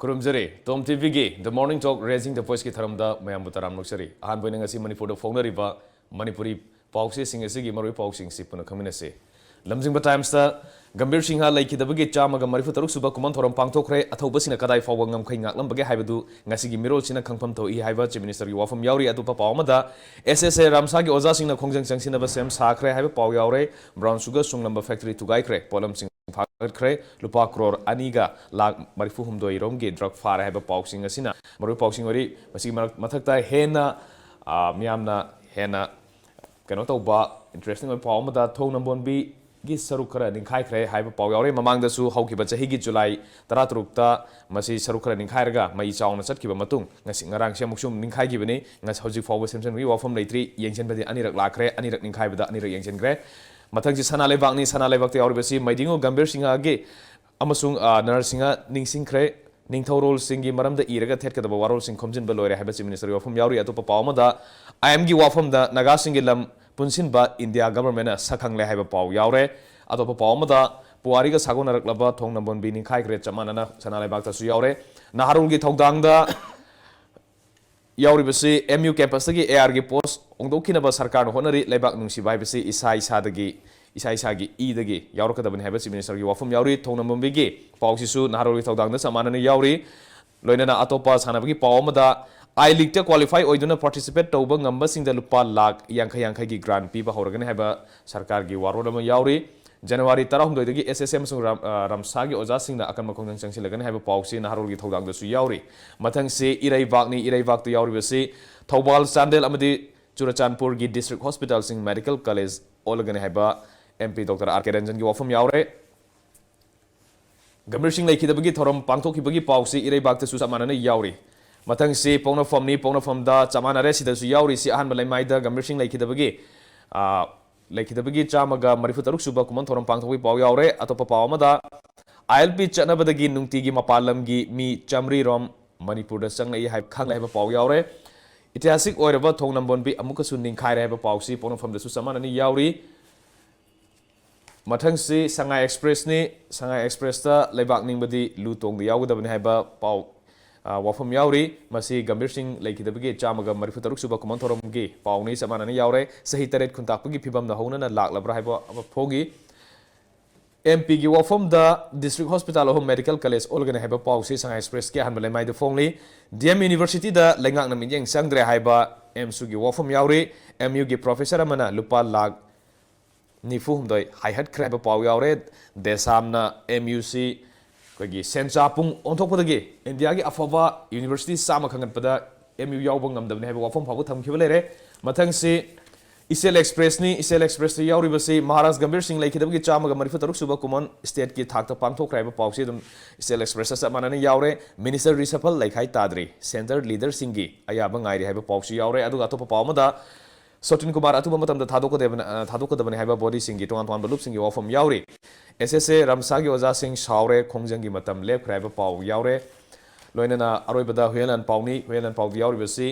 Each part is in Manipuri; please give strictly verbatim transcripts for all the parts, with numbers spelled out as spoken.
ꯈꯨꯔꯨꯝꯖꯔꯤ꯫ Tom ꯇꯤꯚꯤꯒꯤ The Morning Talk Raising the Voiceꯀꯤ ꯊꯧꯔꯝꯗ ꯃꯌꯥꯝꯕꯨ ꯇꯔꯥꯝꯅ ꯑꯣꯛꯆꯔꯤ꯫ ꯑꯍꯥꯟꯕ ꯑꯣꯏꯅ ꯉꯁꯤ ꯃꯅꯤꯄꯨꯔꯗ ꯐꯣꯡꯅꯔꯤꯕ ꯃꯅꯤꯄꯨꯔꯤ ꯄꯥꯎꯆꯦꯁꯤꯡ ꯑꯁꯤꯒꯤ ꯃꯔꯨꯑꯣꯏꯕ ꯄꯥꯎꯁꯤꯡꯁꯤ ꯄꯨꯟꯅ ꯈꯪꯃꯤꯟꯅꯁꯤ꯫ ꯂꯝꯖꯤꯡꯕ ꯇꯥꯏꯝꯁꯇ ꯒꯝꯚꯤꯔ ꯁꯤꯡꯍ ꯂꯩꯈꯤꯗꯕꯒꯤ ꯆꯥꯝꯃꯒ ꯃꯔꯤꯐꯨ ꯇꯔꯨꯛ ꯁꯨꯕ ꯀꯨꯝꯑꯣꯟ ꯊꯧꯔꯝ ꯄꯥꯡꯊꯣꯛꯈ꯭ꯔꯦ꯫ ꯑꯊꯧꯕꯁꯤꯡꯅ ꯀꯗꯥꯏ ꯐꯥꯎꯕ ꯉꯝꯈꯩ ꯉꯥꯛꯂꯝꯕꯒꯦ ꯍꯥꯏꯕꯗꯨ ꯉꯁꯤꯒꯤ ꯃꯤꯔꯣꯜꯁꯤꯅ ꯈꯪꯐꯝ ꯊꯣꯛꯏ ꯍꯥꯏꯕ Chief Ministerꯒꯤ ꯋꯥꯐꯝ ꯌꯥꯎꯔꯤ꯫ ꯑꯇꯣꯞꯄ ꯄꯥꯎ ꯑꯃꯗ, S S A ꯔꯥꯝꯁꯥꯒꯤ ꯑꯣꯖꯥꯁꯤꯡꯅ ꯈꯣꯡꯖꯪ ꯆꯪꯁꯤꯟꯅꯕ ꯁꯦꯝ ꯁꯥꯈ꯭ꯔꯦ ꯍꯥꯏꯕ ꯄꯥꯎ ꯌꯥꯎꯔꯦ꯫ Brown sugar ꯁꯨꯡꯂꯝꯕ factory ꯊꯨꯒꯥꯏꯈ꯭ꯔꯦ꯫ ꯄꯣꯠꯂꯝꯁꯤꯡ ꯐꯥꯒꯠꯈ꯭ꯔꯦ꯫ ꯂꯨꯄꯥ ꯀ꯭ꯔꯣꯔ ꯑꯅꯤꯒ ꯂꯥꯈ ꯃꯔꯤꯐꯨ ꯍꯨꯝꯗꯣꯏ ꯔꯣꯝꯒꯤ drug ꯐꯥꯔꯦ ꯍꯥꯏꯕ ꯄꯥꯎꯁꯤꯡ ꯑꯁꯤꯅ ꯃꯔꯨꯑꯣꯏꯕ ꯄꯥꯎꯁꯤꯡ ꯑꯣꯏꯔꯤ꯫ ꯃꯁꯤꯒꯤ ꯃꯔꯛ-, ꯃꯊꯛꯇ ꯍꯦꯟꯅ, ꯑ, ꯃꯤꯌꯥꯝꯅ ꯍꯦꯟꯅ ꯀꯩꯅꯣ ꯇꯧꯕ interesting ꯑꯣꯏꯕ ꯄꯥꯎ ꯑꯃꯗ, ꯊꯣꯡ ꯅꯝꯕꯣꯟꯕꯤꯒꯤ ꯁꯔꯨꯛ ꯈꯔ ꯅꯤꯡꯈꯥꯏꯈ꯭ꯔꯦ ꯍꯥꯏꯕ ꯄꯥꯎ ꯌꯥꯎꯔꯤ꯫ ꯃꯃꯥꯡꯗꯁꯨ ꯍꯧꯈꯤꯕ ꯆꯍꯤꯒꯤ ꯖꯨꯂꯥꯏ ꯇꯔꯥꯇꯔꯨꯛꯇ ꯃꯁꯤ ꯁꯔꯨꯛ ꯈꯔ ꯅꯤꯡꯈꯥꯏꯔꯒ ꯃꯩ ꯆꯥꯎꯅ ꯆꯠꯈꯤꯕ ꯃꯇꯨꯡ, ꯉꯁꯤ, ꯉꯔꯥꯡꯁꯤ ꯑꯃꯨꯛꯁꯨ ꯅꯤꯡꯈꯥꯏꯈꯤꯕꯅꯤ꯫ ꯉꯁꯤ, ꯍꯧꯖꯤꯛ ꯐꯥꯎꯕ ꯁꯦꯝꯖꯤꯟꯕꯒꯤ ꯋꯥꯐꯝ ꯂꯩꯇ꯭ꯔꯤ꯫ ꯌꯦꯡꯁꯤꯟꯕꯗꯤ ꯑꯅꯤꯔꯛ ꯂꯥꯛꯈ꯭ꯔꯦ, ꯑꯅꯤꯔꯛ ꯅꯤꯡꯈꯥꯏꯕꯗ ꯑꯅꯤꯔꯛ ꯌꯦꯡꯁꯤꯟꯈ꯭ꯔꯦ꯫ ꯃꯊꯪꯁꯤ ꯁꯅꯥ ꯂꯩꯕꯥꯛꯅꯤ꯫ ꯁꯅꯥ ꯂꯩꯕꯥꯛꯇ ꯌꯥꯎꯔꯤꯕꯁꯤ ꯃꯩꯗꯤꯉꯨ ꯒꯝꯚꯤꯔ ꯁꯤꯡꯍꯒꯤ ꯑꯃꯁꯨꯡ, ꯑ, ꯅꯔꯁꯤꯡꯍ ꯅꯤꯡꯁꯤꯡꯈ꯭ꯔꯦ꯫ ꯅꯤꯡꯊꯧꯔꯣꯜꯁꯤꯡꯒꯤ ꯃꯔꯝꯗ ꯏꯔꯒ ꯊꯦꯠꯀꯗꯕ ꯋꯥꯔꯣꯜꯁꯤꯡ ꯈꯣꯝꯖꯤꯟꯕ ꯂꯣꯏꯔꯦ ꯍꯥꯏꯕ Chief Ministerꯒꯤ ꯋꯥꯐꯝ ꯌꯥꯎꯔꯤ꯫ ꯑꯇꯣꯞꯄ ꯄꯥꯎ ꯑꯃꯗ, ꯑꯥꯏ ꯑꯦꯝꯒꯤ ꯋꯥꯐꯝꯗ ꯅꯥꯒꯥꯁꯤꯡꯒꯤ ꯂꯝ ꯄꯨꯟꯁꯤꯟꯕ ꯏꯟꯗꯤꯌꯥ governmentꯅ ꯁꯛꯈꯪꯂꯦ ꯍꯥꯏꯕ ꯄꯥꯎ ꯌꯥꯎꯔꯦ꯫ ꯑꯇꯣꯞꯄ ꯄꯥꯎ ꯑꯃꯗ, ꯄꯨꯋꯥꯔꯤꯒ ꯁꯥꯒꯣꯟꯅꯔꯛꯂꯕ ꯊꯣꯡ ꯅꯝꯕꯣꯟꯕꯤ ꯅꯤꯡꯈꯥꯏꯈ꯭ꯔꯦ, ꯆꯞ ꯃꯥꯟꯅꯅ ꯁꯅꯥ ꯂꯩꯕꯥꯛꯇꯁꯨ ꯌꯥꯎꯔꯦ꯫ ꯅꯍꯥꯔꯣꯜꯒꯤ ꯊꯧꯗꯥꯡꯗ ꯌꯥꯎꯔꯤꯕꯁꯤ M U campusꯇꯒꯤ A Rꯒꯤ post ꯍꯣꯡꯗꯣꯛꯈꯤꯅꯕ ꯁꯔꯀꯥꯔꯅ ꯍꯣꯠꯅꯔꯤ꯫ ꯂꯩꯕꯥꯛ ꯅꯨꯡꯁꯤꯕ ꯍꯥꯏꯕꯁꯤ ꯏꯁꯥ ꯏꯁꯥꯗꯒꯤ, ꯏꯁꯥ ꯏꯁꯥꯒꯤ ꯏꯗꯒꯤ ꯌꯥꯎꯔꯛꯀꯗꯕꯅꯤ ꯍꯥꯏꯕ Chief Ministerꯒꯤ ꯋꯥꯐꯝ ꯌꯥꯎꯔꯤ꯫ ꯊꯣꯡ ꯅꯝꯕꯣꯟꯕꯤꯒꯤ ꯄꯥꯎꯁꯤꯁꯨ ꯅꯍꯥꯔꯣꯜꯒꯤ ꯊꯧꯗꯥꯡꯗ ꯆꯞ ꯃꯥꯟꯅꯅ ꯌꯥꯎꯔꯤ꯫ ꯂꯣꯏꯅꯅ ꯑꯇꯣꯞꯄ ꯁꯥꯟꯅꯕꯒꯤ ꯄꯥꯎ ꯑꯃꯗ, I Leagueꯇ qualify ꯑꯣꯏꯗꯨꯅ participate ꯇꯧꯕ ꯉꯝꯕꯁꯤꯡꯗ ꯂꯨꯄꯥ ꯂꯥꯈ ꯌꯥꯡꯈꯩ ꯌꯥꯡꯈꯩꯒꯤ grant ꯄꯤꯕ ꯍꯧꯔꯒꯅꯤ ꯍꯥꯏꯕ ꯁꯔꯀꯥꯔꯒꯤ ꯋꯥꯔꯣꯜ ꯑꯃ ꯌꯥꯎꯔꯤ꯫ ꯖꯅꯋꯥꯔꯤ ꯇꯔꯥꯍꯨꯝꯗꯣꯏꯗꯒꯤ S S A ꯑꯃꯁꯨꯡ ꯔꯥꯝ-, ꯑ, ꯔꯥꯝꯁꯥꯒꯤ ꯑꯣꯖꯥꯁꯤꯡꯅ ꯑꯀꯟꯕ ꯈꯣꯡꯖꯪ ꯆꯪꯁꯤꯜꯂꯒꯅꯤ ꯍꯥꯏꯕ ꯄꯥꯎꯁꯤ ꯅꯍꯥꯔꯣꯜꯒꯤ ꯊꯧꯗꯥꯡꯗꯁꯨ ꯌꯥꯎꯔꯤ꯫ ꯃꯊꯪꯁꯤ ꯏꯔꯩꯕꯥꯛꯅꯤ꯫ ꯏꯔꯩꯕꯥꯛꯇ ꯌꯥꯎꯔꯤꯕꯁꯤ ꯊꯧꯕꯥꯜ, ꯆꯥꯟꯗꯦꯜ ꯑꯃꯗꯤ ꯆꯨꯔꯆꯥꯟꯄꯨꯔꯒꯤ district hospitalꯁꯤꯡ medical college ꯑꯣꯜꯂꯒꯅꯤ ꯍꯥꯏꯕ M P Doctor R K Ranjanꯒꯤ ꯋꯥꯐꯝ ꯌꯥꯎꯔꯦ꯫ ꯒꯝꯚꯤꯔ ꯁꯤꯡ ꯂꯩꯈꯤꯗꯕꯒꯤ ꯊꯧꯔꯝ ꯄꯥꯡꯊꯣꯛꯈꯤꯕꯒꯤ ꯄꯥꯎꯁꯤ ꯏꯔꯩꯕꯥꯛꯇꯁꯨ ꯆꯞ ꯃꯥꯟꯅꯅ ꯌꯥꯎꯔꯤ꯫ ꯃꯊꯪꯁꯤ ꯄꯣꯛꯅꯐꯝꯅꯤ꯫ ꯄꯣꯛꯅꯐꯝꯗ ꯆꯞ ꯃꯥꯟꯅꯔꯦ꯫ ꯁꯤꯗꯁꯨ ꯌꯥꯎꯔꯤꯁꯤ ꯑꯍꯥꯟꯕ ꯂꯩꯃꯥꯏꯗ ꯒꯝꯚꯤꯔ ꯁꯤꯡ ꯂꯩꯈꯤꯗꯕꯒꯤ, ꯑ, ꯂꯩꯈꯤꯗꯕꯒꯤ ꯆꯥꯝꯃꯒ ꯃꯔꯤꯐꯨ ꯇꯔꯨꯛ ꯁꯨꯕ ꯀꯨꯝꯑꯣꯟ ꯊꯧꯔꯝ ꯄꯥꯡꯊꯣꯛꯄꯒꯤ ꯄꯥꯎ ꯌꯥꯎꯔꯦ꯫ ꯑꯇꯣꯞꯄ ꯄꯥꯎ ꯑꯃꯗ, I L P ꯆꯠꯅꯕꯗꯒꯤ ꯅꯨꯡꯇꯤꯒꯤ ꯃꯄꯥꯟ ꯂꯝꯒꯤ ꯃꯤ ꯆꯥꯃꯔꯤ ꯔꯣꯝ ꯃꯅꯤꯄꯨꯔꯗ ꯆꯪꯂꯛꯏ ꯍꯥꯏꯕ, ꯈꯪꯂꯦ ꯍꯥꯏꯕ ꯄꯥꯎ ꯌꯥꯎꯔꯦ꯫ ꯏꯇꯤꯍꯥꯁꯤꯛ ꯑꯣꯏꯔꯕ ꯊꯣꯡ ꯅꯝꯕꯣꯟꯕꯤ ꯑꯃꯨꯛꯀꯁꯨ ꯅꯤꯡꯈꯥꯏꯔꯦ ꯍꯥꯏꯕ ꯄꯥꯎꯁꯤ ꯄꯣꯛꯅꯐꯝꯗꯁꯨ ꯆꯞ ꯃꯥꯟꯅꯅ ꯌꯥꯎꯔꯤ꯫ ꯃꯊꯪꯁꯤ ꯁꯉꯥꯏ ꯑꯦꯛꯁꯄ꯭ꯔꯦꯁꯅꯤ꯫ ꯁꯉꯥꯏ ꯑꯦꯛꯁꯄ꯭ꯔꯦꯁꯇ ꯂꯩꯕꯥꯛ ꯅꯤꯡꯕꯗꯤ ꯂꯨ ꯇꯣꯡꯗ ꯌꯥꯎꯒꯗꯕꯅꯤ ꯍꯥꯏꯕ ꯄꯥꯎ, ꯑ, ꯋꯥꯐꯝ ꯌꯥꯎꯔꯤ꯫ ꯃꯁꯤ ꯒꯝꯚꯤꯔ ꯁꯤꯡ ꯂꯩꯈꯤꯗꯕꯒꯤ ꯆꯥꯝꯃꯒ ꯃꯔꯤꯐꯨ ꯇꯔꯨꯛ ꯁꯨꯕ ꯀꯨꯃꯣꯟ ꯊꯧꯔꯝꯒꯤ ꯄꯥꯎꯅꯤ꯫ ꯆꯞ ꯃꯥꯟꯅꯅ ꯌꯥꯎꯔꯦ꯫ ꯆꯍꯤ ꯇꯔꯦꯠ ꯈꯨꯟꯇꯥꯛꯄꯒꯤ ꯐꯤꯕꯝꯅ ꯍꯧꯅꯅ ꯂꯥꯛꯂꯕ꯭ꯔꯥ ꯍꯥꯏꯕ ꯑꯃ ꯐꯣꯡꯉꯤ꯫ ꯑꯦꯝ ꯄꯤꯒꯤ ꯋꯥꯐꯝꯗ ꯗꯤꯁꯇ꯭ꯔꯤꯛ ꯍꯣꯁꯄꯤꯇꯥꯜ ꯑꯍꯨꯝ ꯃꯦꯗꯤꯀꯦꯜ ꯀꯣꯂꯦꯖ ꯑꯣꯜꯒꯅꯤ ꯍꯥꯏꯕ ꯄꯥꯎꯁꯤ ꯁꯉꯥꯏ ꯑꯦꯛꯁꯄ꯭ꯔꯦꯁꯀꯤ ꯑꯍꯥꯟꯕ ꯂꯩꯃꯥꯏꯗ ꯐꯣꯡꯂꯤ꯫ ꯗꯤ ꯑꯦꯝ ꯌꯨꯅꯤꯚꯔꯁꯤꯇꯤꯗ ꯂꯩꯉꯥꯛꯅ ꯃꯤꯠꯌꯦꯡ ꯆꯪꯗ꯭ꯔꯦ ꯍꯥꯏꯕ ꯑꯦꯝꯁꯨꯒꯤ ꯋꯥꯐꯝ ꯌꯥꯎꯔꯤ꯫ ꯑꯦꯝ ꯌꯨꯒꯤ ꯄ꯭ꯔꯣꯐꯦꯁꯔ ꯑꯃꯅ ꯂꯨꯄꯥ ꯂꯥꯈ ꯅꯤꯐꯨ ꯍꯨꯝꯗꯣꯏ ꯍꯥꯏꯍꯠꯈ꯭ꯔꯦ ꯍꯥꯏꯕ ꯄꯥꯎ ꯌꯥꯎꯔꯦ꯫ ꯗꯦꯁꯥꯝꯅ ꯑꯦꯝ ꯌꯨ ꯁꯤ ꯑꯩꯈꯣꯏꯒꯤ ꯁꯦꯟꯖꯥ ꯄꯨꯡ ꯑꯣꯟꯊꯣꯛꯄꯗꯒꯤ ꯏꯟꯗꯤꯌꯥꯒꯤ ꯑꯐꯕ ꯌꯨꯅꯤꯚꯔꯁꯤꯇꯤ ꯆꯥꯝꯃ ꯈꯟꯒꯠꯄꯗ ꯑꯦꯝ ꯌꯨ ꯌꯥꯎꯕ ꯉꯝꯗꯕꯅꯤ ꯍꯥꯏꯕ ꯋꯥꯐꯝ ꯐꯥꯎꯕ ꯊꯝꯈꯤꯕ ꯂꯩꯔꯦ꯫ ꯃꯊꯪꯁꯤ ꯏꯆꯦꯜ ꯑꯦꯛꯁꯄ꯭ꯔꯦꯁꯅꯤ꯫ ꯏꯆꯦꯜ ꯑꯦꯛꯁꯄ꯭ꯔꯦꯁꯇ ꯌꯥꯎꯔꯤꯕꯁꯤ ꯃꯍꯥꯔꯥꯖ ꯒꯝꯚꯤꯔ ꯁꯤꯡ ꯂꯩꯈꯤꯗꯕꯒꯤ ꯆꯥꯝꯃꯒ ꯃꯔꯤꯐꯨ ꯇꯔꯨꯛ ꯁꯨꯕ ꯀꯨꯃꯣꯟ ꯁ꯭ꯇꯦꯠꯀꯤ ꯊꯥꯛꯇ ꯄꯥꯡꯊꯣꯛꯈ꯭ꯔꯦ ꯍꯥꯏꯕ ꯄꯥꯎꯁꯤ ꯑꯗꯨꯝ ꯏꯆꯦꯜ ꯑꯦꯛꯁꯄ꯭ꯔꯦꯁꯇ ꯆꯞ ꯃꯥꯟꯅꯅ ꯌꯥꯎꯔꯦ꯫ ꯃꯤꯅꯤꯁꯇꯔ ꯔꯤꯁꯐꯜ ꯂꯩꯈꯥꯏ ꯇꯥꯗ꯭ꯔꯤ, ꯁꯦꯟꯇꯔ ꯂꯤꯗꯔꯁꯤꯡꯒꯤ ꯑꯌꯥꯕ ꯉꯥꯏꯔꯤ ꯍꯥꯏꯕ ꯄꯥꯎꯁꯨ ꯌꯥꯎꯔꯦ꯫ ꯑꯗꯨꯒ ꯑꯇꯣꯞꯄ ꯄꯥꯎ ꯑꯃꯗ ꯁꯣꯇꯤꯟ ꯀꯨꯃꯥꯔ ꯑꯊꯨꯕ ꯃꯇꯝꯗ ꯊꯥꯗꯣꯛꯀꯗꯕꯅꯤ, ꯑ, ꯊꯥꯗꯣꯛꯀꯗꯕꯅꯤ ꯍꯥꯏꯕ ꯕꯣꯗꯤꯁꯤꯡꯒꯤ, ꯇꯣꯉꯥꯟ ꯇꯣꯉꯥꯟꯕ ꯂꯨꯞꯁꯤꯡꯒꯤ ꯋꯥꯐꯝ ꯌꯥꯎꯔꯤ꯫ ꯑꯦꯁ ꯑꯦꯁ ꯑꯦ ꯔꯝꯁꯥꯒꯤ ꯑꯣꯖꯥꯁꯤꯡ ꯁꯥꯎꯔꯦ, ꯈꯣꯡꯖꯪꯒꯤ ꯃꯇꯝ ꯂꯦꯞꯈ꯭ꯔꯦ ꯍꯥꯏꯕ ꯄꯥꯎ ꯌꯥꯎꯔꯦ꯫ ꯂꯣꯏꯅꯅ ꯑꯔꯣꯏꯕꯗ ꯍꯨꯌꯦꯟꯂꯥꯟ ꯄꯥꯎꯅꯤ꯫ ꯍꯨꯌꯦꯟꯂꯥꯟ ꯄꯥꯎꯗ ꯌꯥꯎꯔꯤꯕꯁꯤ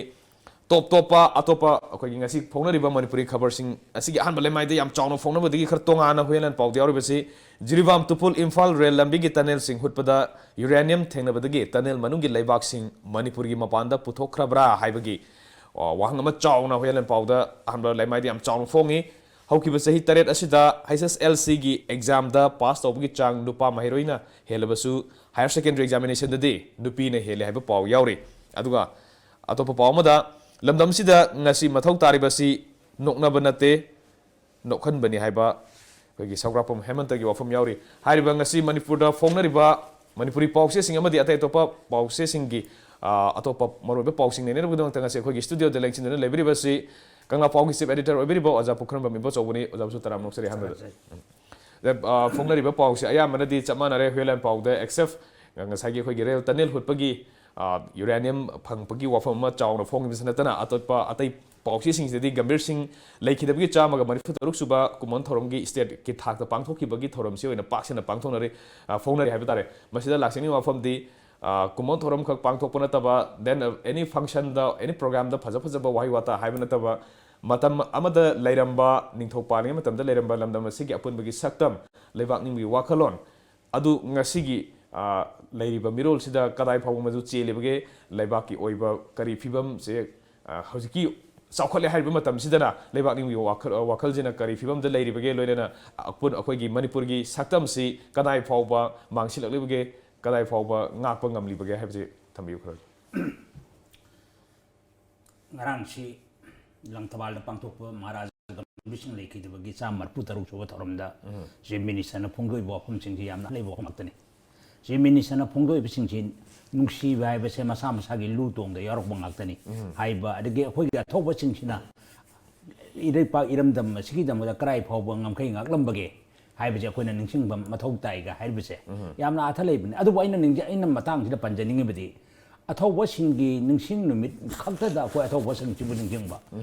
ꯇꯣꯞ ꯇꯣꯞꯄ ꯑꯇꯣꯞꯄ ꯑꯩꯈꯣꯏꯒꯤ ꯉꯁꯤ ꯐꯣꯡꯅꯔꯤꯕ ꯃꯅꯤꯄꯨꯔꯤ ꯈꯕꯔꯁꯤꯡ ꯑꯁꯤꯒꯤ ꯑꯍꯥꯟꯕ ꯂꯩꯃꯥꯏꯗ ꯌꯥꯝ ꯆꯥꯎꯅ ꯐꯣꯡꯅꯕꯗꯒꯤ ꯈꯔ ꯇꯣꯉꯥꯟꯅ ꯍꯨꯌꯦꯟꯂꯥꯟ ꯄꯥꯎꯗ ꯌꯥꯎꯔꯤꯕꯁꯤ ꯖꯤꯔꯤꯕꯥꯝ ꯇꯨꯄꯨꯜ ꯏꯝꯐꯥꯜ ꯔꯦꯜ ꯂꯝꯕꯤꯒꯤ ꯇꯅꯦꯜꯁꯤꯡ ꯍꯨꯠꯄꯗ ꯌꯨꯔꯦꯅꯤꯌꯝ ꯊꯦꯡꯅꯕꯗꯒꯤ ꯇꯅꯦꯜ ꯃꯅꯨꯡꯒꯤ ꯂꯩꯕꯥꯛꯁꯤꯡ ꯃꯅꯤꯄꯨꯔꯒꯤ ꯃꯄꯥꯟꯗ ꯄꯨꯊꯣꯛꯈ꯭ꯔꯕ꯭ꯔꯥ ꯍꯥꯏꯕꯒꯤ, ꯑ, ꯋꯥꯍꯪ ꯑꯃ ꯆꯥꯎꯅ ꯍꯨꯌꯦꯟꯂꯥꯟ ꯄꯥꯎꯗ ꯑꯍꯥꯟꯕ ꯂꯩꯃꯥꯏꯗ ꯌꯥꯝ ꯆꯥꯎꯅ ꯐꯣꯡꯉꯤ꯫ ꯍꯧꯈꯤꯕ ꯆꯍꯤ ꯇꯔꯦꯠ ꯑꯁꯤꯗ ꯍꯩꯆ ꯑꯦꯁ ꯑꯦꯜ ꯁꯤꯒꯤ ꯑꯦꯛꯖꯥꯝꯗ ꯄꯥꯁ ꯇꯧꯕꯒꯤ ꯆꯥꯡ ꯅꯨꯄꯥ ꯃꯍꯩꯔꯣꯏꯅ ꯍꯦꯜꯂꯕꯁꯨ ꯍꯥꯌꯔ ꯁꯦꯀꯦꯟꯗꯔꯤ ꯑꯦꯛꯖꯥꯃꯤꯅꯦꯁꯟꯗꯗꯤ ꯅꯨꯄꯤꯅ ꯍꯦꯜꯂꯦ ꯍꯥꯏꯕ ꯄꯥꯎ ꯌꯥꯎꯔꯤ꯫ ꯑꯗꯨꯒ ꯑꯇꯣꯞꯄ ꯄꯥꯎ ꯑꯃꯗ, ꯂꯝꯗꯝꯁꯤꯗ ꯉꯁꯤ ꯃꯊꯧ ꯇꯥꯔꯤꯕꯁꯤ ꯅꯣꯛꯅꯕ ꯅꯠꯇꯦ, ꯅꯣꯛꯍꯟꯕꯅꯤ ꯍꯥꯏꯕ ꯑꯩꯈꯣꯏꯒꯤ ꯁꯧꯒ꯭ꯔꯥꯛꯄꯝ ꯍꯦꯃꯟꯇꯒꯤ ꯋꯥꯐꯝ ꯌꯥꯎꯔꯤ꯫ ꯍꯥꯏꯔꯤꯕ ꯉꯁꯤ ꯃꯅꯤꯄꯨꯔꯗ ꯐꯣꯡꯅꯔꯤꯕ ꯃꯅꯤꯄꯨꯔꯤ ꯄꯥꯎꯆꯦꯁꯤꯡ ꯑꯃꯗꯤ ꯑꯇꯩ ꯑꯇꯣꯞꯄ ꯄꯥꯎꯆꯦꯁꯤꯡꯒꯤ, ꯑ, ꯑꯇꯣꯞꯄ ꯃꯔꯨꯑꯣꯏꯕ ꯄꯥꯎꯁꯤꯡ ꯅꯩꯅꯅꯕꯒꯤꯗꯃꯛꯇ ꯉꯁꯤ ꯑꯩꯈꯣꯏꯒꯤ ꯁ꯭ꯇꯨꯗꯤꯑꯣꯗ ꯂꯦꯡꯁꯤꯟꯗꯨꯅ ꯂꯩꯕꯤꯔꯤꯕꯁꯤ ꯀꯪꯂꯥ ꯄꯥꯎꯒꯤ ꯆꯤꯐ ꯑꯦꯗꯤꯇꯔ ꯑꯣꯏꯕꯤꯔꯤꯕ ꯑꯣꯖꯥ ꯄꯨꯈ꯭ꯔꯝꯕꯝ ꯏꯕꯣꯆꯧꯕꯅꯤ꯫ ꯑꯣꯖꯥꯕꯨꯁꯨ ꯇꯔꯥꯝꯅ ꯑꯣꯛꯆꯔꯤ꯫ ꯑꯍꯥꯟꯕꯗ ꯑ, ꯐꯣꯡꯅꯔꯤꯕ ꯄꯥꯎꯁꯦ ꯑꯌꯥꯝꯕꯅꯗꯤ ꯆꯞ ꯃꯥꯟꯅꯔꯦ꯫ ꯍꯨꯌꯦꯟꯂꯥꯟ ꯄꯥꯎꯗ ꯑꯦꯛꯁꯦꯞ ꯉꯁꯥꯏꯒꯤ ꯑꯩꯈꯣꯏꯒꯤ ꯔꯦꯜ ꯇꯅꯦꯜ ꯍꯨꯠꯄꯒꯤ, ꯑ, ꯌꯨꯔꯦꯅꯤꯌꯝ ꯐꯪꯕꯒꯤ ꯋꯥꯐꯝ ꯑꯃ ꯆꯥꯎꯅ ꯐꯣꯡꯈꯤꯕꯁꯨ ꯅꯠꯇꯅ ꯑꯇꯣꯞꯄ ꯑꯇꯩ ꯄꯥꯎꯆꯦꯁꯤꯡꯁꯤꯗꯗꯤ ꯒꯝꯚꯤꯔ ꯁꯤꯡ ꯂꯩꯈꯤꯗꯕꯒꯤ ꯆꯥꯝꯃꯒ ꯃꯔꯤꯐꯨ ꯇꯔꯨꯛ ꯁꯨꯕ ꯀꯨꯃꯣꯟ ꯊꯧꯔꯝꯒꯤ ꯁ꯭ꯇꯦꯠꯀꯤ ꯊꯥꯛꯇ ꯄꯥꯡꯊꯣꯛꯈꯤꯕꯒꯤ ꯊꯧꯔꯝꯁꯤ ꯑꯣꯏꯅ ꯄꯥꯛ ꯁꯟꯅ ꯄꯥꯡꯊꯣꯛꯅꯔꯤ, ꯑ, ꯐꯣꯡꯅꯔꯤ ꯍꯥꯏꯕ ꯇꯥꯔꯦ꯫ ꯃꯁꯤꯗ ꯂꯥꯛꯆꯅꯤꯡꯕ ꯋꯥꯐꯝꯗꯤ, ꯑ, ꯀꯨꯃꯣꯟ ꯊꯧꯔꯝꯈꯛ ꯄꯥꯡꯊꯣꯛꯄ ꯅꯠꯇꯕ, then, ꯑ, any functionꯗ, any programꯗ ꯐꯖ ꯐꯖꯕ ꯋꯥꯍꯩ ꯋꯥꯇꯥ ꯍꯥꯏꯕ ꯅꯠꯇꯕ, ꯃꯇꯝ ꯑꯃꯗ ꯂꯩꯔꯝꯕ, ꯅꯤꯡꯊꯧ ꯄꯥꯜꯂꯤꯉꯩ ꯃꯇꯝꯗ ꯂꯩꯔꯝꯕ ꯂꯝꯗꯝ ꯑꯁꯤꯒꯤ ꯑꯄꯨꯟꯕꯒꯤ ꯁꯛꯇꯝ, ꯂꯩꯕꯥꯛ ꯅꯤꯡꯕꯒꯤ ꯋꯥꯈꯜꯂꯣꯟ ꯑꯗꯨ ꯉꯁꯤꯒꯤ, ꯑ, ꯂꯩꯔꯤꯕ ꯃꯤꯔꯣꯜꯁꯤꯗ ꯀꯗꯥꯏ ꯐꯥꯎꯕ ꯃꯗꯨ ꯆꯦꯜꯂꯤꯕꯒꯦ, ꯂꯩꯕꯥꯛꯀꯤ ꯑꯣꯏꯕ ꯀꯔꯤ ꯐꯤꯕꯝꯁꯦ, ꯑ, ꯍꯧꯖꯤꯛꯀꯤ ꯆꯥꯎꯈꯠꯂꯦ ꯍꯥꯏꯔꯤꯕ ꯃꯇꯝꯁꯤꯗꯅ ꯂꯩꯕꯥꯛ ꯅꯤꯡꯕꯒꯤ ꯋꯥꯈꯜ, ꯋꯥꯈꯜꯁꯤꯅ ꯀꯔꯤ ꯐꯤꯕꯝꯗ ꯂꯩꯔꯤꯕꯒꯦ, ꯂꯣꯏꯅꯅ ꯑꯄꯨꯟ-, ꯑꯩꯈꯣꯏꯒꯤ ꯃꯅꯤꯄꯨꯔꯒꯤ ꯁꯛꯇꯝꯁꯤ ꯀꯗꯥꯏ ꯐꯥꯎꯕ ꯃꯥꯡꯁꯤꯜꯂꯛꯂꯤꯕꯒꯦ, ꯀꯗꯥꯏ ꯐꯥꯎꯕ ꯉꯥꯛꯄ ꯉꯝꯂꯤꯕꯒꯦ ꯍꯥꯏꯕꯁꯤ ꯊꯝꯕꯤꯌꯨ ꯈꯔ꯫ ꯉꯔꯥꯡꯁꯤ ꯂꯪꯊꯕꯥꯜꯗ ꯄꯥꯡꯊꯣꯛꯄ ꯃꯍꯥꯔꯥꯖ ꯒꯝꯚꯤꯔ ꯁꯤꯡ ꯂꯩꯈꯤꯗꯕꯒꯤ ꯆꯥꯝꯃ ꯃꯔꯤꯐꯨ ꯇꯔꯨꯛ ꯁꯨꯕ ꯊꯧꯔꯝꯗ ꯆꯤꯐ ꯃꯤꯅꯤꯁꯇꯔꯅ ꯐꯣꯡꯗꯣꯛꯏꯕ ꯋꯥꯐꯝꯁꯤꯡꯁꯤ ꯌꯥꯝꯅ ꯂꯩꯕ ꯋꯥꯐꯝ ꯉꯥꯛꯇꯅꯤ꯫ ꯆꯤꯐ ꯃꯤꯅꯤꯁꯇꯔꯅ ꯐꯣꯡꯗꯣꯛꯏꯕꯁꯤꯡꯁꯤ ꯅꯨꯡꯁꯤꯕ ꯍꯥꯏꯕꯁꯦ ꯃꯁꯥ ꯃꯁꯥꯒꯤ ꯂꯨ ꯇꯣꯡꯗ ꯌꯥꯎꯔꯛꯄ ꯉꯥꯛꯇꯅꯤ ꯍꯥꯏꯕ, ꯑꯗꯒꯤ ꯑꯩꯈꯣꯏꯒꯤ ꯑꯊꯧꯕꯁꯤꯡꯁꯤꯅ ꯏꯔꯩꯄꯥꯛ ꯏꯔꯝꯗꯝ ꯑꯁꯤꯒꯤꯗꯃꯛꯇ ꯀꯗꯥꯏ ꯐꯥꯎꯕ ꯉꯝꯈꯩ ꯉꯥꯛꯂꯝꯕꯒꯦ ꯍꯥꯏꯕꯁꯦ ꯑꯩꯈꯣꯏꯅ ꯅꯤꯡꯁꯤꯡꯕ ꯃꯊꯧ ꯇꯥꯏꯒ ꯍꯥꯏꯔꯤꯕꯁꯦ ꯌꯥꯝꯅ ꯑꯥꯊ ꯂꯩꯕꯅꯤ꯫ ꯑꯗꯨꯕꯨ ꯑꯩꯅ ꯅꯤꯡꯖ-, ꯑꯩꯅ ꯃꯇꯥꯡꯁꯤꯗ ꯄꯟꯖꯅꯤꯡꯉꯤꯕꯗꯤ, ꯑꯊꯧꯕꯁꯤꯡꯒꯤ ꯅꯤꯡꯁꯤꯡ ꯅꯨꯃꯤꯠ ꯈꯛꯇꯗ ꯑꯩꯈꯣꯏ ꯑꯊꯧꯕꯁꯤꯡꯁꯤꯕꯨ ꯅꯤꯡꯁꯤꯡꯕ,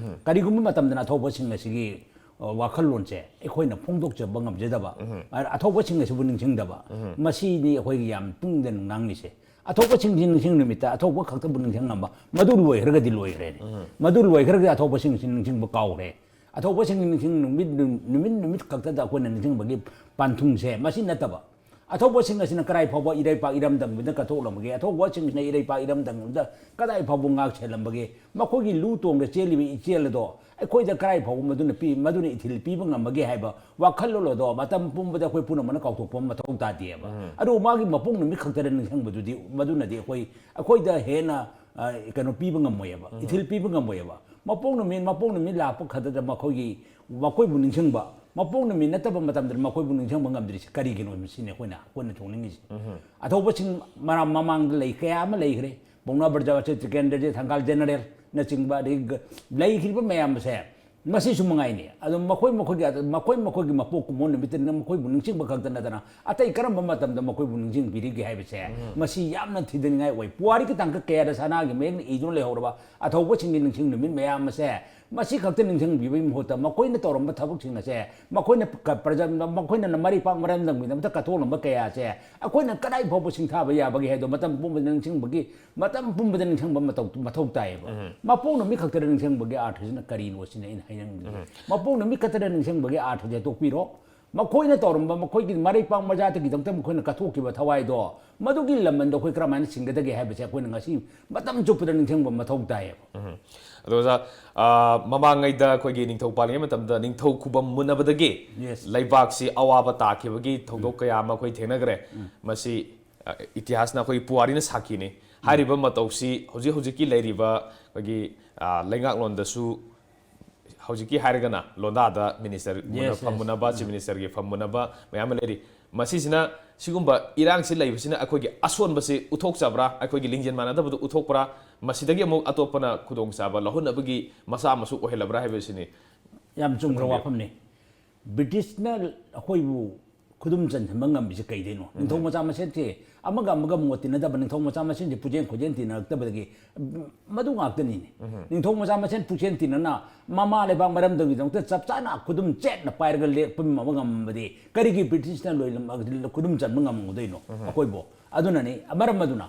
ꯀꯔꯤꯒꯨꯝꯕ ꯃꯇꯝꯗꯅ ꯑꯊꯧꯕꯁꯤꯡ ꯑꯁꯤꯒꯤ, ꯑ, ꯋꯥꯈꯜꯂꯣꯟꯁꯦ ꯑꯩꯈꯣꯏꯅ ꯐꯣꯡꯗꯣꯛꯆꯕ ꯉꯝꯖꯗꯕ, ꯑ-, ꯑꯊꯧꯕꯁꯤꯡ ꯑꯁꯤꯕꯨ ꯅꯤꯡꯁꯤꯡꯗꯕ, ꯃꯁꯤꯅꯤ ꯑꯩꯈꯣꯏꯒꯤ ꯌꯥꯝ ꯄꯨꯛꯅꯤꯡꯗ ꯅꯨꯡꯅꯥꯡꯂꯤꯁꯦ꯫ ꯑꯊꯧꯕꯁꯤꯡꯁꯤ ꯅꯤꯡꯁꯤꯡ ꯅꯨꯃꯤꯠꯇ ꯑꯊꯧꯕ ꯈꯛꯇꯕꯨ ꯅꯤꯡꯁꯤꯡꯉꯝꯕ, ꯃꯗꯨ ꯂꯣꯏꯈ꯭ꯔꯒꯗꯤ ꯂꯣꯏꯈ꯭ꯔꯦꯅꯦ꯫ ꯃꯗꯨ ꯂꯣꯏꯈ꯭ꯔꯒꯗꯤ ꯑꯊꯧꯕꯁꯤꯡꯁꯤ ꯅꯤꯡꯁꯤꯡꯕ ꯀꯥꯎꯈ꯭ꯔꯦ꯫ ꯑꯊꯧꯕꯁꯤꯡ ꯅꯤꯡꯁꯤꯡ ꯅꯨꯃꯤꯠ, ꯅꯨꯃꯤꯠ, ꯅꯨꯃꯤꯠ ꯈꯛꯇꯗ ꯑꯩꯈꯣꯏꯅ ꯅꯤꯡꯁꯤꯡꯕꯒꯤ ꯄꯥꯟꯊꯨꯡꯁꯦ ꯃꯁꯤ ꯅꯠꯇꯕ, ꯑꯊꯧꯕꯁꯤꯡ ꯑꯁꯤꯅ ꯀꯗꯥꯏ ꯐꯥꯎꯕ ꯏꯔꯩꯄꯥꯛ ꯏꯔꯝꯗꯝꯗ ꯀꯠꯊꯣꯛꯂꯝꯕꯒꯦ, ꯑꯊꯧꯕꯁꯤꯡꯁꯤꯅ ꯏꯔꯩꯄꯥꯛ ꯏꯔꯝꯗꯝꯗ ꯀꯗꯥꯏ ꯐꯥꯎꯕ ꯉꯥꯛ ꯁꯦꯜꯂꯝꯕꯒꯦ, ꯃꯈꯣꯏꯒꯤ ꯂꯨ ꯇꯣꯡꯗ ꯆꯦꯜꯂꯤꯕ ꯏꯆꯦꯜ ꯑꯗꯣ ꯑꯩꯈꯣꯏꯗ ꯀꯗꯥꯏ ꯐꯥꯎꯕ ꯃꯗꯨꯅ ꯄꯤ-, ꯃꯗꯨꯅ ꯏꯊꯤꯜ ꯄꯤꯕ ꯉꯝꯕꯒꯦ ꯍꯥꯏꯕ ꯋꯥꯈꯜꯂꯣꯟ ꯑꯗꯣ ꯃꯇꯝ ꯄꯨꯝꯕꯗ ꯑꯩꯈꯣꯏ ꯄꯨꯝꯅꯃꯛꯅ ꯀꯥꯎꯊꯣꯛꯄ ꯃꯊꯧ ꯇꯥꯗꯦꯕ꯫ ꯑꯗꯨꯕꯨ ꯃꯥꯒꯤ ꯃꯄꯣꯛ ꯅꯨꯃꯤꯠ ꯈꯛꯇꯗ ꯅꯤꯡꯁꯤꯡꯕꯗꯨꯗꯤ, ꯃꯗꯨꯅꯗꯤ ꯑꯩꯈꯣꯏ, ꯑꯩꯈꯣꯏꯗ ꯍꯦꯟꯅ, ꯑ, ꯀꯩꯅꯣ ꯄꯤꯕ ꯉꯝꯃꯣꯏꯌꯦꯕ, ꯏꯊꯤꯜ ꯄꯤꯕ ꯉꯝꯃꯣꯏꯌꯦꯕ꯫ ꯃꯄꯣꯛ ꯅꯨꯃꯤꯠ, ꯃꯄꯣꯛ ꯅꯨꯃꯤꯠ ꯂꯥꯛꯄ ꯈꯛꯇꯗ ꯃꯈꯣꯏꯒꯤ, ꯃꯈꯣꯏꯕꯨ ꯅꯤꯡꯁꯤꯡꯕ, ꯃꯄꯣꯛ ꯅꯨꯃꯤꯠ ꯅꯠꯇꯕ ꯃꯇꯝꯗ ꯃꯈꯣꯏꯕꯨ ꯅꯤꯡꯁꯤꯡꯕ ꯉꯝꯗ꯭ꯔꯤꯁꯤ ꯀꯔꯤꯒꯤꯅꯣ ꯍꯥꯏꯕꯁꯤꯅꯤ ꯑꯩꯈꯣꯏꯅ, ꯑꯩꯈꯣꯏꯅ ꯊꯣꯛꯅꯤꯡꯉꯤꯁꯤ꯫ ꯑꯊꯧꯕꯁꯤꯡ ꯃꯔꯥ-, ꯃꯃꯥꯡꯗ ꯂꯩ, ꯀꯌꯥ ꯑꯃ ꯂꯩꯈ꯭ꯔꯦ꯫ ꯄꯥꯎꯅꯥ ꯕ꯭ꯔꯖꯕꯥꯁꯤ, ꯇ꯭ꯔꯤꯀꯦꯟꯗ꯭ꯔꯖꯤꯠ, ꯊꯪꯒꯥꯜ ꯖꯦꯅꯔꯦꯜꯅꯆꯤꯡꯕ, ꯑꯗꯒꯤ ꯒ-, ꯂꯩꯈ꯭ꯔꯤꯕ ꯃꯌꯥꯝ ꯑꯁꯦ ꯃꯁꯤꯁꯨ ꯃꯉꯥꯏꯅꯤ꯫ ꯑꯗꯨ ꯃꯈꯣꯏ ꯃꯈꯣꯏꯒꯤ, ꯃꯈꯣꯏ ꯃꯈꯣꯏꯒꯤ ꯃꯄꯣꯛ ꯀꯨꯝꯑꯣꯟ ꯅꯨꯃꯤꯠꯇꯅ ꯃꯈꯣꯏꯕꯨ ꯅꯤꯡꯁꯤꯡꯕ ꯈꯛꯇ ꯅꯠꯇꯅ ꯑꯇꯩ ꯀꯔꯝꯕ ꯃꯇꯝꯗ ꯃꯈꯣꯏꯕꯨ ꯅꯤꯡꯁꯤꯡꯕꯤꯔꯤꯒꯦ ꯍꯥꯏꯕꯁꯦ ꯃꯁꯤ ꯌꯥꯝꯅ ꯊꯤꯗꯅꯤꯡꯉꯥꯏ ꯑꯣꯏ꯫ ꯄꯨꯋꯥꯔꯤꯒꯤ ꯇꯥꯡꯀꯛ ꯀꯌꯥꯗ ꯁꯅꯥꯒꯤ ꯃꯌꯦꯛꯅ ꯏꯗꯨꯅ ꯂꯩꯍꯧꯔꯕ ꯑꯊꯧꯕꯁꯤꯡꯒꯤ ꯅꯤꯡꯁꯤꯡ ꯅꯨꯃꯤꯠ ꯃꯌꯥꯝ ꯑꯁꯦ ꯃꯁꯤ ꯈꯛꯇ ꯅꯤꯡꯁꯤꯡꯕꯤꯕꯒꯤ ꯃꯍꯨꯠꯇ ꯃꯈꯣꯏꯅ ꯇꯧꯔꯝꯕ ꯊꯕꯛꯁꯤꯡ ꯑꯁꯦ, ꯃꯈꯣꯏꯅ ꯀ-, ꯄ꯭ꯔꯖꯥ-, ꯃꯈꯣꯏꯅ ꯃꯔꯩ ꯄꯥꯛ ꯃꯔꯝꯗꯝꯒꯤꯗꯃꯛꯇ ꯀꯠꯊꯣꯛꯂꯝꯕ ꯀꯌꯥ ꯑꯁꯦ ꯑꯩꯈꯣꯏꯅ ꯀꯗꯥꯏ ꯐꯥꯎꯕ ꯁꯤꯡꯊꯥꯕ ꯌꯥꯕꯒꯦ ꯍꯥꯏꯗꯣ ꯃꯇꯝ ꯄꯨꯝꯕꯗ ꯅꯤꯡꯁꯤꯡꯕꯒꯤ, ꯃꯇꯝ ꯄꯨꯝꯕꯗ ꯅꯤꯡꯁꯤꯡꯕ ꯃꯇꯧ, ꯃꯊꯧ ꯇꯥꯏꯌꯦꯕ꯫ ꯃꯄꯣꯛ ꯅꯨꯃꯤꯠ ꯈꯛꯇꯗ ꯅꯤꯡꯁꯤꯡꯕꯒꯤ ꯑꯥꯔꯊꯁꯤꯅ ꯀꯔꯤꯅꯣ ꯁꯤꯅ ꯑꯩꯅ ꯍꯥꯏꯅꯤꯡꯉꯤꯁꯦ꯫ ꯃꯄꯣꯛ ꯅꯨꯃꯤꯠ ꯈꯛꯇꯗ ꯅꯤꯡꯁꯤꯡꯕꯒꯤ ꯑꯥꯔꯊꯁꯦ ꯇꯣꯛꯄꯤꯔꯣ꯫ ꯃꯈꯣꯏꯅ ꯇꯧꯔꯝꯕ, ꯃꯈꯣꯏꯒꯤ ꯃꯔꯩ ꯄꯥꯛ ꯃꯖꯥꯇꯒꯤꯗꯃꯛꯇ ꯃꯈꯣꯏꯅ ꯀꯠꯊꯣꯛꯈꯤꯕ ꯊꯋꯥꯏꯗꯣ, ꯃꯗꯨꯒꯤ ꯂꯃꯟꯗꯣ ꯑꯩꯈꯣꯏ ꯀꯔꯝꯍꯥꯏꯅ ꯁꯤꯡꯒꯗꯒꯦ ꯍꯥꯏꯕꯁꯦ ꯑꯩꯈꯣꯏꯅ ꯉꯁꯤ ꯃꯇꯝ ꯆꯨꯞꯄꯗ ꯅꯤꯡꯁꯤꯡꯕ ꯃꯊꯧ ꯇꯥꯏꯌꯦꯕ꯫ ꯑꯗꯣ ꯑꯣꯖꯥ, ꯑ, ꯃꯃꯥꯡꯉꯩꯗ ꯑꯩꯈꯣꯏꯒꯤ ꯅꯤꯡꯊꯧ ꯄꯥꯜꯂꯤꯉꯩ ꯃꯇꯝꯗ ꯅꯤꯡꯊꯧ ꯈꯨꯕꯝ ꯃꯨꯟꯅꯕꯗꯒꯤ Yes. ꯂꯩꯕꯥꯛꯁꯤ ꯑꯋꯥꯕ ꯇꯥꯈꯤꯕꯒꯤ ꯊꯧꯗꯣꯛ ꯀꯌꯥ ꯑꯃ ꯑꯩꯈꯣꯏ ꯊꯦꯡꯅꯈ꯭ꯔꯦ꯫ ꯃꯁꯤ, ꯑ, ꯏꯇꯤꯍꯥꯁꯅ ꯑꯩꯈꯣꯏꯒꯤ ꯄꯨꯋꯥꯔꯤꯅ ꯁꯥꯈꯤꯅꯤ꯫ ꯍꯥꯏꯔꯤꯕ ꯃꯇꯧꯁꯤ ꯍꯧꯖꯤꯛ ꯍꯧꯖꯤꯛꯀꯤ ꯂꯩꯔꯤꯕ ꯑꯩꯈꯣꯏꯒꯤ, ꯑ, ꯂꯩꯉꯥꯛꯂꯣꯟꯗꯁꯨ ꯍꯧꯖꯤꯛꯀꯤ ꯍꯥꯏꯔꯒꯅ ꯂꯣꯟꯗꯥꯗ ꯃꯤꯅꯤꯁꯇꯔ Yes, yes. ꯐꯝꯃꯨꯟꯅꯕ, ꯆꯤꯐ ꯃꯤꯅꯤꯁꯇꯔꯒꯤ ꯐꯝꯃꯨꯟꯅꯕ ꯃꯌꯥꯝ ꯑꯃ ꯂꯩꯔꯤ꯫ ꯃꯁꯤꯁꯤꯅ, ꯁꯤꯒꯨꯝꯕ ꯏꯔꯥꯡꯁꯤ ꯂꯩꯕꯁꯤꯅ ꯑꯩꯈꯣꯏꯒꯤ ꯑꯁꯣꯟꯕꯁꯤ ꯎꯠꯊꯣꯛꯆꯕ꯭ꯔꯥ, ꯑꯩꯈꯣꯏꯒꯤ ꯂꯤꯡꯖꯦꯜ ꯃꯥꯟꯅꯗꯕꯗꯨ ꯎꯠꯊꯣꯛꯄ꯭ꯔꯥ, ꯃꯁꯤꯗꯒꯤ ꯑꯃꯨꯛ ꯑꯇꯣꯞꯄꯅ ꯈꯨꯗꯣꯡꯆꯥꯕ ꯂꯧꯍꯟꯅꯕꯒꯤ ꯃꯆꯥꯛ ꯑꯃꯁꯨ ꯑꯣꯏꯍꯜꯂꯕ꯭ꯔꯥ ꯍꯥꯏꯕꯁꯤꯅꯤ꯫ ꯌꯥꯝ ꯆꯨꯝꯈ꯭ꯔ ꯋꯥꯐꯝꯅꯤ꯫ ꯕ꯭ꯔꯤꯇꯤꯁꯅ ꯑꯩꯈꯣꯏꯕꯨ ꯈꯨꯗꯨꯝ ꯆꯟꯁꯤꯟꯕ ꯉꯝꯃꯤꯁꯦ ꯀꯩꯗꯩꯅꯣ? ꯅꯤꯡꯊꯧ ꯃꯆꯥ ꯃꯁꯦꯟꯁꯦ ꯑꯃꯒ ꯑꯃꯒ ꯃꯣꯠ ꯇꯤꯟꯅꯗꯕ, ꯅꯤꯡꯊꯧ ꯃꯆꯥ ꯃꯁꯦꯟꯁꯦ ꯄꯨꯛꯆꯦꯟ ꯈꯣꯏꯖꯦꯟ ꯇꯤꯟꯅꯔꯛꯇꯕꯗꯒꯤ, ꯃꯗꯨ ꯉꯥꯛꯇꯅꯤꯅꯦ꯫ ꯅꯤꯡꯊꯧ ꯃꯆꯥ ꯃꯁꯦꯟ ꯄꯨꯛꯆꯦꯟ ꯇꯤꯟꯅꯅ ꯃꯃꯥ ꯂꯩꯕꯥꯛ ꯃꯔꯝꯗꯝꯒꯤꯗꯃꯛꯇ ꯆꯞ ꯆꯥꯅ ꯈꯨꯗꯨꯝ ꯆꯦꯠꯅ ꯄꯥꯏꯔꯒ ꯂꯦꯞꯄ ꯉꯝꯕꯗꯤ ꯀꯔꯤꯒꯤ ꯕ꯭ꯔꯤꯇꯤꯁꯅ ꯂꯣꯏꯅꯃꯛ ꯈꯨꯗꯨꯝ ꯆꯟꯕ ꯉꯝꯒꯗꯣꯏꯅꯣ ꯑꯩꯈꯣꯏꯕꯨ? ꯑꯗꯨꯅꯅꯤ, ꯃꯔꯝ ꯑꯗꯨꯅ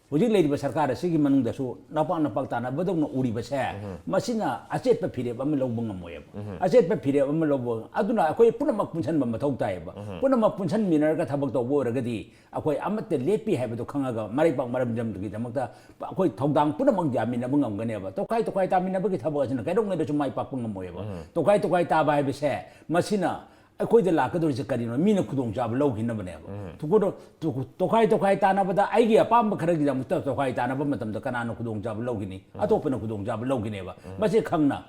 ꯍꯧꯖꯤꯛ ꯂꯩꯔꯤꯕ ꯁꯔꯀꯥꯔ ꯑꯁꯤꯒꯤ ꯃꯅꯨꯡꯗꯁꯨ ꯅꯄꯥꯛ ꯅꯄꯥꯛ ꯇꯥꯟꯅꯕꯗꯧꯅ ꯎꯔꯤꯕꯁꯦ, ꯃꯁꯤꯅ ꯑꯆꯦꯠꯄ ꯐꯤꯔꯦꯞ ꯑꯃ ꯂꯧꯕ ꯉꯝꯃꯣꯏꯕ꯫ ꯑꯆꯦꯠꯄ ꯐꯤꯔꯦꯞ ꯑꯃ ꯂꯧꯕ, ꯑꯗꯨꯅ ꯑꯩꯈꯣꯏ ꯄꯨꯝꯅꯃꯛ ꯄꯨꯟꯁꯤꯟꯕ ꯃꯊꯧ ꯇꯥꯏꯌꯦꯕ꯫ ꯄꯨꯝꯅꯃꯛ ꯄꯨꯟꯁꯤꯟꯃꯤꯟꯅꯔꯒ ꯊꯕꯛ ꯇꯧꯕ ꯑꯣꯏꯔꯒꯗꯤ ꯑꯩꯈꯣꯏ ꯑꯃꯠꯇ ꯂꯦꯞꯄꯤ ꯍꯥꯏꯕꯗꯣ ꯈꯪꯉꯒ ꯃꯔꯩ ꯄꯥꯛ ꯃꯔꯝꯗꯝꯒꯤꯗꯃꯛꯇ ꯑꯩꯈꯣꯏ ꯊꯧꯗꯥꯡ ꯄꯨꯝꯅꯃꯛ ꯌꯥꯃꯤꯟꯅꯕ ꯉꯝꯒꯅꯦꯕ꯫ ꯇꯣꯈꯥꯏ ꯇꯣꯈꯥꯏ ꯇꯥꯃꯤꯟꯅꯕꯒꯤ ꯊꯕꯛ ꯑꯁꯤꯅ ꯀꯩꯗꯧꯉꯩꯗꯁꯨ ꯃꯥꯏ ꯄꯥꯛꯄ ꯉꯝꯃꯣꯏꯕ꯫ ꯇꯣꯈꯥꯏ ꯇꯣꯈꯥꯏ ꯇꯥꯕ ꯍꯥꯏꯕꯁꯦ, ꯃꯁꯤꯅ ꯑꯩꯈꯣꯏꯗ ꯂꯥꯛꯀꯗꯧꯔꯤꯁꯦ ꯀꯔꯤꯅꯣ? ꯃꯤꯅ ꯈꯨꯗꯣꯡꯆꯥꯕ ꯂꯧꯈꯤꯅꯕꯅꯦꯕ꯫ ꯇꯨꯀꯨꯗꯣ-, ꯇꯨꯀꯨ-, ꯇꯣꯈꯥꯏ ꯇꯣꯈꯥꯏ ꯇꯥꯅꯕꯗ ꯑꯩꯒꯤ ꯑꯄꯥꯝꯕ ꯈꯔꯒꯤꯗꯃꯛꯇ ꯇꯣꯈꯥꯏ ꯇꯥꯅꯕ ꯃꯇꯝꯗ ꯀꯅꯥꯅ ꯈꯨꯗꯣꯡꯆꯥꯕ ꯂꯧꯈꯤꯅꯤ? ꯑꯇꯣꯞꯄꯅ ꯈꯨꯗꯣꯡꯆꯥꯕ ꯂꯧꯈꯤꯅꯦꯕ꯫ ꯃꯁꯤ ꯈꯪꯅ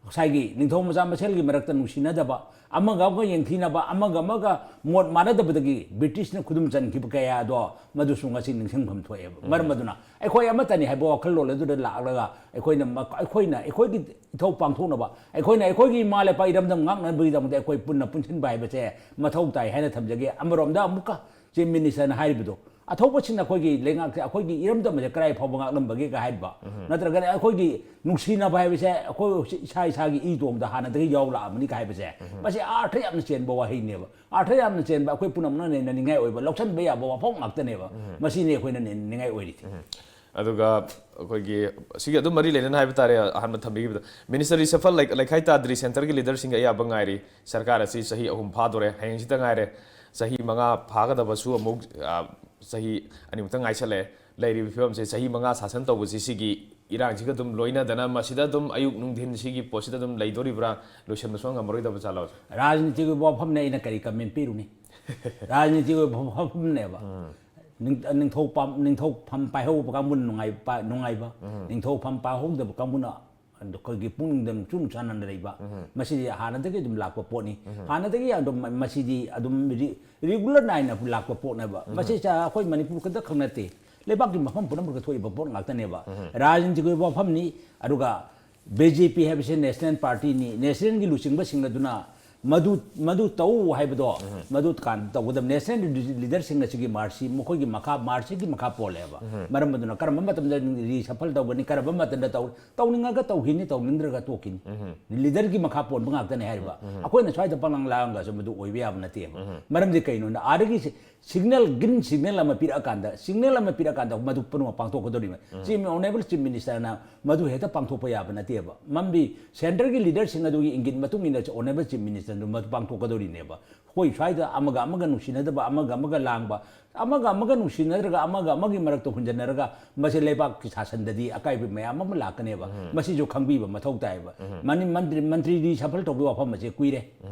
ꯉꯁꯥꯏꯒꯤ ꯅꯤꯡꯊꯧ ꯃꯆꯥ ꯃꯁꯦꯜꯒꯤ ꯃꯔꯛꯇ ꯅꯨꯡꯁꯤꯅꯗꯕ, ꯑꯃꯒ ꯑꯃꯒ ꯌꯦꯡꯊꯤꯅꯕ, ꯑꯃꯒ ꯑꯃꯒ ꯃꯣꯠ ꯃꯥꯟꯅꯗꯕꯗꯒꯤ ꯕ꯭ꯔꯤꯇꯤꯁꯅ ꯈꯨꯗꯨꯝ ꯆꯟꯈꯤꯕ ꯀꯌꯥ ꯑꯗꯣ ꯃꯗꯨꯁꯨ ꯉꯁꯤ ꯅꯤꯡꯁꯤꯡꯐꯝ ꯊꯣꯛꯑꯦꯕ꯫ ꯃꯔꯝ ꯑꯗꯨꯅ ꯑꯩꯈꯣꯏ ꯑꯃꯠꯇꯅꯤ ꯍꯥꯏꯕ ꯋꯥꯈꯜꯂꯣꯟ ꯑꯗꯨꯗ ꯂꯥꯛꯂꯒ ꯑꯩꯈꯣꯏꯅ ꯃ-, ꯑꯩꯈꯣꯏꯅ ꯑꯩꯈꯣꯏꯒꯤ ꯏꯊꯧ ꯄꯥꯡꯊꯣꯛꯅꯕ, ꯑꯩꯈꯣꯏꯅ ꯑꯩꯈꯣꯏꯒꯤ ꯏꯃꯥ ꯂꯩꯄꯥꯛ ꯏꯔꯝꯗꯝ ꯉꯥꯛꯅꯕꯒꯤꯗꯃꯛꯇ ꯑꯩꯈꯣꯏ ꯄꯨꯟꯅ ꯄꯨꯟꯁꯤꯟꯕ ꯍꯥꯏꯕꯁꯦ ꯃꯊꯧ ꯇꯥꯏ ꯍꯥꯏꯅ ꯊꯝꯖꯒꯦ꯫ ꯑꯃꯔꯣꯝꯗ ꯑꯃꯨꯛꯀ ꯆꯤꯐ ꯃꯤꯅꯤꯁꯇꯔꯅ ꯍꯥꯏꯔꯤꯕꯗꯣ, ꯑꯊꯧꯕꯁꯤꯡꯅ ꯑꯩꯈꯣꯏꯒꯤ ꯂꯩꯉꯥꯛꯁꯦ, ꯑꯩꯈꯣꯏꯒꯤ ꯏꯔꯝꯗꯝ ꯑꯁꯦ ꯀꯗꯥꯏ ꯐꯥꯎꯕ ꯉꯥꯛꯂꯝꯕꯒꯦ ꯀ ꯍꯥꯏꯕ, ꯅꯠꯇ꯭ꯔꯒꯅ ꯑꯩꯈꯣꯏꯒꯤ ꯅꯨꯡꯁꯤꯅꯕ ꯍꯥꯏꯕꯁꯦ ꯑꯩꯈꯣꯏ ꯏꯁꯥ ꯏꯁꯥꯒꯤ ꯏ ꯇꯣꯝꯗ ꯍꯥꯟꯅꯗꯒꯤ ꯌꯥꯎ ꯂꯥꯛꯑꯕꯅꯤ ꯀ ꯍꯥꯏꯕꯁꯦ, ꯃꯁꯤ ꯑꯥꯔꯊ ꯌꯥꯝꯅ ꯆꯦꯟꯕ ꯋꯥꯍꯩꯅꯦꯕ꯫ ꯑꯥꯔꯊ ꯌꯥꯝꯅ ꯆꯦꯟꯕ, ꯑꯩꯈꯣꯏ ꯄꯨꯝꯅꯃꯛꯅ ꯅꯩꯅꯅꯤꯡꯉꯥꯏ ꯑꯣꯏꯕ, ꯂꯧꯁꯤꯟꯕ ꯌꯥꯕ ꯋꯥꯐꯝ ꯉꯥꯛꯇꯅꯦꯕ꯫ ꯃꯁꯤꯅꯤ ꯑꯩꯈꯣꯏꯅ ꯅꯩꯅꯅꯤꯡꯉꯥꯏ ꯑꯣꯏꯔꯤꯁꯦ꯫ ꯑꯗꯨꯒ ꯑꯩꯈꯣꯏꯒꯤ ꯁꯤꯒꯤ ꯑꯗꯨꯝ ꯃꯔꯤ ꯂꯩꯅꯅ ꯍꯥꯏꯕ ꯇꯥꯔꯦ, ꯑꯍꯥꯟꯕ ꯊꯝꯕꯤꯈꯤꯕꯗ ꯃꯤꯅꯤꯁꯇꯔ ꯔꯤꯁꯐꯜ ꯂꯩꯈꯥꯏ ꯇꯥꯗ꯭ꯔꯤ, ꯁꯦꯟꯇꯔꯒꯤ ꯂꯤꯗꯔꯁꯤꯡꯒꯤ ꯑꯌꯥꯕ ꯉꯥꯏꯔꯤ꯫ ꯁꯔꯀꯥꯔ ꯑꯁꯤ ꯆꯍꯤ ꯑꯍꯨꯝ ꯐꯥꯗꯣꯔꯦ, ꯍꯌꯦꯡꯁꯤꯇ ꯉꯥꯏꯔꯦ꯫ ꯆꯍꯤ ꯃꯉꯥ ꯐꯥꯒꯗꯕꯁꯨ ꯑꯃꯨꯛ, ꯑ, ꯆꯍꯤ ꯑꯅꯤꯃꯨꯛꯇ ꯉꯥꯏꯁꯜꯂꯛꯑꯦ꯫ ꯂꯩꯔꯤꯕ ꯐꯤꯕꯝꯁꯦ ꯆꯍꯤ ꯃꯉꯥ ꯁꯥꯁꯟ ꯇꯧꯕꯁꯤ ꯁꯤꯒꯤ ꯏꯔꯥꯡꯁꯤꯒ ꯑꯗꯨꯝ ꯂꯣꯏꯅꯗꯅ ꯃꯁꯤꯗ ꯑꯗꯨꯝ ꯑꯌꯨꯛ ꯅꯨꯡꯊꯤꯟ ꯁꯤꯒꯤ ꯄꯣꯠꯁꯤꯗ ꯑꯗꯨꯝ ꯂꯩꯗꯣꯔꯤꯕ꯭ꯔꯥ, ꯂꯣꯏꯁꯤꯟꯕ ꯁꯨꯡꯉꯝ ꯉꯝꯃꯔꯣꯏꯗꯕ ꯖꯥꯠꯂꯣ? ꯔꯥꯖꯅꯤꯇꯤꯒꯤ ꯑꯣꯏꯕ ꯋꯥꯐꯝꯅꯦ, ꯑꯩꯅ ꯀꯔꯤ ꯀꯃꯦꯟ ꯄꯤꯔꯨꯅꯤ? ꯔꯥꯖꯅꯤꯇꯤꯒꯤ ꯑꯣꯏꯕ ꯋꯥꯐꯝꯅꯦꯕ꯫ ꯅꯤꯡ-, ꯅꯤꯡꯊꯧ ꯄꯥꯝ-, ꯅꯤꯡꯊꯧ ꯐꯝ ꯄꯥꯏꯍꯧꯕ ꯀꯥꯡꯕꯨꯅ ꯅꯨꯡꯉꯥꯏ-, ꯄꯥ-, ꯅꯨꯡꯉꯥꯏꯕ, ꯅꯤꯡꯊꯧ ꯐꯝ ꯄꯥꯏꯍꯧꯗꯕ ꯀꯥꯡꯕꯨꯅ ꯑꯩꯈꯣꯏꯒꯤ ꯄꯨꯛꯅꯤꯡꯗ ꯅꯨꯡꯁꯨ ꯅꯨꯡꯁꯥꯅꯅ ꯂꯩꯕ꯫ ꯃꯁꯤꯗꯤ ꯍꯥꯟꯅꯗꯒꯤ ꯑꯗꯨꯝ ꯂꯥꯛꯄ ꯄꯣꯠꯅꯤ꯫ ꯍꯥꯟꯅꯗꯒꯤ ꯑꯗꯨꯝ ꯃ-, ꯃꯁꯤꯗꯤ ꯑꯗꯨꯝ ꯔꯤ-, ꯔꯤꯒꯨꯂꯔ ꯅꯥꯏꯅ ꯂꯥꯛꯄ ꯄꯣꯠꯅꯦꯕ꯫ ꯃꯁꯤ ꯆ-, ꯑꯩꯈꯣꯏ ꯃꯅꯤꯄꯨꯔ ꯈꯛꯇ ꯈꯛ ꯅꯠꯇꯦ, ꯂꯩꯕꯥꯛꯀꯤ ꯃꯐꯝ ꯄꯨꯝꯅꯃꯛꯇ ꯊꯣꯛꯏꯕ ꯄꯣꯠ ꯉꯥꯛꯇꯅꯦꯕ꯫ ꯔꯥꯖꯅꯤꯇꯤꯒꯤ ꯑꯣꯏꯕ ꯋꯥꯐꯝꯅꯤ꯫ ꯑꯗꯨꯒ ꯕꯤ ꯖꯦ ꯄꯤ ꯍꯥꯏꯕꯁꯤ ꯅꯦꯁꯅꯦꯜ ꯄꯥꯔꯇꯤꯅꯤ꯫ ꯅꯦꯁꯅꯦꯜꯒꯤ ꯂꯨꯆꯤꯡꯕꯁꯤꯡ ꯑꯗꯨꯅ ꯃꯗꯨ, ꯃꯗꯨ ꯇꯧ ꯍꯥꯏꯕꯗꯣ, ꯃꯗꯨ ꯀꯥꯟ ꯇꯧꯒꯗꯕ꯫ ꯅꯦꯁꯅꯦꯜ ꯂꯤꯗꯔꯁꯤꯡ ꯑꯁꯤꯒꯤ ꯃꯥꯔꯁꯤ, ꯃꯈꯣꯏꯒꯤ ꯃꯈꯥ, ꯃꯥꯔꯁꯤꯒꯤ ꯃꯈꯥ ꯄꯣꯜꯂꯦꯕ꯫ ꯃꯔꯝ ꯑꯗꯨꯅ ꯀꯔꯝꯕ ꯃꯇꯝꯗ ꯔꯤꯁꯐꯜ ꯇꯧꯒꯅꯤ, ꯀꯔꯝꯕ ꯃꯇꯝꯗ ꯇꯧ-, ꯇꯧꯅꯤꯡꯉꯒ ꯇꯧꯈꯤꯅꯤ, ꯇꯧꯅꯤꯡꯗ꯭ꯔꯒ ꯇꯣꯛꯈꯤꯅꯤ꯫ ꯂꯤꯗꯔꯒꯤ ꯃꯈꯥ ꯄꯣꯟꯕ ꯉꯥꯛꯇꯅꯦ ꯍꯥꯏꯔꯤꯕ꯫ ꯑꯩꯈꯣꯏꯅ ꯁ꯭ꯋꯥꯏꯗ ꯄꯪꯂꯥꯡ ꯂꯥꯡꯉꯒꯁꯨ ꯃꯗꯨ ꯑꯣꯏꯕ ꯌꯥꯕ ꯅꯠꯇꯦꯕ꯫ ꯃꯔꯝꯗꯤ ꯀꯩꯅꯣꯅ ꯑꯥꯗꯒꯤ ꯁꯤ-, ꯁꯤꯒꯅꯦꯜ, ꯒ꯭ꯔꯤꯟ ꯁꯤꯒꯅꯦꯜ ꯑꯃ ꯄꯤꯔꯛꯑꯀꯥꯟꯗ, ꯁꯤꯒꯅꯦꯜ ꯑꯃ ꯄꯤꯔꯛꯑꯀꯥꯟꯗ ꯃꯗꯨ ꯄꯨꯝꯅꯃꯛ ꯄꯥꯡꯊꯣꯛꯀꯗꯧꯔꯤꯕ꯫ ꯆꯤꯐ, ꯑꯣꯅꯔꯦꯕꯜ ꯆꯤꯐ ꯃꯤꯅꯤꯁꯇꯔꯅ ꯃꯗꯨ ꯍꯦꯛꯇ ꯄꯥꯡꯊꯣꯛꯄ ꯌꯥꯕ ꯅꯠꯇꯦꯕ꯫ ꯃꯔꯝꯗꯤ ꯁꯦꯟꯇꯔꯒꯤ ꯂꯤꯗꯔꯁꯤꯡ ꯑꯗꯨꯒꯤ ꯏꯪꯒꯤꯠ ꯃꯇꯨꯡ ꯏꯟꯅ ꯑꯣꯅꯔꯦꯕꯜ ꯆꯤꯐ ꯃꯤꯅꯤꯁꯇꯔꯅ ꯃꯗꯨ ꯄꯥꯡꯊꯣꯛꯀꯗꯧꯔꯤꯅꯦꯕ꯫ ꯑꯩꯈꯣꯏ ꯁ꯭ꯋꯥꯏꯗ ꯑꯃꯒ ꯑꯃꯒ ꯅꯨꯡꯁꯤꯅꯗꯕ, ꯑꯃꯒ ꯑꯃꯒ ꯂꯥꯡꯕ, ꯑꯃꯒ ꯑꯃꯒ ꯅꯨꯡꯁꯤꯅꯗ꯭ꯔꯒ ꯑꯃꯒ ꯑꯃꯒꯤ ꯃꯔꯛꯇ ꯍꯨꯟꯖꯟꯅꯔꯒ ꯃꯁꯤ ꯂꯩꯕꯥꯛꯀꯤ ꯁꯥꯁꯟꯗꯗꯤ ꯑꯀꯥꯏꯕ ꯃꯌꯥꯝ ꯑꯃ ꯂꯥꯛꯀꯅꯦꯕ꯫ ꯃꯁꯤꯁꯨ ꯈꯪꯕꯤꯕ ꯃꯊꯧ ꯇꯥꯏꯌꯦꯕ꯫ ꯃꯅꯤ-, ꯃꯟꯇ꯭ꯔꯤ, ꯃꯟꯇ꯭ꯔꯤ ꯔꯤꯁꯐꯜ ꯇꯧꯕꯒꯤ ꯋꯥꯐꯝ ꯑꯁꯦ ꯀꯨꯏꯔꯦ꯫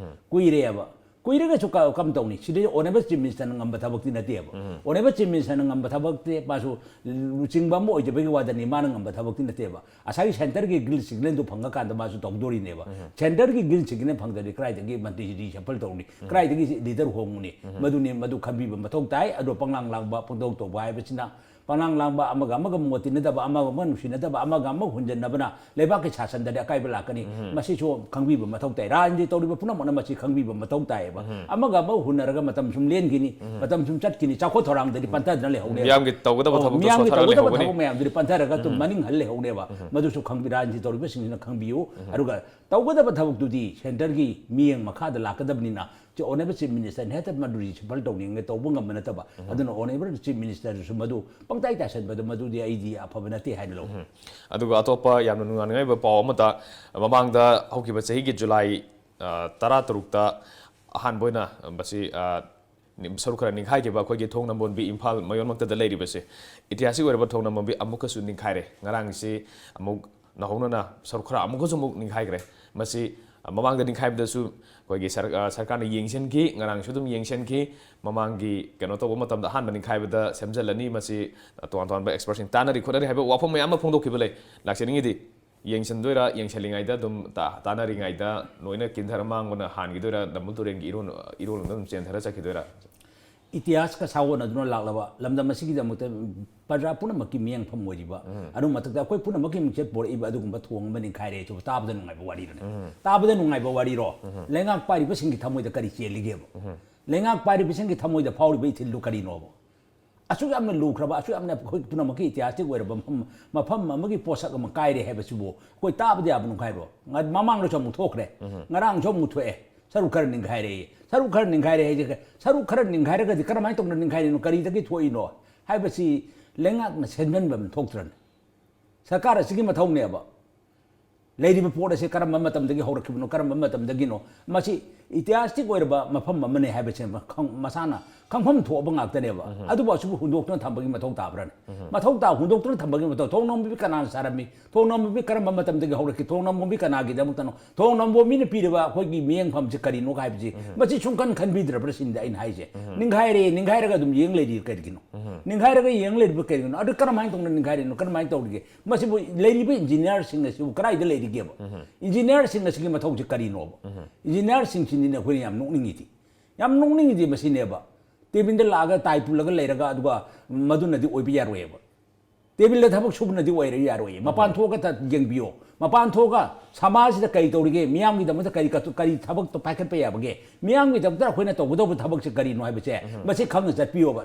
ꯀꯨꯏꯔꯦꯕ꯫ ꯀꯨꯏꯔꯒꯁꯨ ꯀ-, ꯀꯝ ꯇꯧꯅꯤ? ꯁꯤꯗꯩ ꯑꯣꯅꯔꯦꯕꯜ ꯆꯤꯐ ꯃꯤꯅꯤꯁꯇꯔꯅ ꯉꯝꯕ ꯊꯕꯛꯇꯤ ꯅꯠꯇꯦꯕ꯫ ꯑꯣꯅꯔꯦꯕꯜ ꯆꯤꯐ ꯃꯤꯅꯤꯁꯇꯔꯅ ꯉꯝꯕ ꯊꯕꯛꯇꯤ, ꯃꯥꯁꯨ ꯂꯨꯆꯤꯡꯕ ꯑꯃ ꯑꯣꯏꯖꯕꯒꯤ ꯋꯥꯗꯅꯤ, ꯃꯥꯅ ꯉꯝꯕ ꯊꯕꯛꯇꯤ ꯅꯠꯇꯦꯕ꯫ ꯉꯁꯥꯏꯒꯤ ꯁꯦꯟꯇꯔꯒꯤ ꯒ꯭ꯔꯤꯟ ꯁꯤꯒꯅꯦꯜꯗꯨ ꯐꯪꯉꯀꯥꯟꯗ ꯃꯥꯁꯨ ꯇꯧꯗꯣꯔꯤꯅꯦꯕ꯫ ꯁꯦꯟꯇꯔꯒꯤ ꯒ꯭ꯔꯤꯟ ꯁꯤꯒꯅꯦꯜ ꯐꯪꯗ꯭ꯔꯗꯤ ꯀꯗꯥꯏꯗꯒꯤ ꯃꯟꯇ꯭ꯔꯤ ꯔꯤꯁꯐꯜ ꯇꯧꯅꯤ? ꯀꯗꯥꯏꯗꯒꯤ ꯂꯤꯗꯔ ꯍꯣꯡꯉꯨꯅꯤ? ꯃꯗꯨꯅꯤ, ꯃꯗꯨ ꯈꯟꯕꯤꯕ ꯃꯊꯧ ꯇꯥꯏ꯫ ꯑꯗꯣ ꯄꯪꯂꯥꯡ ꯂꯥꯡꯕ, ꯄꯪꯇꯧ ꯇꯧꯕ ꯍꯥꯏꯕꯁꯤꯅ ꯄꯅꯥꯡ ꯂꯥꯡꯕ, ꯑꯃꯒ ꯑꯃꯒ ꯃꯣꯠ ꯇꯤꯟꯅꯗꯕ, ꯑꯃꯒ ꯑꯃꯒ ꯅꯨꯡꯁꯤꯅꯗꯕ, ꯑꯃꯒ ꯑꯃꯒ ꯍꯨꯟꯖꯟꯅꯕꯅ ꯂꯩꯕꯥꯛꯀꯤ ꯁꯥꯁꯟꯗꯗꯤ ꯑꯀꯥꯏꯕ ꯂꯥꯛꯀꯅꯤ꯫ ꯃꯁꯤꯁꯨ ꯈꯪꯕꯤꯕ ꯃꯊꯧ ꯇꯥꯏ꯫ ꯔꯥꯖꯅꯤꯇꯤ ꯇꯧꯔꯤꯕ ꯄꯨꯝꯅꯃꯛꯅ ꯃꯁꯤ ꯈꯪꯕꯤꯕ ꯃꯊꯧ ꯇꯥꯏꯌꯦꯕ꯫ ꯑꯃꯒ ꯑꯃꯒ ꯍꯨꯟꯅꯔꯒ ꯃꯇꯝ ꯁꯨꯝ ꯂꯦꯟꯈꯤꯅꯤ, ꯃꯇꯝ ꯁꯨꯝ ꯆꯠꯈꯤꯅꯤ, ꯆꯥꯎꯈꯠ ꯊꯧꯔꯥꯡꯗꯗꯤ ꯄꯟꯊꯗꯅ ꯂꯩꯍꯧꯅꯦꯕ꯫ ꯃꯤꯌꯥꯝꯒꯤ ꯇꯧꯒꯗꯕ ꯑꯣ, ꯊꯕꯛꯇꯣ ꯃꯤꯌꯥꯝꯒꯤ ꯁꯣꯠꯊꯔꯒ ꯇꯧꯒꯗꯕ ꯂꯩꯍꯧꯒꯅꯤ꯫ ꯊꯕꯛ ꯃꯌꯥꯝꯗꯨꯗꯤ ꯄꯟꯊꯔꯒ ꯑꯗꯨꯝ ꯃꯅꯤꯡ ꯍꯜ ꯂꯩꯍꯧꯅꯦꯕ꯫ ꯃꯗꯨꯁꯨ ꯈꯪꯕꯤ-, ꯔꯥꯖꯅꯤꯇꯤ ꯇꯧꯔꯤꯕ ꯁꯤꯡꯁꯤꯅ ꯈꯪꯕꯤꯌꯨ꯫ ꯑꯗꯨꯒ ꯇꯧꯒꯗꯕ ꯊꯕꯛꯇꯨꯗꯤ centreꯒꯤ ꯃꯤꯠꯌꯦꯡ ꯃꯈꯥꯗ ꯂꯥꯛꯀꯗꯕꯅꯤꯅ, ꯆꯤ-, Honourable Chief Ministerꯅ ꯍꯦꯛꯇ ꯃꯗꯨ reshuffle ꯇꯧꯅꯤꯡꯉꯦ ꯇꯧꯕ ꯉꯝꯕ ꯅꯠꯇꯕ꯫ ꯑꯗꯨꯅ Honourable Chief Ministerꯗꯨꯁꯨ ꯃꯗꯨ ꯄꯪꯇꯥꯏ ꯇꯥꯏꯁꯟꯕꯗꯣ ꯃꯗꯨꯗꯤ ꯑꯩꯗꯤ ꯑꯐꯕ ꯅꯠꯇꯦ ꯍꯥꯏꯅ ꯂꯧꯏ꯫ ꯑꯗꯨꯒ ꯑꯇꯣꯞꯄ ꯌꯥꯝꯅ ꯅꯨꯡꯉꯥꯏꯅꯤꯡꯉꯥꯏ ꯑꯣꯏꯕ ꯄꯥꯎ ꯑꯃꯗ, ꯃꯃꯥꯡꯗ ꯍꯧꯈꯤꯕ ꯆꯍꯤꯒꯤ ꯖꯨꯂꯥꯏ, ꯑ, ꯇꯔꯥꯇꯔꯨꯛꯇ ꯑꯍꯥꯟꯕ ꯑꯣꯏꯅ ꯃꯁꯤ, ꯑ, ꯅꯤꯡ-, ꯁꯔꯨꯛ ꯈꯔ ꯅꯤꯡꯈꯥꯏꯈꯤꯕ ꯑꯩꯈꯣꯏꯒꯤ ꯊꯣꯡ ꯅꯝꯕꯣꯟꯕꯤ ꯏꯝꯐꯥꯜ ꯃꯌꯣꯟꯃꯛꯇꯗ ꯂꯩꯔꯤꯕꯁꯦ, ꯏꯇꯤꯍꯥꯁꯤꯛ ꯑꯣꯏꯔꯕ ꯊꯣꯡ ꯅꯝꯕꯣꯟꯕꯤ ꯑꯃꯨꯛꯀꯁꯨ ꯅꯤꯡꯈꯥꯏꯔꯦ꯫ ꯉꯔꯥꯡꯁꯤ ꯑꯃꯨꯛ ꯅꯧꯍꯧꯅꯅ ꯁꯔꯨꯛ ꯈꯔ ꯑꯃꯨꯛꯀꯁꯨ ꯑꯃꯨꯛ ꯅꯤꯡꯈꯥꯏꯈ꯭ꯔꯦ꯫ ꯃꯁꯤ, ꯑ, ꯃꯃꯥꯡꯗ ꯅꯤꯡꯈꯥꯏꯕꯗꯁꯨ ꯑꯩꯈꯣꯏꯒꯤ ꯁꯔ-, ꯑ, ꯁꯔꯀꯥꯔꯅ ꯌꯦꯡꯁꯤꯟꯈꯤ, ꯉꯔꯥꯡꯁꯨ ꯑꯗꯨꯝ ꯌꯦꯡꯁꯤꯟꯈꯤ꯫ ꯃꯃꯥꯡꯒꯤ ꯀꯩꯅꯣ ꯇꯧꯕ ꯃꯇꯝꯗ ꯑꯍꯥꯟꯕ ꯅꯤꯡꯈꯥꯏꯕꯗ ꯁꯦꯝꯖꯤꯜꯂꯅꯤ, ꯃꯁꯤ ꯇꯣꯉꯥꯟ ꯇꯣꯉꯥꯟꯕ expertꯁꯤꯡ ꯇꯥꯟꯅꯔꯤ ꯈꯣꯠꯅꯔꯤ ꯍꯥꯏꯕ ꯋꯥꯐꯝ ꯃꯌꯥꯝ ꯑꯃ ꯐꯣꯡꯗꯣꯛꯈꯤꯕ ꯂꯩ꯫ ꯂꯥꯛꯆꯅꯤꯡꯉꯤꯗꯤ ꯌꯦꯡꯁꯤꯟꯗꯣꯏꯔꯥ, ꯌꯦꯡꯁꯤꯜꯂꯤꯉꯩꯗ ꯑꯗꯨꯝ ꯇꯥ-, ꯇꯥꯟꯅꯔꯤꯉꯩꯗ ꯂꯣꯏꯅ ꯀꯤꯟꯊꯔ ꯃꯥꯡꯕꯅ ꯍꯥꯟꯈꯤꯗꯣꯏꯔꯥ, ꯅꯝꯕꯨꯜ ꯇꯨꯔꯦꯜꯒꯤ ꯏꯔꯣꯟ, ꯏꯔꯣꯟꯂꯣꯝꯗ ꯑꯗꯨꯝ ꯆꯦꯟꯊꯔ ꯆꯠꯈꯤꯗꯣꯏꯔꯥ? ꯏꯇꯤꯍꯥꯁꯀ ꯁꯥꯒꯣꯟꯅꯗꯨꯅ ꯂꯥꯛꯂꯕ ꯂꯝꯗꯝ ꯑꯁꯤꯒꯤꯗꯃꯛꯇ ꯄ꯭ꯔꯖꯥ ꯄꯨꯝꯅꯃꯛꯀꯤ ꯃꯤꯌꯦꯡꯐꯝ ꯑꯣꯏꯔꯤꯕ, ꯑꯗꯨ ꯃꯊꯛꯇ ꯑꯩꯈꯣꯏ ꯄꯨꯝꯅꯃꯛꯀꯤ ꯃꯤꯡꯆꯠ ꯄꯣꯔꯛꯏꯕ ꯑꯗꯨꯒꯨꯝꯕ ꯊꯣꯡ ꯑꯃ ꯅꯤꯡꯈꯥꯏꯔꯦ ꯍꯥꯏꯁꯤꯕꯨ ꯇꯥꯕꯗ ꯅꯨꯡꯉꯥꯏꯕ ꯋꯥꯔꯤꯔꯅꯦ? ꯇꯥꯕꯗ ꯅꯨꯡꯉꯥꯏꯕ ꯋꯥꯔꯤꯔꯣ? ꯂꯩꯉꯥꯛ ꯄꯥꯏꯔꯤꯕꯁꯤꯡꯒꯤ ꯊꯃꯣꯏꯗ ꯀꯔꯤ ꯆꯦꯜꯂꯤꯒꯦꯕ? ꯂꯩꯉꯥꯛ ꯄꯥꯏꯔꯤꯕꯁꯤꯡꯒꯤ ꯊꯃꯣꯏꯗ ꯐꯥꯎꯔꯤꯕ ꯏꯊꯤꯜꯗꯨ ꯀꯔꯤꯅꯣꯕ? ꯑꯁꯨꯛ ꯌꯥꯝꯅ ꯂꯨꯈ꯭ꯔꯕ, ꯑꯁꯨꯛ ꯌꯥꯝꯅ ꯑꯩꯈꯣꯏ ꯄꯨꯝꯅꯃꯛꯀꯤ ꯏꯇꯤꯍꯥꯁꯇꯤꯛ ꯑꯣꯏꯔꯕ ꯃꯐꯝ, ꯃꯐꯝ ꯑꯃꯒꯤ ꯄꯣꯠꯁꯛ ꯑꯃ ꯀꯥꯏꯔꯦ ꯍꯥꯏꯕꯁꯤꯕꯨ ꯑꯩꯈꯣꯏ ꯇꯥꯕꯗ ꯌꯥꯕ ꯅꯨꯡꯈꯥꯏꯕ꯭ꯔꯣ? ꯉ-, ꯃꯃꯥꯡꯗꯁꯨ ꯑꯃꯨꯛ ꯊꯣꯛꯈ꯭ꯔꯦ, ꯉꯔꯥꯡꯁꯨ ꯑꯃꯨꯛ ꯊꯣꯛꯑꯦ, ꯁꯔꯨꯛ ꯈꯔ ꯅꯤꯡꯈꯥꯏꯔꯦꯌꯦ꯫ ꯁꯔꯨꯛ ꯈꯔ ꯅꯤꯡꯈꯥꯏꯔꯦ ꯍꯥꯏꯁꯦ ꯀ-, ꯁꯔꯨꯛ ꯈꯔ ꯅꯤꯡꯈꯥꯏꯔꯒꯗꯤ ꯀꯔꯝꯍꯥꯏꯅ ꯇꯧꯅ ꯅꯤꯡꯈꯥꯏꯔꯤꯅꯣ, ꯀꯔꯤꯗꯒꯤ ꯊꯣꯛꯏꯅꯣ ꯍꯥꯏꯕꯁꯤ ꯂꯩꯉꯥꯛꯅ ꯁꯦꯝꯖꯤꯟꯕ ꯑꯃ ꯊꯣꯛꯇ꯭ꯔꯅꯦ? ꯁꯔꯀꯥꯔ ꯑꯁꯤꯒꯤ ꯃꯊꯧꯅꯦꯕ꯫ ꯂꯩꯔꯤꯕ ꯄꯣꯠ ꯑꯁꯤ ꯀꯔꯝꯕ ꯃꯇꯝꯗꯒꯤ ꯍꯧꯔꯛꯈꯤꯕꯅꯣ, ꯀꯔꯝꯕ ꯃꯇꯝꯗꯒꯤꯅꯣ, ꯃꯁꯤ ꯏꯇꯤꯍꯥꯁꯇꯤꯛ ꯑꯣꯏꯔꯕ ꯃꯐꯝ ꯑꯃꯅꯤ ꯍꯥꯏꯕꯁꯤ ꯃꯈꯪ-, ꯃꯁꯥꯅ ꯈꯪꯐꯝ ꯊꯣꯛꯑꯕ ꯉꯥꯛꯇꯅꯦꯕ꯫ ꯑꯗꯨꯕꯨ ꯑꯁꯤꯕꯨ ꯍꯨꯟꯗꯣꯛꯇꯨꯅ ꯊꯝꯕꯒꯤ ꯃꯊꯧ ꯇꯥꯕ꯭ꯔꯥꯅꯦ? ꯃꯊꯧ ꯇꯥ-, ꯍꯨꯟꯗꯣꯛꯇꯨꯅ ꯊꯝꯕꯒꯤ ꯃꯊꯧ, ꯊꯣꯡ ꯅꯝꯕꯣꯝꯕꯤ ꯀꯅꯥꯅ ꯁꯥꯔꯝꯃꯤ? ꯊꯣꯡ ꯅꯝꯕꯣꯝꯕꯤ ꯀꯔꯝꯕ ꯃꯇꯝꯗꯒꯤ ꯍꯧꯔꯛꯈꯤ? ꯊꯣꯡ ꯅꯝꯕꯣꯝꯕꯤ ꯀꯅꯥꯒꯤꯗꯃꯛꯇꯅꯣ? ꯊꯣꯡ ꯅꯝꯕꯣꯝꯕꯤꯅ ꯄꯤꯔꯤꯕ ꯑꯩꯈꯣꯏꯒꯤ ꯃꯤꯠꯌꯦꯡꯐꯝꯁꯤ ꯀꯔꯤꯅꯣ ꯍꯥꯏꯕꯁꯤ ꯃꯁꯤ ꯁꯨꯡꯈꯟ ꯈꯟꯕꯤꯗ꯭ꯔꯕ꯭ꯔꯥ ꯁꯤꯅꯤꯗ ꯑꯩꯅ ꯍꯥꯏꯁꯦ꯫ ꯅꯤꯡꯈꯥꯏꯔꯦ, ꯅꯤꯡꯈꯥꯏꯔꯒ ꯑꯗꯨꯝ ꯌꯦꯡ ꯂꯩꯔꯤ ꯀꯔꯤꯒꯤꯅꯣ? ꯅꯤꯡꯈꯥꯏꯔꯒ ꯌꯦꯡ ꯂꯩꯔꯤꯕ ꯀꯔꯤꯒꯤꯅꯣ? ꯑꯗꯨ ꯀꯔꯝꯍꯥꯏꯅ ꯇꯧꯅ ꯅꯤꯡꯈꯥꯏꯔꯤꯅꯣ? ꯀꯔꯝꯍꯥꯏꯅ ꯇꯧꯔꯤꯒꯦ? ꯃꯁꯤꯕꯨ ꯂꯩꯔꯤꯕ ꯏꯟꯖꯤꯅꯤꯌꯥꯔꯁꯤꯡ ꯑꯁꯤꯕꯨ ꯀꯗꯥꯏꯗ ꯂꯩꯔꯤꯒꯦꯕ? ꯏꯟꯖꯤꯅꯤꯌꯥꯔꯁꯤꯡ ꯑꯁꯤꯒꯤ ꯃꯊꯧꯁꯤ ꯀꯔꯤꯅꯣꯕ? ꯏꯟꯖꯤꯅꯤꯌꯥꯔꯁꯤꯡꯁꯤꯅꯤꯅꯦ ꯑꯩꯈꯣꯏꯅ ꯌꯥꯝ ꯅꯣꯛꯅꯤꯡꯉꯤꯗꯤ꯫ ꯌꯥꯝ ꯅꯣꯛꯅꯤꯡꯉꯤꯗꯤ ꯃꯁꯤꯅꯦꯕ꯫ ꯇꯦꯕꯤꯜꯗ ꯂꯥꯛꯑꯒ ꯇꯥꯏ ꯄꯨꯜꯂꯒ ꯂꯩꯔꯒ ꯑꯗꯨꯒ ꯃꯗꯨꯅꯗꯤ ꯑꯣꯏꯕ ꯌꯥꯔꯣꯏꯕ꯫ ꯇꯦꯕꯤꯜꯗ ꯊꯕꯛ ꯁꯨꯕꯅꯗꯤ ꯑꯣꯏꯔ ꯌꯥꯔꯣꯏꯌꯦ꯫ ꯃꯄꯥꯟ ꯊꯣꯛꯑꯒ ꯊ- ꯌꯦꯡꯕꯤꯌꯣ꯫ ꯃꯄꯥꯟ ꯊꯣꯛꯑꯒ ꯁꯃꯥꯖꯁꯤꯗ ꯀꯔꯤ ꯇꯧꯔꯤꯒꯦ, ꯃꯤꯌꯥꯝꯒꯤꯗꯃꯛꯇ ꯀꯔꯤ ꯀꯠ- ꯀꯔꯤ ꯊꯕꯛꯇꯣ ꯄꯥꯏꯈꯠꯄ ꯌꯥꯕꯒꯦ, ꯃꯤꯌꯥꯝꯒꯤꯗꯃꯛꯇ ꯑꯩꯈꯣꯏꯅ ꯇꯧꯒꯗꯧꯕ ꯊꯕꯛꯁꯦ ꯀꯔꯤꯅꯣ ꯍꯥꯏꯕꯁꯦ ꯃꯁꯤ ꯈꯪꯅ ꯆꯠꯄꯤꯌꯣꯕ꯫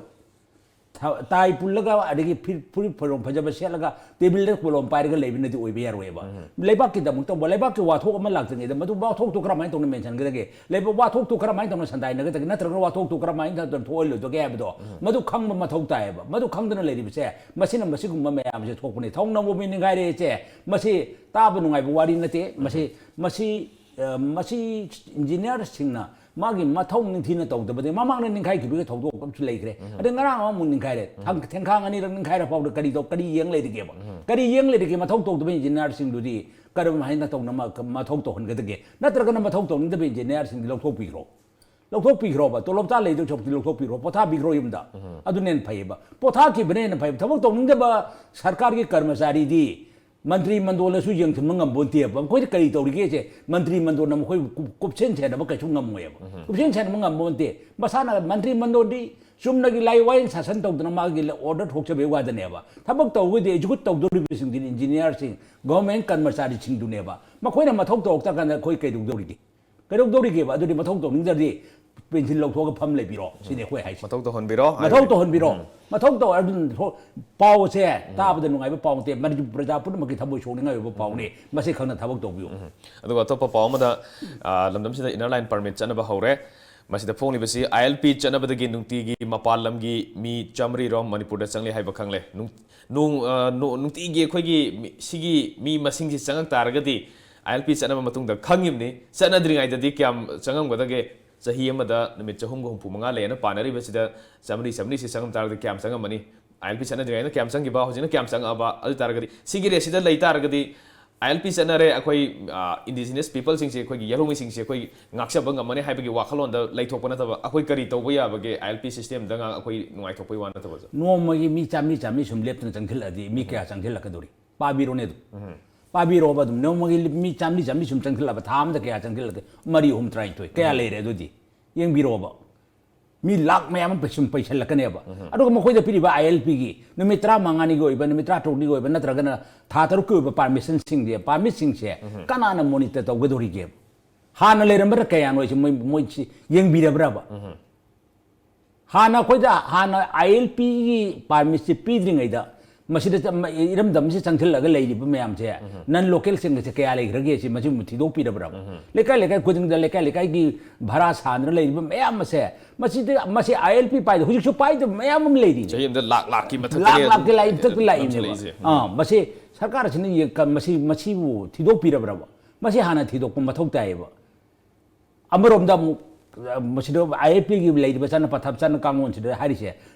ꯊ- ꯇꯥꯏ ꯄꯨꯜꯂꯒ, ꯑꯗꯒꯤ ꯐꯤ- ꯐꯨꯔꯤꯠ ꯐꯤꯔꯣꯜ ꯐꯖꯕ ꯁꯦꯠꯂꯒ ꯇꯦꯕꯤꯜꯗ ꯀꯣꯂꯣꯝ ꯄꯥꯏꯔꯒ ꯂꯩꯕꯅꯗꯤ ꯑꯣꯏꯕ ꯌꯥꯔꯣꯏꯕ꯫ ꯂꯩꯕꯥꯛꯀꯤꯗꯃꯛꯇ ꯋꯥ- ꯂꯩꯕꯥꯛꯀꯤ ꯋꯥꯊꯣꯛ ꯑꯃ ꯂꯥꯛꯇ꯭ꯔꯤꯉꯩꯗ ꯃꯗꯨ ꯋꯥꯊꯣꯛꯇꯨ ꯀꯔꯝꯍꯥꯏꯅ ꯇꯧꯅ ꯃꯦꯟꯁꯤꯟꯒꯗꯒꯦ? ꯂꯩꯕꯥꯛ ꯋꯥꯊꯣꯛꯇꯨ ꯀꯔꯝꯍꯥꯏꯅ ꯇꯧꯅ ꯁꯟꯗꯥꯏꯅꯒꯗꯒꯦ? ꯅꯠꯇ꯭ꯔꯒ ꯋꯥꯊꯣꯛꯇꯨ ꯀꯔꯝꯍꯥꯏꯅ ꯇꯧꯗꯅ ꯊꯣꯛꯍꯜꯂꯣꯏꯗꯒꯦ ꯍꯥꯏꯕꯗꯣ ꯃꯗꯨ ꯈꯪꯕ ꯃꯊꯧ ꯇꯥꯏꯌꯦꯕ꯫ ꯃꯗꯨ ꯈꯪꯗꯅ ꯂꯩꯔꯤꯕꯁꯦ, ꯃꯁꯤꯅ ꯃꯁꯤꯒꯨꯝꯕ ꯃꯌꯥꯝꯁꯦ ꯊꯣꯛꯄꯅꯤ꯫ ꯊꯧꯅ ꯅꯧꯕ ꯃꯤ ꯅꯤꯡꯈꯥꯏꯔꯛꯏꯁꯦ, ꯃꯁꯤ ꯇꯥꯕ ꯅꯨꯡꯉꯥꯏꯕ ꯋꯥꯔꯤ ꯅꯠꯇꯦ꯫ ꯃꯁꯤ, ꯃꯁꯤ, ꯑ, ꯃꯁꯤ ꯏꯟꯖꯤꯅꯤꯌꯥꯔꯁꯤꯡꯅ ꯃꯥꯒꯤ ꯃꯊꯧ ꯅꯤꯡꯊꯤꯅ ꯇꯧꯗꯕꯗꯒꯤ ꯃꯃꯥꯡꯗ ꯅꯤꯡꯈꯥꯏꯈꯤꯕꯒꯤ ꯊꯧꯗꯣꯛ ꯑꯃꯁꯨ ꯂꯩꯈ꯭ꯔꯦ꯫ ꯑꯗꯩ ꯉꯔꯥꯡ ꯑꯃꯃꯨꯛ ꯅꯤꯡꯈꯥꯏꯔꯦ꯫ ꯊꯦꯡ- ꯊꯦꯡꯈꯥꯡ ꯑꯅꯤꯔꯛ ꯅꯤꯡꯈꯥꯏꯔ ꯐꯥꯎꯗ ꯀꯔꯤ ꯇꯧ, ꯀꯔꯤ ꯌꯦꯡ ꯂꯩꯔꯤꯒꯦꯕ? ꯀꯔꯤ ꯌꯦꯡ ꯂꯩꯔꯤꯒꯦ? ꯃꯊꯧ ꯇꯧꯗꯕ ꯏꯟꯖꯤꯅꯤꯌꯥꯔꯁꯤꯡꯗꯨꯗꯤ ꯀꯔꯝ ꯍꯥꯏꯅ ꯇꯧꯅ ꯃ- ꯃꯊꯧ ꯇꯧꯍꯟꯒꯗꯒꯦ? ꯅꯠꯇ꯭ꯔꯒꯅ ꯃꯊꯧ ꯇꯧꯅꯤꯡꯗꯕ ꯏꯟꯖꯤꯅꯤꯌꯥꯔꯁꯤꯡꯗꯤ ꯂꯧꯊꯣꯛꯄꯤꯈ꯭ꯔꯣ꯫ ꯂꯧꯊꯣꯛꯄꯤꯈ꯭ꯔꯣꯕ꯫ ꯇꯣꯂꯣꯞ ꯆꯥ ꯂꯩꯗꯧ ꯁꯔꯨꯛꯇꯤ ꯂꯧꯊꯣꯛꯄꯤꯈ꯭ꯔꯣ, ꯄꯣꯊꯥꯕꯤꯈ꯭ꯔꯣ ꯌꯨꯝꯗ꯫ ꯑꯗꯨꯅ ꯍꯦꯟꯅ ꯐꯩꯌꯦꯕ꯫ ꯄꯣꯊꯥꯈꯤꯕꯅ ꯍꯦꯟꯅ ꯐꯩꯌꯦꯕ꯫ ꯊꯕꯛ ꯇꯧꯅꯤꯡꯗꯕ ꯁꯔꯀꯥꯔꯒꯤ ꯀꯔꯃꯆꯥꯔꯤꯗꯤ ꯃꯟꯇ꯭ꯔꯤ ꯃꯟꯗꯣꯜꯅꯁꯨ ꯌꯦꯡꯁꯤꯟꯕ ꯉꯝꯕ ꯅꯠꯇꯦꯕ꯫ ꯃꯈꯣꯏꯗ ꯀꯔꯤ ꯇꯧꯔꯤꯒꯦꯁꯦ ꯃꯟꯇ꯭ꯔꯤ ꯃꯟꯗꯣꯜꯅ ꯃꯈꯣꯏꯕꯨ ꯀꯨꯞ- ꯀꯨꯞꯁꯦꯟ ꯁꯦꯟꯅꯕ ꯀꯩꯁꯨ ꯉꯝꯃꯣꯏꯕ꯫ ꯀꯨꯞꯁꯦꯟ ꯁꯦꯟꯅꯕ ꯉꯝꯕ ꯅꯠꯇꯦ꯫ ꯃꯁꯥꯅ ꯃꯟꯇ꯭ꯔꯤ ꯃꯟꯗꯣꯜꯗꯤ ꯆꯨꯝꯅꯒꯤ ꯂꯥꯏ ꯋꯥꯌꯦꯜ ꯁꯥꯁꯟ ꯇꯧꯗꯅ ꯃꯥꯒꯤ ꯑꯣꯔꯗꯔ ꯊꯣꯛꯆꯕꯒꯤ ꯋꯥꯗꯅꯦꯕ꯫ ꯊꯕꯛ ꯇꯧꯕꯗꯤ ꯑꯦꯛꯖꯤꯀ꯭ꯌꯨꯠ ꯇꯧꯗꯧꯔꯤꯕꯁꯤꯡꯗꯨꯗꯤ ꯏꯟꯖꯤꯅꯤꯌꯥꯔꯁꯤꯡ, ꯒꯚꯔꯟꯃꯦꯟ ꯀꯔꯃꯆꯥꯔꯤꯁꯤꯡꯗꯨꯅꯦꯕ꯫ ꯃꯈꯣꯏꯅ ꯃꯊꯧ ꯇꯧꯔꯛꯇ꯭ꯔꯀꯥꯟꯗ ꯑꯩꯈꯣꯏ ꯀꯩꯗꯧꯗꯧꯔꯤꯒꯦ? ꯀꯩꯗꯧꯗꯧꯔꯤꯒꯦꯕ? ꯑꯗꯨꯗꯤ ꯃꯊꯧ ꯇꯧꯅꯤꯡꯗ꯭ꯔꯗꯤ ꯄꯦꯟꯁꯤꯜ ꯂꯧꯊꯣꯛꯑꯒ ꯐꯝ ꯂꯩꯕꯤꯔꯣ, ꯁꯤꯅꯤ ꯑꯩꯈꯣꯏ ꯍꯥꯏꯁꯦ꯫ ꯃꯊꯧ ꯇꯧꯍꯟꯕꯤꯔꯣ ꯃꯊꯧ ꯍꯥꯏꯕꯅꯤ꯫ ꯇꯧꯍꯟꯕꯤꯔꯣ꯫ ꯎꯝ꯫ ꯃꯊꯧ ꯇꯧ-, ꯑꯗꯨ ꯊꯣ-, ꯄꯥꯎꯁꯦ ꯇꯥꯕꯗ ꯅꯨꯡꯉꯥꯏꯕ ꯄꯥꯎ ꯅꯠꯇꯦ, ꯃꯅꯤꯄꯨꯔ ꯄ꯭ꯔꯖꯥ ꯄꯨꯝꯅꯃꯛꯀꯤ ꯊꯃꯣꯏ ꯁꯣꯛꯅꯤꯡꯉꯥꯏ ꯑꯣꯏꯕ ꯄꯥꯎꯅꯤ꯫ ꯃꯁꯤ ꯈꯪꯅ ꯊꯕꯛ ꯇꯧꯕꯤꯌꯨ꯫ ꯑꯗꯨꯒ ꯑꯇꯣꯞꯄ ꯄꯥꯎ ꯑꯃꯗ, ꯑ, ꯂꯝꯗꯝꯁꯤꯗ inner line permit ꯆꯠꯅꯕ ꯍꯧꯔꯦ꯫ ꯃꯁꯤꯗ ꯐꯣꯡꯂꯤꯕꯁꯤ, ILP ꯆꯠꯅꯕꯗꯒꯤ ꯅꯨꯡꯇꯤꯒꯤ ꯃꯄꯥꯟ ꯂꯝꯒꯤ ꯃꯤ ꯆꯥꯃꯔꯤ ꯔꯣꯝ ꯃꯅꯤꯄꯨꯔꯗ ꯆꯪꯂꯤ ꯍꯥꯏꯕ ꯈꯪꯂꯦ꯫ ꯅꯨꯡ-, ꯅꯣꯡ-, ꯑ, ꯅꯣ-, ꯅꯨꯡꯇꯤꯒꯤ ꯑꯩꯈꯣꯏꯒꯤ ꯃꯤ-, ꯁꯤꯒꯤ ꯃꯤ ꯃꯁꯤꯡꯁꯤ ꯆꯪꯉꯛ ꯇꯥꯔꯒꯗꯤ, ILP ꯆꯠꯅꯕ ꯃꯇꯨꯡꯗ ꯈꯪꯉꯤꯕꯅꯤ꯫ ꯆꯠꯅꯗ꯭ꯔꯤꯉꯩꯗꯗꯤ ꯀꯌꯥꯝ ꯆꯪꯉꯝꯒꯗꯒꯦ? ꯆꯍꯤ ꯑꯃꯗ ꯅꯨꯃꯤꯠ ꯆꯍꯨꯝꯒ ꯍꯨꯝꯐꯨ ꯃꯉꯥ ꯂꯩꯌꯦꯅ ꯄꯥꯅꯔꯤꯕꯁꯤꯗ, ꯆꯥꯃꯔꯤ, ꯆꯥꯃꯔꯤꯁꯤ ꯆꯪꯉꯝ ꯇꯥꯔꯒꯗꯤ ꯀꯌꯥꯝ ꯆꯪꯉꯝꯃꯅꯤ? ILP ꯆꯠꯅꯗ꯭ꯔꯤꯉꯩꯗ ꯀꯌꯥꯝ ꯆꯪꯈꯤꯕ, ꯍꯧꯖꯤꯛꯅ ꯀꯌꯥꯝ ꯆꯪꯉꯛꯑꯕ? ꯑꯗꯨ ꯇꯥꯔꯒꯗꯤ ꯁꯤꯒꯤ ꯔꯦꯠꯁꯤꯗ ꯂꯩ ꯇꯥꯔꯒꯗꯤ, ILP ꯆꯠꯅꯔꯦ, ꯑꯩꯈꯣꯏ, ꯑ, indigenous peopleꯁꯤꯡꯁꯦ, ꯑꯩꯈꯣꯏꯒꯤ ꯌꯦꯜꯍꯧꯃꯤꯁꯤꯡꯁꯦ ꯑꯩꯈꯣꯏ ꯉꯥꯛꯆꯕ ꯉꯝꯃꯅꯤ ꯍꯥꯏꯕꯒꯤ ꯋꯥꯈꯜꯂꯣꯟꯗ ꯂꯩꯊꯣꯛꯄ ꯅꯠꯇꯕ, ꯑꯩꯈꯣꯏ ꯀꯔꯤ ꯇꯧꯕ ꯌꯥꯕꯒꯦ? ILP systemꯗ ꯉꯥꯛ ꯑꯩꯈꯣꯏ ꯅꯨꯡꯉꯥꯏꯊꯣꯛꯄꯒꯤ ꯋꯥ ꯅꯠꯇꯕ, ꯁꯥꯔ꯫ ꯅꯣꯡꯃꯒꯤ ꯃꯤ ꯆꯥꯝꯃꯔꯤ, ꯆꯥꯝꯃꯔꯤ ꯁꯨꯝ ꯂꯦꯞꯇꯅ ꯆꯪꯁꯤꯜꯂꯛꯑꯗꯤ ꯃꯤ ꯀꯌꯥ ꯆꯪꯁꯤꯜꯂꯛꯀꯗꯧꯔꯤ? ꯄꯥꯕꯤꯔꯣꯅꯦ ꯑꯗꯨꯝ꯫ ꯄꯥꯕꯤꯔꯣꯕ ꯑꯗꯨꯝ꯫ ꯅꯣꯡꯃꯒꯤ ꯃꯤ ꯆꯥꯝꯃꯔꯤ, ꯆꯥꯝꯃꯔꯤ ꯁꯨꯝ ꯆꯪꯁꯤꯜꯂꯛꯑꯕ, ꯊꯥ ꯑꯃꯗ ꯀꯌꯥ ꯆꯪꯁꯤꯜꯂꯛꯀꯦ? ꯃꯔꯤ, ꯑꯍꯨꯝ, ꯇꯔꯥꯅꯤꯊꯣꯏ꯫ ꯀꯌꯥ ꯂꯩꯔꯦ ꯑꯗꯨꯗꯤ? ꯌꯦꯡꯕꯤꯔꯣꯕ꯫ ꯃꯤ ꯂꯥꯛ ꯃꯌꯥꯝ ꯑꯃ ꯁꯨꯝ ꯄꯩꯁꯜꯂꯛꯀꯅꯦꯕ꯫ ꯑꯗꯨꯒ ꯃꯈꯣꯏꯗ ꯄꯤꯔꯤꯕ ꯑꯥꯏ ꯑꯦꯜ ꯄꯤꯒꯤ ꯅꯨꯃꯤꯠ ꯇꯔꯥꯃꯉꯥꯅꯤꯒꯤ ꯑꯣꯏꯕ, ꯅꯨꯃꯤꯠ ꯇꯔꯥꯇꯔꯨꯛꯅꯤꯒꯤ ꯑꯣꯏꯕ, ꯅꯠꯇ꯭ꯔꯒꯅ ꯊꯥ ꯇꯔꯨꯛꯀꯤ ꯑꯣꯏꯕ ꯄꯥꯔꯃꯤꯁꯟꯁꯤꯡꯁꯦ, ꯄꯥꯔꯃꯤꯠꯁꯤꯡꯁꯦ ꯀꯅꯥꯅ ꯃꯣꯅꯤꯇꯔ ꯇꯧꯒꯗꯧꯔꯤꯒꯦ? ꯍꯥꯟꯅ ꯂꯩꯔꯝꯕꯗ ꯀꯌꯥꯅꯣ ꯍꯥꯏꯁꯦ ꯃꯣꯏ, ꯃꯣꯏꯁꯤ ꯌꯦꯡꯕꯤꯔꯕ꯭ꯔꯕ? ꯍꯥꯟꯅ ꯑꯩꯈꯣꯏꯗ, ꯍꯥꯟꯅ ꯑꯥꯏ ꯑꯦꯜ ꯄꯤꯒꯤ ꯄꯥꯔꯃꯤꯠꯁꯤ ꯄꯤꯗ꯭ꯔꯤꯉꯩꯗ ꯃꯁꯤꯗ ꯆ-, ꯃ-, ꯏꯔꯝꯗꯝꯁꯤ ꯆꯪꯁꯤꯜꯂꯒ ꯂꯩꯔꯤꯕ ꯃꯌꯥꯝꯁꯦ, ꯅꯟ ꯂꯣꯀꯦꯜꯁꯤꯡ ꯑꯁꯦ ꯀꯌꯥ ꯂꯩꯈ꯭ꯔꯒꯦ ꯁꯤ ꯃꯁꯤꯕꯨ ꯊꯤꯗꯣꯛꯄꯤꯔꯕ꯭ꯔꯕ? ꯂꯩꯀꯥꯏ ꯂꯩꯀꯥꯏ ꯈꯨꯗꯤꯡꯗ, ꯂꯩꯀꯥꯏ ꯂꯩꯀꯥꯏꯒꯤ ꯚꯔꯥ ꯁꯥꯗꯅ ꯂꯩꯔꯤꯕ ꯃꯌꯥꯝ ꯑꯁꯦ, ꯃꯁꯤꯗ, ꯃꯁꯤ ꯑꯥꯏ ꯑꯦꯜ ꯄꯤ ꯄꯥꯏꯗ, ꯍꯧꯖꯤꯛꯁꯨ ꯄꯥꯏꯗꯕ ꯃꯌꯥꯝ ꯑꯃ ꯂꯩꯔꯤ꯫ ꯆꯍꯤ ꯑꯃꯗ ꯂꯥꯛ ꯂꯥꯛꯀꯤ ꯃꯊꯛꯇꯅꯦ ꯂꯥꯛ ꯂꯥꯛꯀꯤ ꯑꯗꯨꯝ ꯂꯥꯛ ꯃꯊꯛꯇ ꯂꯥꯛꯏꯅꯦꯕ꯫ ꯅꯝꯁꯤꯜꯂꯛꯏꯁꯦ꯫ ꯑꯥ, ꯃꯁꯤ ꯁꯔꯀꯥꯔ ꯑꯁꯤꯅ ꯌꯦꯡ-, ꯀ-, ꯃꯁꯤ, ꯃꯁꯤꯕꯨ ꯊꯤꯗꯣꯛꯄꯤꯔꯕ꯭ꯔꯕ? ꯃꯁꯤ ꯍꯥꯟꯅ ꯊꯤꯗꯣꯛꯄ ꯃꯊꯧ ꯇꯥꯏꯌꯦꯕ꯫ ꯑꯃꯔꯣꯝꯗ ꯑꯃꯨꯛ, ꯑ, ꯃꯁꯤꯗ ꯑꯥꯏ ꯑꯦꯜ ꯄꯤꯒꯤ ꯂꯩꯔꯤꯕ ꯆꯠꯅ ꯄꯊꯥꯞ, ꯆꯠꯅ ꯀꯥꯡꯂꯣꯟꯁꯤꯗ ꯍꯥꯏꯔꯤꯁꯦ,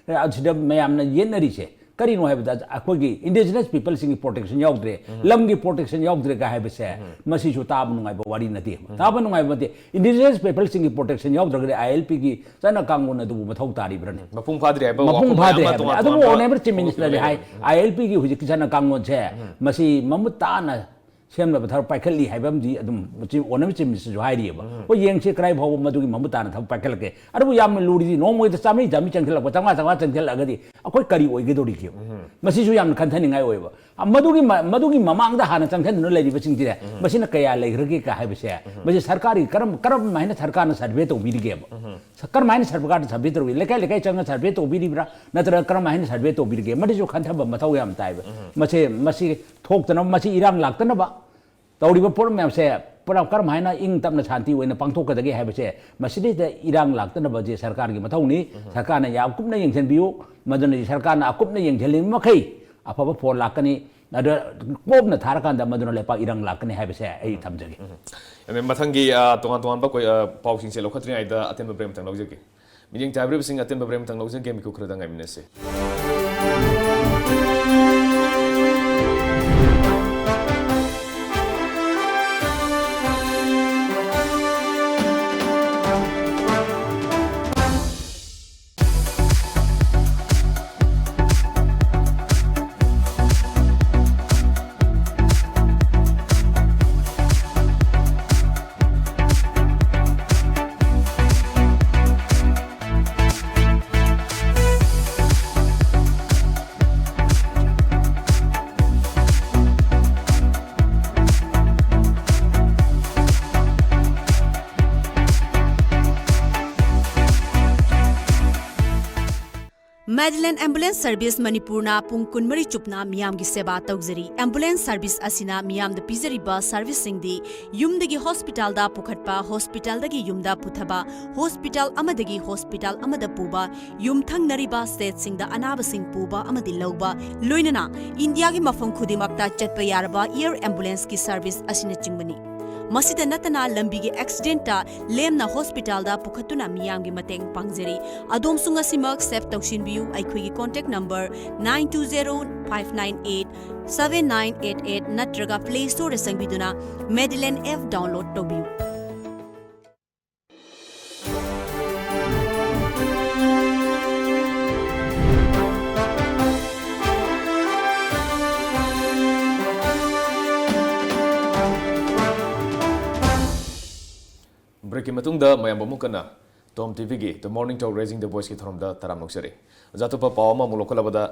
ꯑꯁꯤꯗ ꯃꯌꯥꯝꯅ ꯌꯦꯠꯅꯔꯤꯁꯦ ꯀꯔꯤꯅꯣ ꯍꯥꯏꯕꯗ, ꯑꯩꯈꯣꯏꯒꯤ ꯏꯟꯗꯤꯖꯤꯅꯁ ꯄꯤꯄꯜꯁꯤꯡꯒꯤ ꯄ꯭ꯔꯣꯇꯦꯛꯁꯟ ꯌꯥꯎꯗ꯭ꯔꯦ, ꯂꯝꯒꯤ ꯄ꯭ꯔꯣꯇꯦꯛꯁꯟ ꯌꯥꯎꯗ꯭ꯔꯦꯒ ꯍꯥꯏꯕꯁꯦ, ꯃꯁꯤꯁꯨ ꯇꯥꯕ ꯅꯨꯡꯉꯥꯏꯕ ꯋꯥꯔꯤ ꯅꯠꯇꯦ꯫ ꯇꯥꯕ ꯅꯨꯡꯉꯥꯏꯕ ꯅꯠꯇꯦ꯫ ꯏꯟꯗꯤꯖꯤꯅꯁ ꯄꯤꯄꯜꯁꯤꯡꯒꯤ ꯄ꯭ꯔꯣꯇꯦꯛꯁꯟ ꯌꯥꯎꯗ꯭ꯔꯒꯗꯤ ꯑꯥꯏ ꯑꯦꯜ ꯄꯤꯒꯤ ꯆꯠꯅ ꯀꯥꯡꯂꯣꯟ ꯑꯗꯨꯕꯨ ꯃꯊꯧ ꯇꯥꯔꯤꯕ꯭ꯔꯅꯦ? ꯃꯄꯨꯡ ꯐꯥꯗ꯭ꯔꯤ ꯍꯥꯏꯕ ꯃꯄꯨꯡ ꯋꯥꯐꯝ ꯐꯥꯗ꯭ꯔꯦ ꯃꯌꯥꯝ ꯑꯃ ꯍꯥꯏꯕꯅꯦ꯫ ꯇꯣꯉꯥꯟ ꯑꯗꯨꯕꯨ ꯇꯣꯉꯥꯟꯕ ꯑꯣꯅꯔꯦꯕꯜ ꯆꯤꯐ ꯍꯧꯗꯣꯛꯄꯤꯕ ꯃꯤꯅꯤꯁꯇꯔꯅ ꯍꯥꯏ, ꯂꯩꯕꯅꯤ꯫ ꯑꯥꯏ ꯑꯦꯜ ꯄꯤꯒꯤ ꯍꯧꯖꯤꯛꯀꯤ ꯆꯠꯅ ꯀꯥꯡꯂꯣꯟꯁꯦ ꯃꯁꯤ ꯃꯃꯨꯠ ꯇꯥꯅ ꯁꯦꯝꯅꯕ ꯊꯕꯛ ꯄꯥꯏꯈꯠꯂꯤ ꯍꯥꯏꯕ ꯑꯃꯗꯤ ꯑꯗꯨꯝ ꯆꯤꯐ, ꯑꯣꯅꯔꯦꯕꯜ ꯆꯤꯐ ꯃꯤꯅꯤꯁꯇꯔꯁꯨ ꯍꯥꯏꯔꯤꯑꯕ꯫ ꯍꯣꯏ, ꯌꯦꯡꯁꯤ ꯀꯗꯥꯏ ꯐꯥꯎꯕ ꯃꯗꯨꯒꯤ ꯃꯃꯨꯠ ꯇꯥꯅ ꯊꯕꯛ ꯄꯥꯏꯈꯠꯂꯛꯀꯦ꯫ ꯑꯗꯨꯕꯨ ꯌꯥꯝꯅ ꯂꯨꯔꯤꯗꯤ ꯅꯣꯡꯃꯒꯤꯗ ꯆꯥꯝꯃꯔꯤ, ꯆꯥꯝꯃꯔꯤ ꯆꯪꯁꯤꯜꯂꯛꯄ, ꯆꯥꯝꯃꯉꯥ, ꯆꯥꯝꯃꯉꯥ ꯆꯪꯁꯤꯜꯂꯛꯑꯒꯗꯤ ꯑꯩꯈꯣꯏ ꯀꯔꯤ ꯑꯣꯏꯒꯗꯧꯔꯤꯒꯦ? ꯃꯁꯤꯁꯨ ꯌꯥꯝꯅ ꯈꯟꯊꯅꯤꯡꯉꯥꯏ ꯑꯣꯏꯕ꯫ ꯑ, ꯃꯗꯨꯒꯤ ꯃ-, ꯃꯗꯨꯒꯤ ꯃꯃꯥꯡꯗ ꯍꯥꯟꯅ ꯆꯪꯁꯤꯟꯗꯨꯅ ꯂꯩꯔꯤꯕꯁꯤꯡꯁꯤꯅꯦ, ꯃꯁꯤꯅ ꯀꯌꯥ ꯂꯩꯈ꯭ꯔꯒꯦ ꯀ ꯍꯥꯏꯕꯁꯦ, ꯃꯁꯤ ꯁꯔꯀꯥꯔꯒꯤ ꯀꯔꯝ-, ꯀꯔꯝ ꯍꯥꯏꯅ ꯁꯔꯀꯥꯔꯅ ꯁꯔꯚꯦ ꯇꯧꯕꯤꯔꯤꯒꯦꯕ? ꯁ-, ꯀꯔꯝ ꯍꯥꯏꯅ ꯁꯔꯀꯥꯔꯅ ꯁꯔꯚꯦ ꯇꯧꯕꯤ-, ꯂꯩꯀꯥꯏ ꯂꯩꯀꯥꯏ ꯆꯪꯉ ꯁꯔꯚꯦ ꯇꯧꯕꯤꯔꯤꯕ꯭ꯔꯥ, ꯅꯠꯇ꯭ꯔꯒ ꯀꯔꯝ ꯍꯥꯏꯅ ꯁꯔꯚꯦ ꯇꯧꯕꯤꯔꯤꯒꯦ? ꯃꯗꯨꯁꯨ ꯈꯟꯊꯕ ꯃꯊꯧ ꯌꯥꯝ ꯇꯥꯏꯕ꯫ ꯃꯁꯤ, ꯃꯁꯤ ꯊꯣꯛꯇꯅꯕ, ꯃꯁꯤ ꯏꯔꯥꯡ ꯂꯥꯛꯇꯅꯕ ꯇꯧꯔꯤꯕ ꯄꯣꯠ ꯃꯌꯥꯝꯁꯦ ꯄꯨꯔꯥ ꯀꯔꯝ ꯍꯥꯏꯅ ꯏꯪ ꯇꯞꯅ ꯁꯥꯟꯇꯤ ꯑꯣꯏꯅ ꯄꯥꯡꯊꯣꯛꯀꯗꯒꯦ ꯍꯥꯏꯕꯁꯦ, ꯃꯁꯤꯗꯩꯗ ꯏꯔꯥꯡ ꯂꯥꯛꯇꯅꯕꯁꯦ ꯁꯔꯀꯥꯔꯒꯤ ꯃꯊꯧꯅꯤ꯫ ꯁꯔꯀꯥꯔꯅ ꯌꯥꯝ ꯀꯨꯞꯅ ꯌꯦꯡꯁꯤꯟꯕꯤꯌꯨ꯫ ꯃꯗꯨꯅ ꯁꯔꯀꯥꯔꯅ ꯑꯀꯨꯞꯅ ꯌꯦꯡꯁꯤꯜꯂꯤꯕ ꯃꯈꯩ ꯑꯐꯕ ꯐꯣꯜ ꯂꯥꯛꯀꯅꯤ꯫ ꯑꯗ ꯀꯣꯝꯅ ꯊꯥꯔꯀꯥꯟꯗ ꯃꯗꯨꯅ ꯂꯩꯄꯥꯛ ꯏꯔꯥꯡ ꯂꯥꯛꯀꯅꯤ ꯍꯥꯏꯕꯁꯦ ꯑꯩ ꯊꯝꯖꯒꯦ꯫ ꯑꯗꯩ ꯃꯊꯪꯒꯤ, ꯑ, ꯇꯣꯉꯥꯟ ꯇꯣꯉꯥꯟꯕ ꯀꯣꯏ-, ꯑ, ꯄꯥꯎꯁꯤꯡꯁꯦ ꯂꯧꯈꯠꯇ꯭ꯔꯤꯉꯩꯗ ꯑꯇꯦꯟꯕ ꯕ꯭ꯔꯦꯛ ꯑꯃꯇꯪ ꯂꯧꯖꯒꯦ꯫ ꯃꯤꯠꯌꯦꯡ ꯆꯥꯕꯤꯔꯤꯕꯁꯤꯡ, ꯑꯇꯦꯟꯕ ꯕ꯭ꯔꯦꯛ ꯑꯃꯇꯪ ꯂꯧꯖꯒꯦ, ꯃꯤꯀꯨꯞ ꯈꯔꯗ ꯉꯥꯏꯃꯤꯟꯅꯁꯤ꯫ Madeline Ambulance Service ꯃꯅꯤꯄꯨꯔꯅ ꯄꯨꯡ ꯀꯨꯟꯃꯔꯤ ꯆꯨꯞꯅ ꯃꯤꯌꯥꯝꯒꯤ ꯁꯦꯕꯥ ꯇꯧꯖꯔꯤ꯫ Ambulance service ꯑꯁꯤꯅ ꯃꯤꯌꯥꯝꯗ ꯄꯤꯖꯔꯤꯕ serviceꯁꯤꯡꯗꯤ ꯌꯨꯝꯗꯒꯤ hospitalꯗ ꯄꯨꯈꯠꯄ, hospitalꯗꯒꯤ ꯌꯨꯝꯗ ꯄꯨꯊꯕ, hospital ꯑꯃꯗꯒꯤ hospital ꯑꯃꯗ ꯄꯨꯕ, ꯌꯨꯝꯊꯪꯅꯔꯤꯕ stateꯁꯤꯡꯗ ꯑꯅꯥꯕꯁꯤꯡ ꯄꯨꯕ ꯑꯃꯗꯤ ꯂꯧꯕ, ꯂꯣꯏꯅꯅ ꯏꯟꯗꯤꯌꯥꯒꯤ ꯃꯐꯝ ꯈꯨꯗꯤꯡꯃꯛꯇ ꯆꯠꯄ ꯌꯥꯔꯕ air ambulanceꯀꯤ service ꯑꯁꯤꯅꯆꯤꯡꯕꯅꯤ꯫ ꯃꯁꯤꯗ ꯅꯠꯇꯅ ꯂꯝꯕꯤꯒꯤ accidentꯇ ꯂꯦꯝꯅ hospitalꯗ ꯄꯨꯈꯠꯇꯨꯅ ꯃꯤꯌꯥꯝꯒꯤ ꯃꯇꯦꯡ ꯄꯥꯡꯖꯔꯤ꯫ ꯑꯗꯣꯝꯁꯨ ꯉꯁꯤꯃꯛ save ꯇꯧꯁꯤꯟꯕꯤꯌꯨ꯫ ꯑꯩꯈꯣꯏꯒꯤ contact number nine two zero five nine eight seven nine eight eight ꯅꯠꯇ꯭ꯔꯒ Play Storeꯗ ꯆꯪꯕꯤꯗꯨꯅ Madeline app download ꯇꯧꯕꯤꯌꯨ꯫ Breakꯀꯤ ꯃꯇꯨꯡꯗ ꯃꯌꯥꯝꯕꯨ ꯑꯃꯨꯛ ꯍꯟꯅ Tom TVꯒꯤ The Morning Talk Raising the Voiceꯀꯤ ꯊꯧꯔꯝꯗ ꯇꯔꯥꯝꯅ ꯑꯣꯛꯆꯔꯤ꯫ ꯑꯣꯖꯥ, ꯑꯇꯣꯞꯄ ꯄꯥꯎ ꯑꯃ ꯑꯃꯨꯛ ꯂꯧꯈꯠꯂꯕꯗ,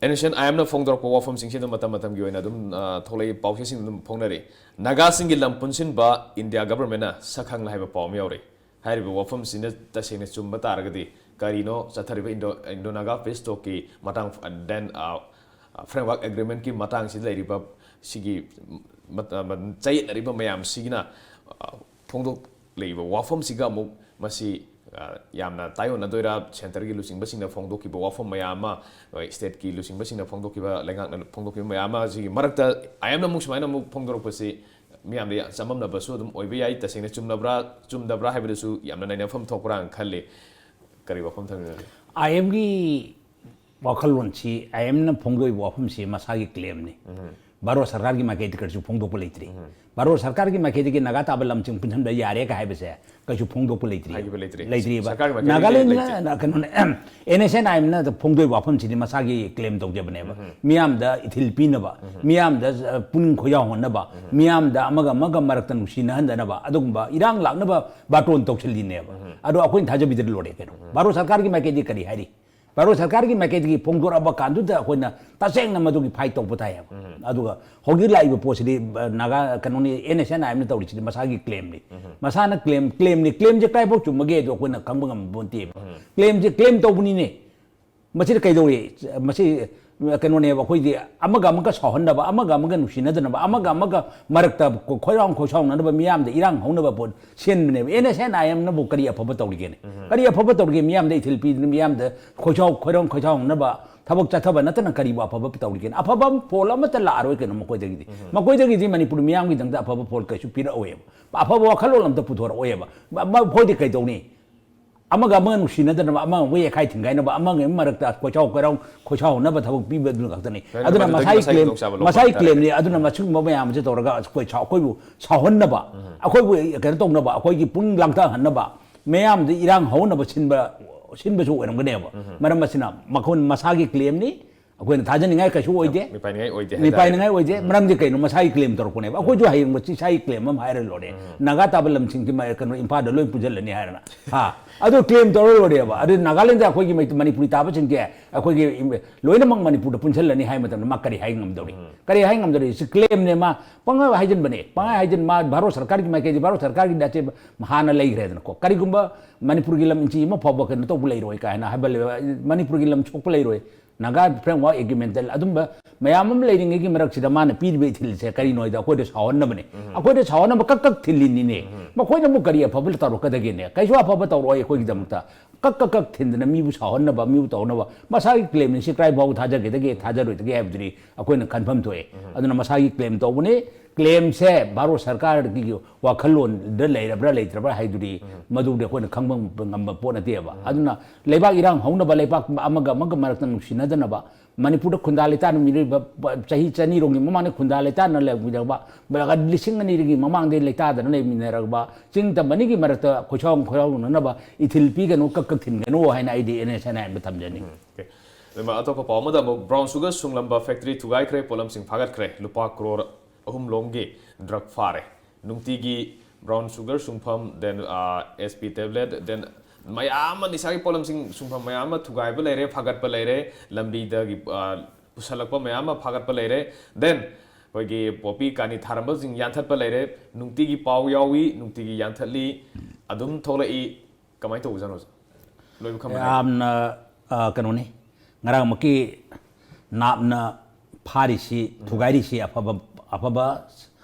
NSCN-IMꯅ ꯐꯣꯡꯗꯣꯔꯛꯄ ꯋꯥꯐꯝꯁꯤꯡꯁꯤ ꯑꯗꯨꯝ ꯃꯇꯝ ꯃꯇꯝꯒꯤ ꯑꯣꯏꯅ ꯑꯗꯨꯝ, ꯑ, ꯊꯣꯛꯂꯛꯏ, ꯄꯥꯎꯆꯦꯁꯤꯡ ꯑꯗꯨꯝ ꯐꯣꯡꯅꯔꯤ꯫ ꯅꯥꯒꯥꯁꯤꯡꯒꯤ ꯂꯝ ꯄꯨꯟꯁꯤꯟꯕ ꯏꯟꯗꯤꯌꯥ governmentꯅ ꯁꯛꯈꯪꯂꯦ ꯍꯥꯏꯕ ꯄꯥꯎ ꯑꯃ ꯌꯥꯎꯔꯤ꯫ ꯍꯥꯏꯔꯤꯕ ꯋꯥꯐꯝꯁꯤꯅ ꯇꯁꯦꯡꯅ ꯆꯨꯝꯕ ꯇꯥꯔꯒꯗꯤ, ꯀꯔꯤꯅꯣ ꯆꯠꯊꯔꯤꯕ Indo, Indo-Naga peace talkꯀꯤ ꯃꯇꯥꯡ, then, ꯑ, framework agreementꯀꯤ ꯃꯇꯥꯡꯁꯤꯗ ꯂꯩꯔꯤꯕ ꯁꯤꯒꯤ ꯃꯠ-, ꯑ, ꯆꯌꯦꯠꯅꯔꯤꯕ ꯃꯌꯥꯝꯁꯤꯒꯤꯅ, ꯑ, ꯐꯣꯡꯗꯣꯛꯂꯛꯏꯕ ꯋꯥꯐꯝꯁꯤꯒ ꯑꯃꯨꯛ ꯃꯁꯤ, ꯑ, ꯌꯥꯝꯅ ꯇꯥꯏꯑꯣꯟꯅꯗꯣꯏꯔꯥ? Centreꯒꯤ ꯂꯨꯆꯤꯡꯕꯁꯤꯡꯅ ꯐꯣꯡꯗꯣꯛꯈꯤꯕ ꯋꯥꯐꯝ ꯃꯌꯥꯝ ꯑꯃ, ꯍꯣꯏ, stateꯀꯤ ꯂꯨꯆꯤꯡꯕꯁꯤꯡꯅ ꯐꯣꯡꯗꯣꯛꯈꯤꯕ, ꯂꯩꯉꯥꯛꯅ ꯐꯣꯡꯗꯣꯛꯈꯤꯕ ꯃꯌꯥꯝ ꯑꯃ, ꯁꯤꯒꯤ ꯃꯔꯛꯇ IMꯅ ꯑꯃꯨꯛ ꯁꯨꯃꯥꯏꯅ ꯑꯃꯨꯛ ꯐꯣꯡꯗꯣꯔꯛꯄꯁꯤ ꯃꯤꯌꯥꯝꯗ ꯌꯥꯝ ꯆꯃꯝꯅꯕꯁꯨ ꯑꯗꯨꯝ ꯑꯣꯏꯕ ꯌꯥꯏ꯫ ꯇꯁꯦꯡꯅ ꯆꯨꯝꯂꯕ꯭ꯔꯥ, ꯆꯨꯝꯗꯕ꯭ꯔꯥ ꯍꯥꯏꯕꯗꯨꯁꯨ ꯌꯥꯝꯅ ꯅꯩꯅꯐꯝ ꯊꯣꯛꯄ꯭ꯔꯥꯅ ꯈꯜꯂꯤ꯫ ꯀꯔꯤ ꯋꯥꯐꯝ ꯊꯝꯕꯤꯕꯒꯦ? IMꯒꯤ ꯋꯥꯈꯜꯂꯣꯟꯁꯤ, IMꯅ ꯐꯣꯡꯗꯣꯛꯏꯕ ꯋꯥꯐꯝꯁꯤ ꯃꯁꯥꯒꯤ claimꯅꯤ꯫ ꯚꯥꯔꯠ ꯁꯔꯀꯥꯔꯒꯤ ꯃꯥꯏꯀꯩꯗ ꯀꯔꯤꯁꯨ ꯐꯣꯡꯗꯣꯛꯄ ꯂꯩꯇ꯭ꯔꯤ꯫ ꯚꯥꯔꯠ ꯁꯔꯀꯥꯔꯒꯤ ꯃꯥꯏꯀꯩꯗꯒꯤ ꯅꯥꯒꯥ ꯇꯥꯕ ꯂꯝꯁꯤꯡ ꯄꯨꯟꯁꯤꯟꯕ ꯌꯥꯔꯦꯒ ꯍꯥꯏꯕꯁꯦ ꯀꯩꯁꯨ ꯐꯣꯡꯗꯣꯛꯄ ꯂꯩꯇ꯭ꯔꯤ꯫ ꯍꯥꯏꯈꯤꯕ ꯂꯩꯇ꯭ꯔꯤ꯫ ꯂꯩꯇ꯭ꯔꯤꯕ꯫ ꯁꯔꯀꯥꯔꯒꯤ ꯃꯥꯏꯀꯩꯗꯒꯤ ꯅꯥꯒꯥꯂꯦꯟꯗ ꯂꯩꯇ꯭ꯔꯤ꯫ ꯅ-, ꯀꯩꯅꯣꯅꯦ, NSCN-IMꯅ ꯐꯣꯡꯗꯣꯛꯏꯕ ꯋꯥꯐꯝꯁꯤꯗꯤ ꯃꯁꯥꯒꯤ claim ꯇꯧꯖꯕꯅꯦꯕ꯫ ꯃꯤꯌꯥꯝꯗ ꯏꯊꯤꯜ ꯄꯤꯅꯕ, ꯃꯤꯌꯥꯝꯗ, ꯑ, ꯄꯨꯛꯅꯤꯡ ꯈꯣꯏꯌꯥꯎꯍꯟꯅꯕ, ꯃꯤꯌꯥꯝꯗ ꯑꯃꯒ ꯑꯃꯒ ꯃꯔꯛꯇ ꯅꯨꯡꯁꯤꯅꯍꯟꯗꯅꯕ ꯑꯗꯨꯒꯨꯝꯕ ꯏꯔꯥꯡ ꯂꯥꯛꯅꯕ ꯕꯥꯇꯣꯟ ꯇꯧꯁꯤꯜꯂꯤꯅꯦꯕ꯫ ꯑꯗꯣ ꯑꯩꯈꯣꯏꯅ ꯊꯥꯖꯕꯤꯗ꯭ꯔ ꯂꯣꯏꯔꯦ ꯀꯩꯅꯣ꯫ ꯚꯥꯔꯠ ꯁꯔꯀꯥꯔꯒꯤ ꯃꯥꯏꯀꯩꯗꯒꯤ ꯀꯔꯤ ꯍꯥꯏꯔꯤ? ꯚꯥꯔꯠ ꯁꯔꯀꯥꯔꯒꯤ ꯃꯥꯏꯀꯩꯗꯒꯤ ꯐꯣꯡꯗꯣꯔꯛꯑꯕ ꯀꯥꯟꯗꯨꯗ ꯑꯩꯈꯣꯏꯅ ꯇꯁꯦꯡꯅ ꯃꯗꯨꯒꯤ fight ꯇꯧꯕ ꯇꯥꯏꯌꯦꯕ꯫ ꯑꯗꯨꯒ ꯍꯧꯖꯤꯛ ꯂꯥꯛꯏꯕ ꯄꯣꯠꯁꯤꯗꯤ, ꯑ, ꯅꯥꯒꯥ, ꯀꯩꯅꯣꯅꯤ, NSCN-IMꯅ ꯇꯧꯔꯤꯁꯤꯗꯤ ꯃꯁꯥꯒꯤ claimꯅꯤ꯫ ꯃꯁꯥꯅ claim, claimꯅꯤ, claimꯁꯦ ꯀꯗꯥꯏꯐꯥꯎ ꯆꯨꯝꯃꯒꯦ ꯑꯗꯣ ꯑꯩꯈꯣꯏꯅ ꯈꯪꯕ ꯉꯝꯕ ꯄꯣꯟꯇꯦꯕ꯫ Claimꯁꯦ claim ꯇꯧꯕꯅꯤꯅꯦ꯫ ꯃꯁꯤꯗ ꯀꯩꯗꯧꯔꯤ? ꯃꯁꯤ ꯀꯩꯅꯣꯅꯦꯕ, ꯑꯩꯈꯣꯏꯗꯤ ꯑꯃꯒ ꯑꯃꯒ ꯁꯥꯎꯍꯟꯅꯕ, ꯑꯃꯒ ꯑꯃꯒ ꯅꯨꯡꯁꯤꯅꯗꯅꯕ, ꯑꯃꯒ ꯑꯃꯒ ꯃꯔꯛꯇ ꯈꯣꯏꯔꯥꯎ ꯈꯣꯏꯁꯥꯎꯅꯅꯕ, ꯃꯤꯌꯥꯝꯗ ꯏꯔꯥꯡ ꯍꯧꯅꯕ ꯄꯣꯠ ꯁꯦꯝꯕꯅꯦꯕ꯫ ꯑꯦꯟ ꯑꯦꯁ ꯑꯦꯟ ꯑꯥꯏ ꯑꯦꯝꯅꯕꯨ ꯀꯔꯤ ꯑꯐꯕ ꯇꯧꯔꯤꯒꯦꯅꯦ? ꯀꯔꯤ ꯑꯐꯕ ꯇꯧꯔꯤꯒꯦ? ꯃꯤꯌꯥꯝꯗ ꯏꯊꯤꯜ ꯄꯤꯗꯅ, ꯃꯤꯌꯥꯝꯗ ꯈꯣꯏꯁꯥꯎ ꯈꯣꯏꯔꯥꯎ ꯈꯣꯏꯁꯥꯎꯅꯅꯕ ꯊꯕꯛ ꯆꯠꯊꯕ ꯅꯠꯇꯅ ꯀꯔꯤꯕꯨ ꯑꯐꯕ ꯇꯧꯔꯤꯒꯦꯅꯦ? ꯑꯐꯕ ꯐꯣꯜ ꯑꯃꯠꯇ ꯂꯥꯛꯑꯔꯣꯏ ꯀꯩꯅꯣ ꯃꯈꯣꯏꯗꯒꯤꯗꯤ꯫ ꯃꯈꯣꯏꯗꯒꯤꯗꯤ ꯃꯅꯤꯄꯨꯔ ꯃꯤꯌꯥꯝꯒꯤꯗꯃꯛꯇ ꯑꯐꯕ ꯐꯣꯜ ꯀꯩꯁꯨ ꯄꯤꯔꯛꯑꯣꯏꯕ꯫ ꯑꯐꯕ ꯋꯥꯈꯜꯂꯣꯟ ꯑꯝꯇ ꯄꯨꯊꯣꯔꯛꯑꯣꯏꯕ꯫ ꯃ-, ꯃ-, ꯃꯈꯣꯏꯗꯤ ꯀꯩꯗꯧꯅꯤ? ꯑꯃꯒ ꯑꯃꯒ ꯅꯨꯡꯁꯤꯅꯗꯅꯕ, ꯑꯃꯒ ꯑꯃꯒ ꯌꯩꯈꯥꯏ ꯊꯤꯡꯒꯥꯏꯅꯕ, ꯑꯃꯒ ꯑꯃꯒꯤ ꯃꯔꯛꯇ ꯀꯣꯏꯆꯥꯎ ꯀꯣꯏꯔꯥꯎ ꯈꯣꯏꯁꯥꯎꯅꯕ ꯊꯕꯛ ꯄꯤꯕꯗꯨ ꯈꯛꯇꯅꯤ꯫ ꯀꯩꯅꯣ, ꯑꯗꯨꯅ ꯃꯗꯨꯗꯤ ꯃꯁꯥꯒꯤ ꯃꯁꯥꯒꯤ claim, ꯈꯨꯗꯣꯡꯆꯥꯕ ꯂꯧꯕ ꯃꯁꯥꯒꯤ ꯍꯥꯏꯇꯥꯔꯦ꯫ Claimꯅꯤ꯫ ꯑꯗꯨꯅ ꯃꯁꯤꯒꯨꯝꯕ ꯃꯌꯥꯝꯁꯦ ꯇꯧꯔꯒ ꯑꯩꯈꯣꯏ ꯁꯥꯎ-, ꯑꯩꯈꯣꯏꯕꯨ ꯁꯥꯎꯍꯟꯅꯕ, ꯑꯩꯈꯣꯏꯕꯨ ꯀꯩꯅꯣ ꯇꯧꯅꯕ, ꯑꯩꯈꯣꯏꯒꯤ ꯄꯨꯛꯅꯤꯡ ꯂꯥꯡꯇꯛꯍꯟꯅꯕ, ꯃꯌꯥꯝꯗ ꯏꯔꯥꯡ ꯍꯧꯅꯕ ꯁꯤꯟꯕ, ꯁꯤꯟꯕꯁꯨ ꯑꯣꯏꯔꯝꯒꯅꯦꯕ꯫ ꯃꯔꯝ ꯑꯁꯤꯅ ꯃꯈꯣꯏ ꯃꯁꯥꯒꯤ claimꯅꯤ꯫ ꯑꯩꯈꯣꯏꯅ ꯊꯥꯖꯅꯤꯡꯉꯥꯏ ꯀꯩꯁꯨ ꯑꯣꯏꯗꯦ꯫ ꯃꯤꯄꯥꯏꯅꯤꯡꯉꯥꯏ ꯑꯣꯏꯗꯦ ꯍꯥꯏꯇꯥꯔꯦ꯫ ꯃꯤꯄꯥꯏꯅꯤꯡꯉꯥꯏ ꯑꯣꯏꯗꯦ꯫ ꯃꯔꯝꯗꯤ ꯀꯩꯅꯣ? ꯃꯁꯥꯒꯤ claim ꯇꯧꯔꯛꯄꯅꯦꯕ꯫ ꯑꯩꯈꯣꯏꯁꯨ ꯍꯌꯦꯡ ꯃꯁꯤ ꯏꯁꯥꯒꯤ claim ꯑꯃ ꯍꯥꯏꯔ ꯂꯣꯏꯔꯦ꯫ ꯅꯥꯒꯥ ꯇꯥꯕ ꯂꯝꯁꯤꯡꯁꯤ ꯃ-, ꯀꯩꯅꯣ, ꯏꯝꯐꯥꯜꯗ ꯂꯣꯏ ꯄꯨꯟꯁꯤꯜꯂꯅꯤ ꯍꯥꯏꯔꯅ꯫ ꯍꯥ? ꯑꯗꯨ claim ꯇꯧꯔ ꯂꯣꯏꯔꯦꯕ꯫ ꯑꯗꯨ ꯅꯥꯒꯥꯂꯦꯟꯗ ꯑꯩꯈꯣꯏꯒꯤ ꯃꯩ-, ꯃꯅꯤꯄꯨꯔꯤ ꯇꯥꯕꯁꯤꯡꯁꯦ ꯑꯩꯈꯣꯏꯒꯤ ꯏꯝ-, ꯂꯣꯏꯅꯃꯛ ꯃꯅꯤꯄꯨꯔꯗ ꯄꯨꯟꯁꯤꯜꯂꯅꯤ ꯍꯥꯏ ꯃꯇꯝꯗ ꯃꯥ ꯀꯔꯤ ꯍꯥꯏ ꯉꯝꯗꯧꯔꯤ? ꯀꯔꯤ ꯍꯥꯏ ꯉꯝꯗꯧꯔꯤ? ꯁꯤ claimꯅꯦ꯫ ꯃꯥ ꯄꯪꯍꯥꯏ ꯍꯥꯏꯖꯤꯟꯕꯅꯦ꯫ ꯄꯪꯍꯥꯏ ꯍꯥꯏꯖꯤꯟ, ꯃꯥ ꯚꯥꯔꯠ ꯁꯔꯀꯥꯔꯒꯤ ꯃꯥꯏꯀꯩꯗꯤ, ꯚꯥꯔꯠ ꯁꯔꯀꯥꯔꯒꯤ ꯅꯠꯇꯦ, ꯍꯥꯟꯅ ꯂꯩꯈ꯭ꯔꯦꯗꯅꯀꯣ꯫ ꯀꯔꯤꯒꯨꯝꯕ ꯃꯅꯤꯄꯨꯔꯒꯤ ꯂꯝ ꯏꯟꯆꯤ ꯑꯃ ꯐꯥꯎꯕ ꯀꯩꯅꯣ ꯇꯧꯕ ꯂꯩꯔꯣꯏ ꯀꯥꯏꯅ ꯍꯥꯏꯕ ꯂꯩ-, ꯃꯅꯤꯄꯨꯔꯒꯤ ꯂꯝ ꯁꯣꯛꯄ ꯂꯩꯔꯣꯏ꯫ ꯅꯥꯒꯥ Framework Agreement ꯑꯗꯨꯝꯕ ꯃꯌꯥꯝ ꯑꯃ ꯂꯩꯔꯤꯉꯩꯒꯤ ꯃꯔꯛꯁꯤꯗ ꯃꯥꯅ ꯄꯤꯔꯤꯕ ꯏꯊꯤꯜꯁꯦ ꯀꯔꯤꯅꯣ ꯍꯥꯏꯗ ꯑꯩꯈꯣꯏꯗ ꯁꯥꯎꯍꯟꯅꯕꯅꯦ꯫ ꯑꯩꯈꯣꯏꯗ ꯁꯥꯎꯍꯟꯅꯕ ꯀꯛ ꯀꯛ ꯊꯤꯜꯂꯤꯅꯤꯅꯦ꯫ ꯃꯈꯣꯏꯅ ꯑꯃꯨꯛ ꯀꯔꯤ ꯑꯐꯕ ꯇꯧꯔꯛꯀꯗꯒꯦꯅꯦ? ꯀꯩꯁꯨ ꯑꯐꯕ ꯇꯧꯔꯛꯑꯣꯏ ꯑꯩꯈꯣꯏꯒꯤꯗꯃꯛꯇ꯫ ꯀꯛ ꯀꯛ ꯀꯛ ꯊꯤꯟꯗꯅ ꯃꯤꯕꯨ ꯁꯥꯎꯍꯟꯅꯕ, ꯃꯤꯕꯨ ꯇꯧꯅꯕ, ꯃꯁꯥꯒꯤ claimꯅꯤ꯫ ꯁꯤ ꯀꯗꯥꯏ ꯐꯥꯎꯕ ꯊꯥꯖꯒꯗꯒꯦ, ꯊꯥꯖꯔꯣꯏꯗꯒꯦ ꯍꯥꯏꯕꯗꯨꯗꯤ ꯑꯩꯈꯣꯏꯅ ꯈꯟꯐꯝ ꯊꯣꯛꯑꯦ꯫ ꯑꯗꯨꯅ ꯃꯁꯥꯒꯤ claim ꯇꯧꯕꯅꯤ꯫ Claimꯁꯦ ꯚꯥꯔꯠ ꯁꯔꯀꯥꯔꯒꯤ ꯋꯥꯈꯜꯂꯣꯟꯗ ꯂꯩꯔꯕ꯭ꯔꯥ ꯂꯩꯇ꯭ꯔꯕ꯭ꯔꯥ ꯍꯥꯏꯗꯨꯗꯤ ꯃꯗꯨꯗꯤ ꯑꯩꯈꯣꯏꯅ ꯈꯪꯕ ꯉꯝꯕ ꯄꯣꯠ ꯅꯠꯇꯦꯕ꯫ ꯑꯗꯨꯅ ꯂꯩꯕꯥꯛ ꯏꯔꯥꯡ ꯍꯧꯅꯕ, ꯂꯩꯕꯥꯛ ꯑꯃꯒ ꯑꯃꯒ ꯃꯔꯛꯇ ꯅꯨꯡꯁꯤꯅꯗꯅꯕ, ꯃꯅꯤꯄꯨꯔꯗ ꯈꯨꯟꯗꯥ ꯂꯩꯇꯥꯅ ꯃꯤꯔꯣꯏꯕ ꯄ-, ꯆꯍꯤ ꯆꯅꯤꯔꯣꯝꯒꯤ ꯃꯃꯥꯡꯗ ꯈꯨꯟꯗꯥ ꯂꯩꯇꯥꯅ ꯂꯩꯃꯤꯟꯅꯔꯛꯄ, ꯂꯤꯁꯤꯡ ꯑꯅꯤꯒꯤ ꯃꯃꯥꯡꯗ ꯂꯩꯇꯥꯗꯅ ꯂꯩꯃꯤꯟꯅꯔꯛꯄ ꯆꯤꯡ ꯇꯝ ꯑꯅꯤꯒꯤ ꯃꯔꯛꯇ ꯈꯣꯏꯁꯥꯎ ꯈꯣꯏꯁꯥꯎꯅꯅꯕ ꯏꯊꯤꯜ ꯄꯤꯒꯅꯨ, ꯀꯛ ꯀꯛ ꯊꯤꯟꯒꯅꯨ ꯍꯥꯏꯅ ꯑꯩꯗꯤ ꯑꯦꯟ ꯑꯦꯁ ꯑꯦꯟ ꯑꯥꯏ ꯑꯦꯝꯗ ꯊꯝꯖꯅꯤꯡꯉꯤ꯫ Okay. ꯑꯗꯨꯒ ꯑꯇꯣꯞꯄ ꯄꯥꯎ ꯑꯃꯗ ꯑꯃꯨꯛ brown sugar ꯁꯨꯡꯂꯝꯕ factory ꯊꯨꯒꯥꯏꯈ꯭ꯔꯦ, ꯄꯣꯠꯂꯝꯁꯤꯡ ꯐꯥꯒꯠꯈ꯭ꯔꯦ, ꯂꯨꯄꯥ ꯀ꯭ꯔꯣꯔ ꯑꯍꯨꯝ ꯂꯣꯝꯒꯤ drug ꯐꯥꯔꯦ꯫ ꯅꯨꯡꯇꯤꯒꯤ brown sugar ꯁꯨꯡꯐꯝ, then, ꯑ, S P tablet, then ꯃꯌꯥꯝ ꯑꯃ ꯅꯤꯁꯥꯒꯤ ꯄꯣꯠꯂꯝꯁꯤꯡ ꯁꯨꯡꯐꯝ ꯃꯌꯥꯝ ꯑꯃ ꯊꯨꯒꯥꯏꯕ ꯂꯩꯔꯦ, ꯐꯥꯒꯠꯄ ꯂꯩꯔꯦ, ꯂꯝꯕꯤꯗꯒꯤ, ꯑ, ꯄꯨꯁꯜꯂꯛꯄ ꯃꯌꯥꯝ ꯑꯃ ꯐꯥꯒꯠꯄ ꯂꯩꯔꯦ, then ꯑꯩꯈꯣꯏꯒꯤ ꯄꯣꯄꯤ ꯀꯥꯅꯤ ꯊꯥꯔꯝꯕꯁꯤꯡ ꯌꯥꯟꯊꯠꯄ ꯂꯩꯔꯦ꯫ ꯅꯨꯡꯇꯤꯒꯤ ꯄꯥꯎ ꯌꯥꯎꯏ, ꯅꯨꯡꯇꯤꯒꯤ ꯌꯥꯟꯊꯠꯂꯤ, ꯑꯗꯨꯝ ꯊꯣꯛꯂꯛꯏ꯫ ꯀꯃꯥꯏꯅ ꯇꯧꯕꯖꯥꯠꯅꯣ? ꯂꯣꯏꯕ ꯈꯪꯕ ꯂꯩꯕ꯭ꯔꯥ? ꯌꯥꯝꯅ, ꯑ, ꯀꯩꯅꯣꯅꯤ, ꯉꯔꯥꯡꯃꯛꯀꯤ ꯅꯥꯞꯅ ꯐꯥꯔꯤꯁꯤ, ꯊꯨꯒꯥꯏꯔꯤꯁꯤ ꯑꯐꯕ, ꯑꯐꯕ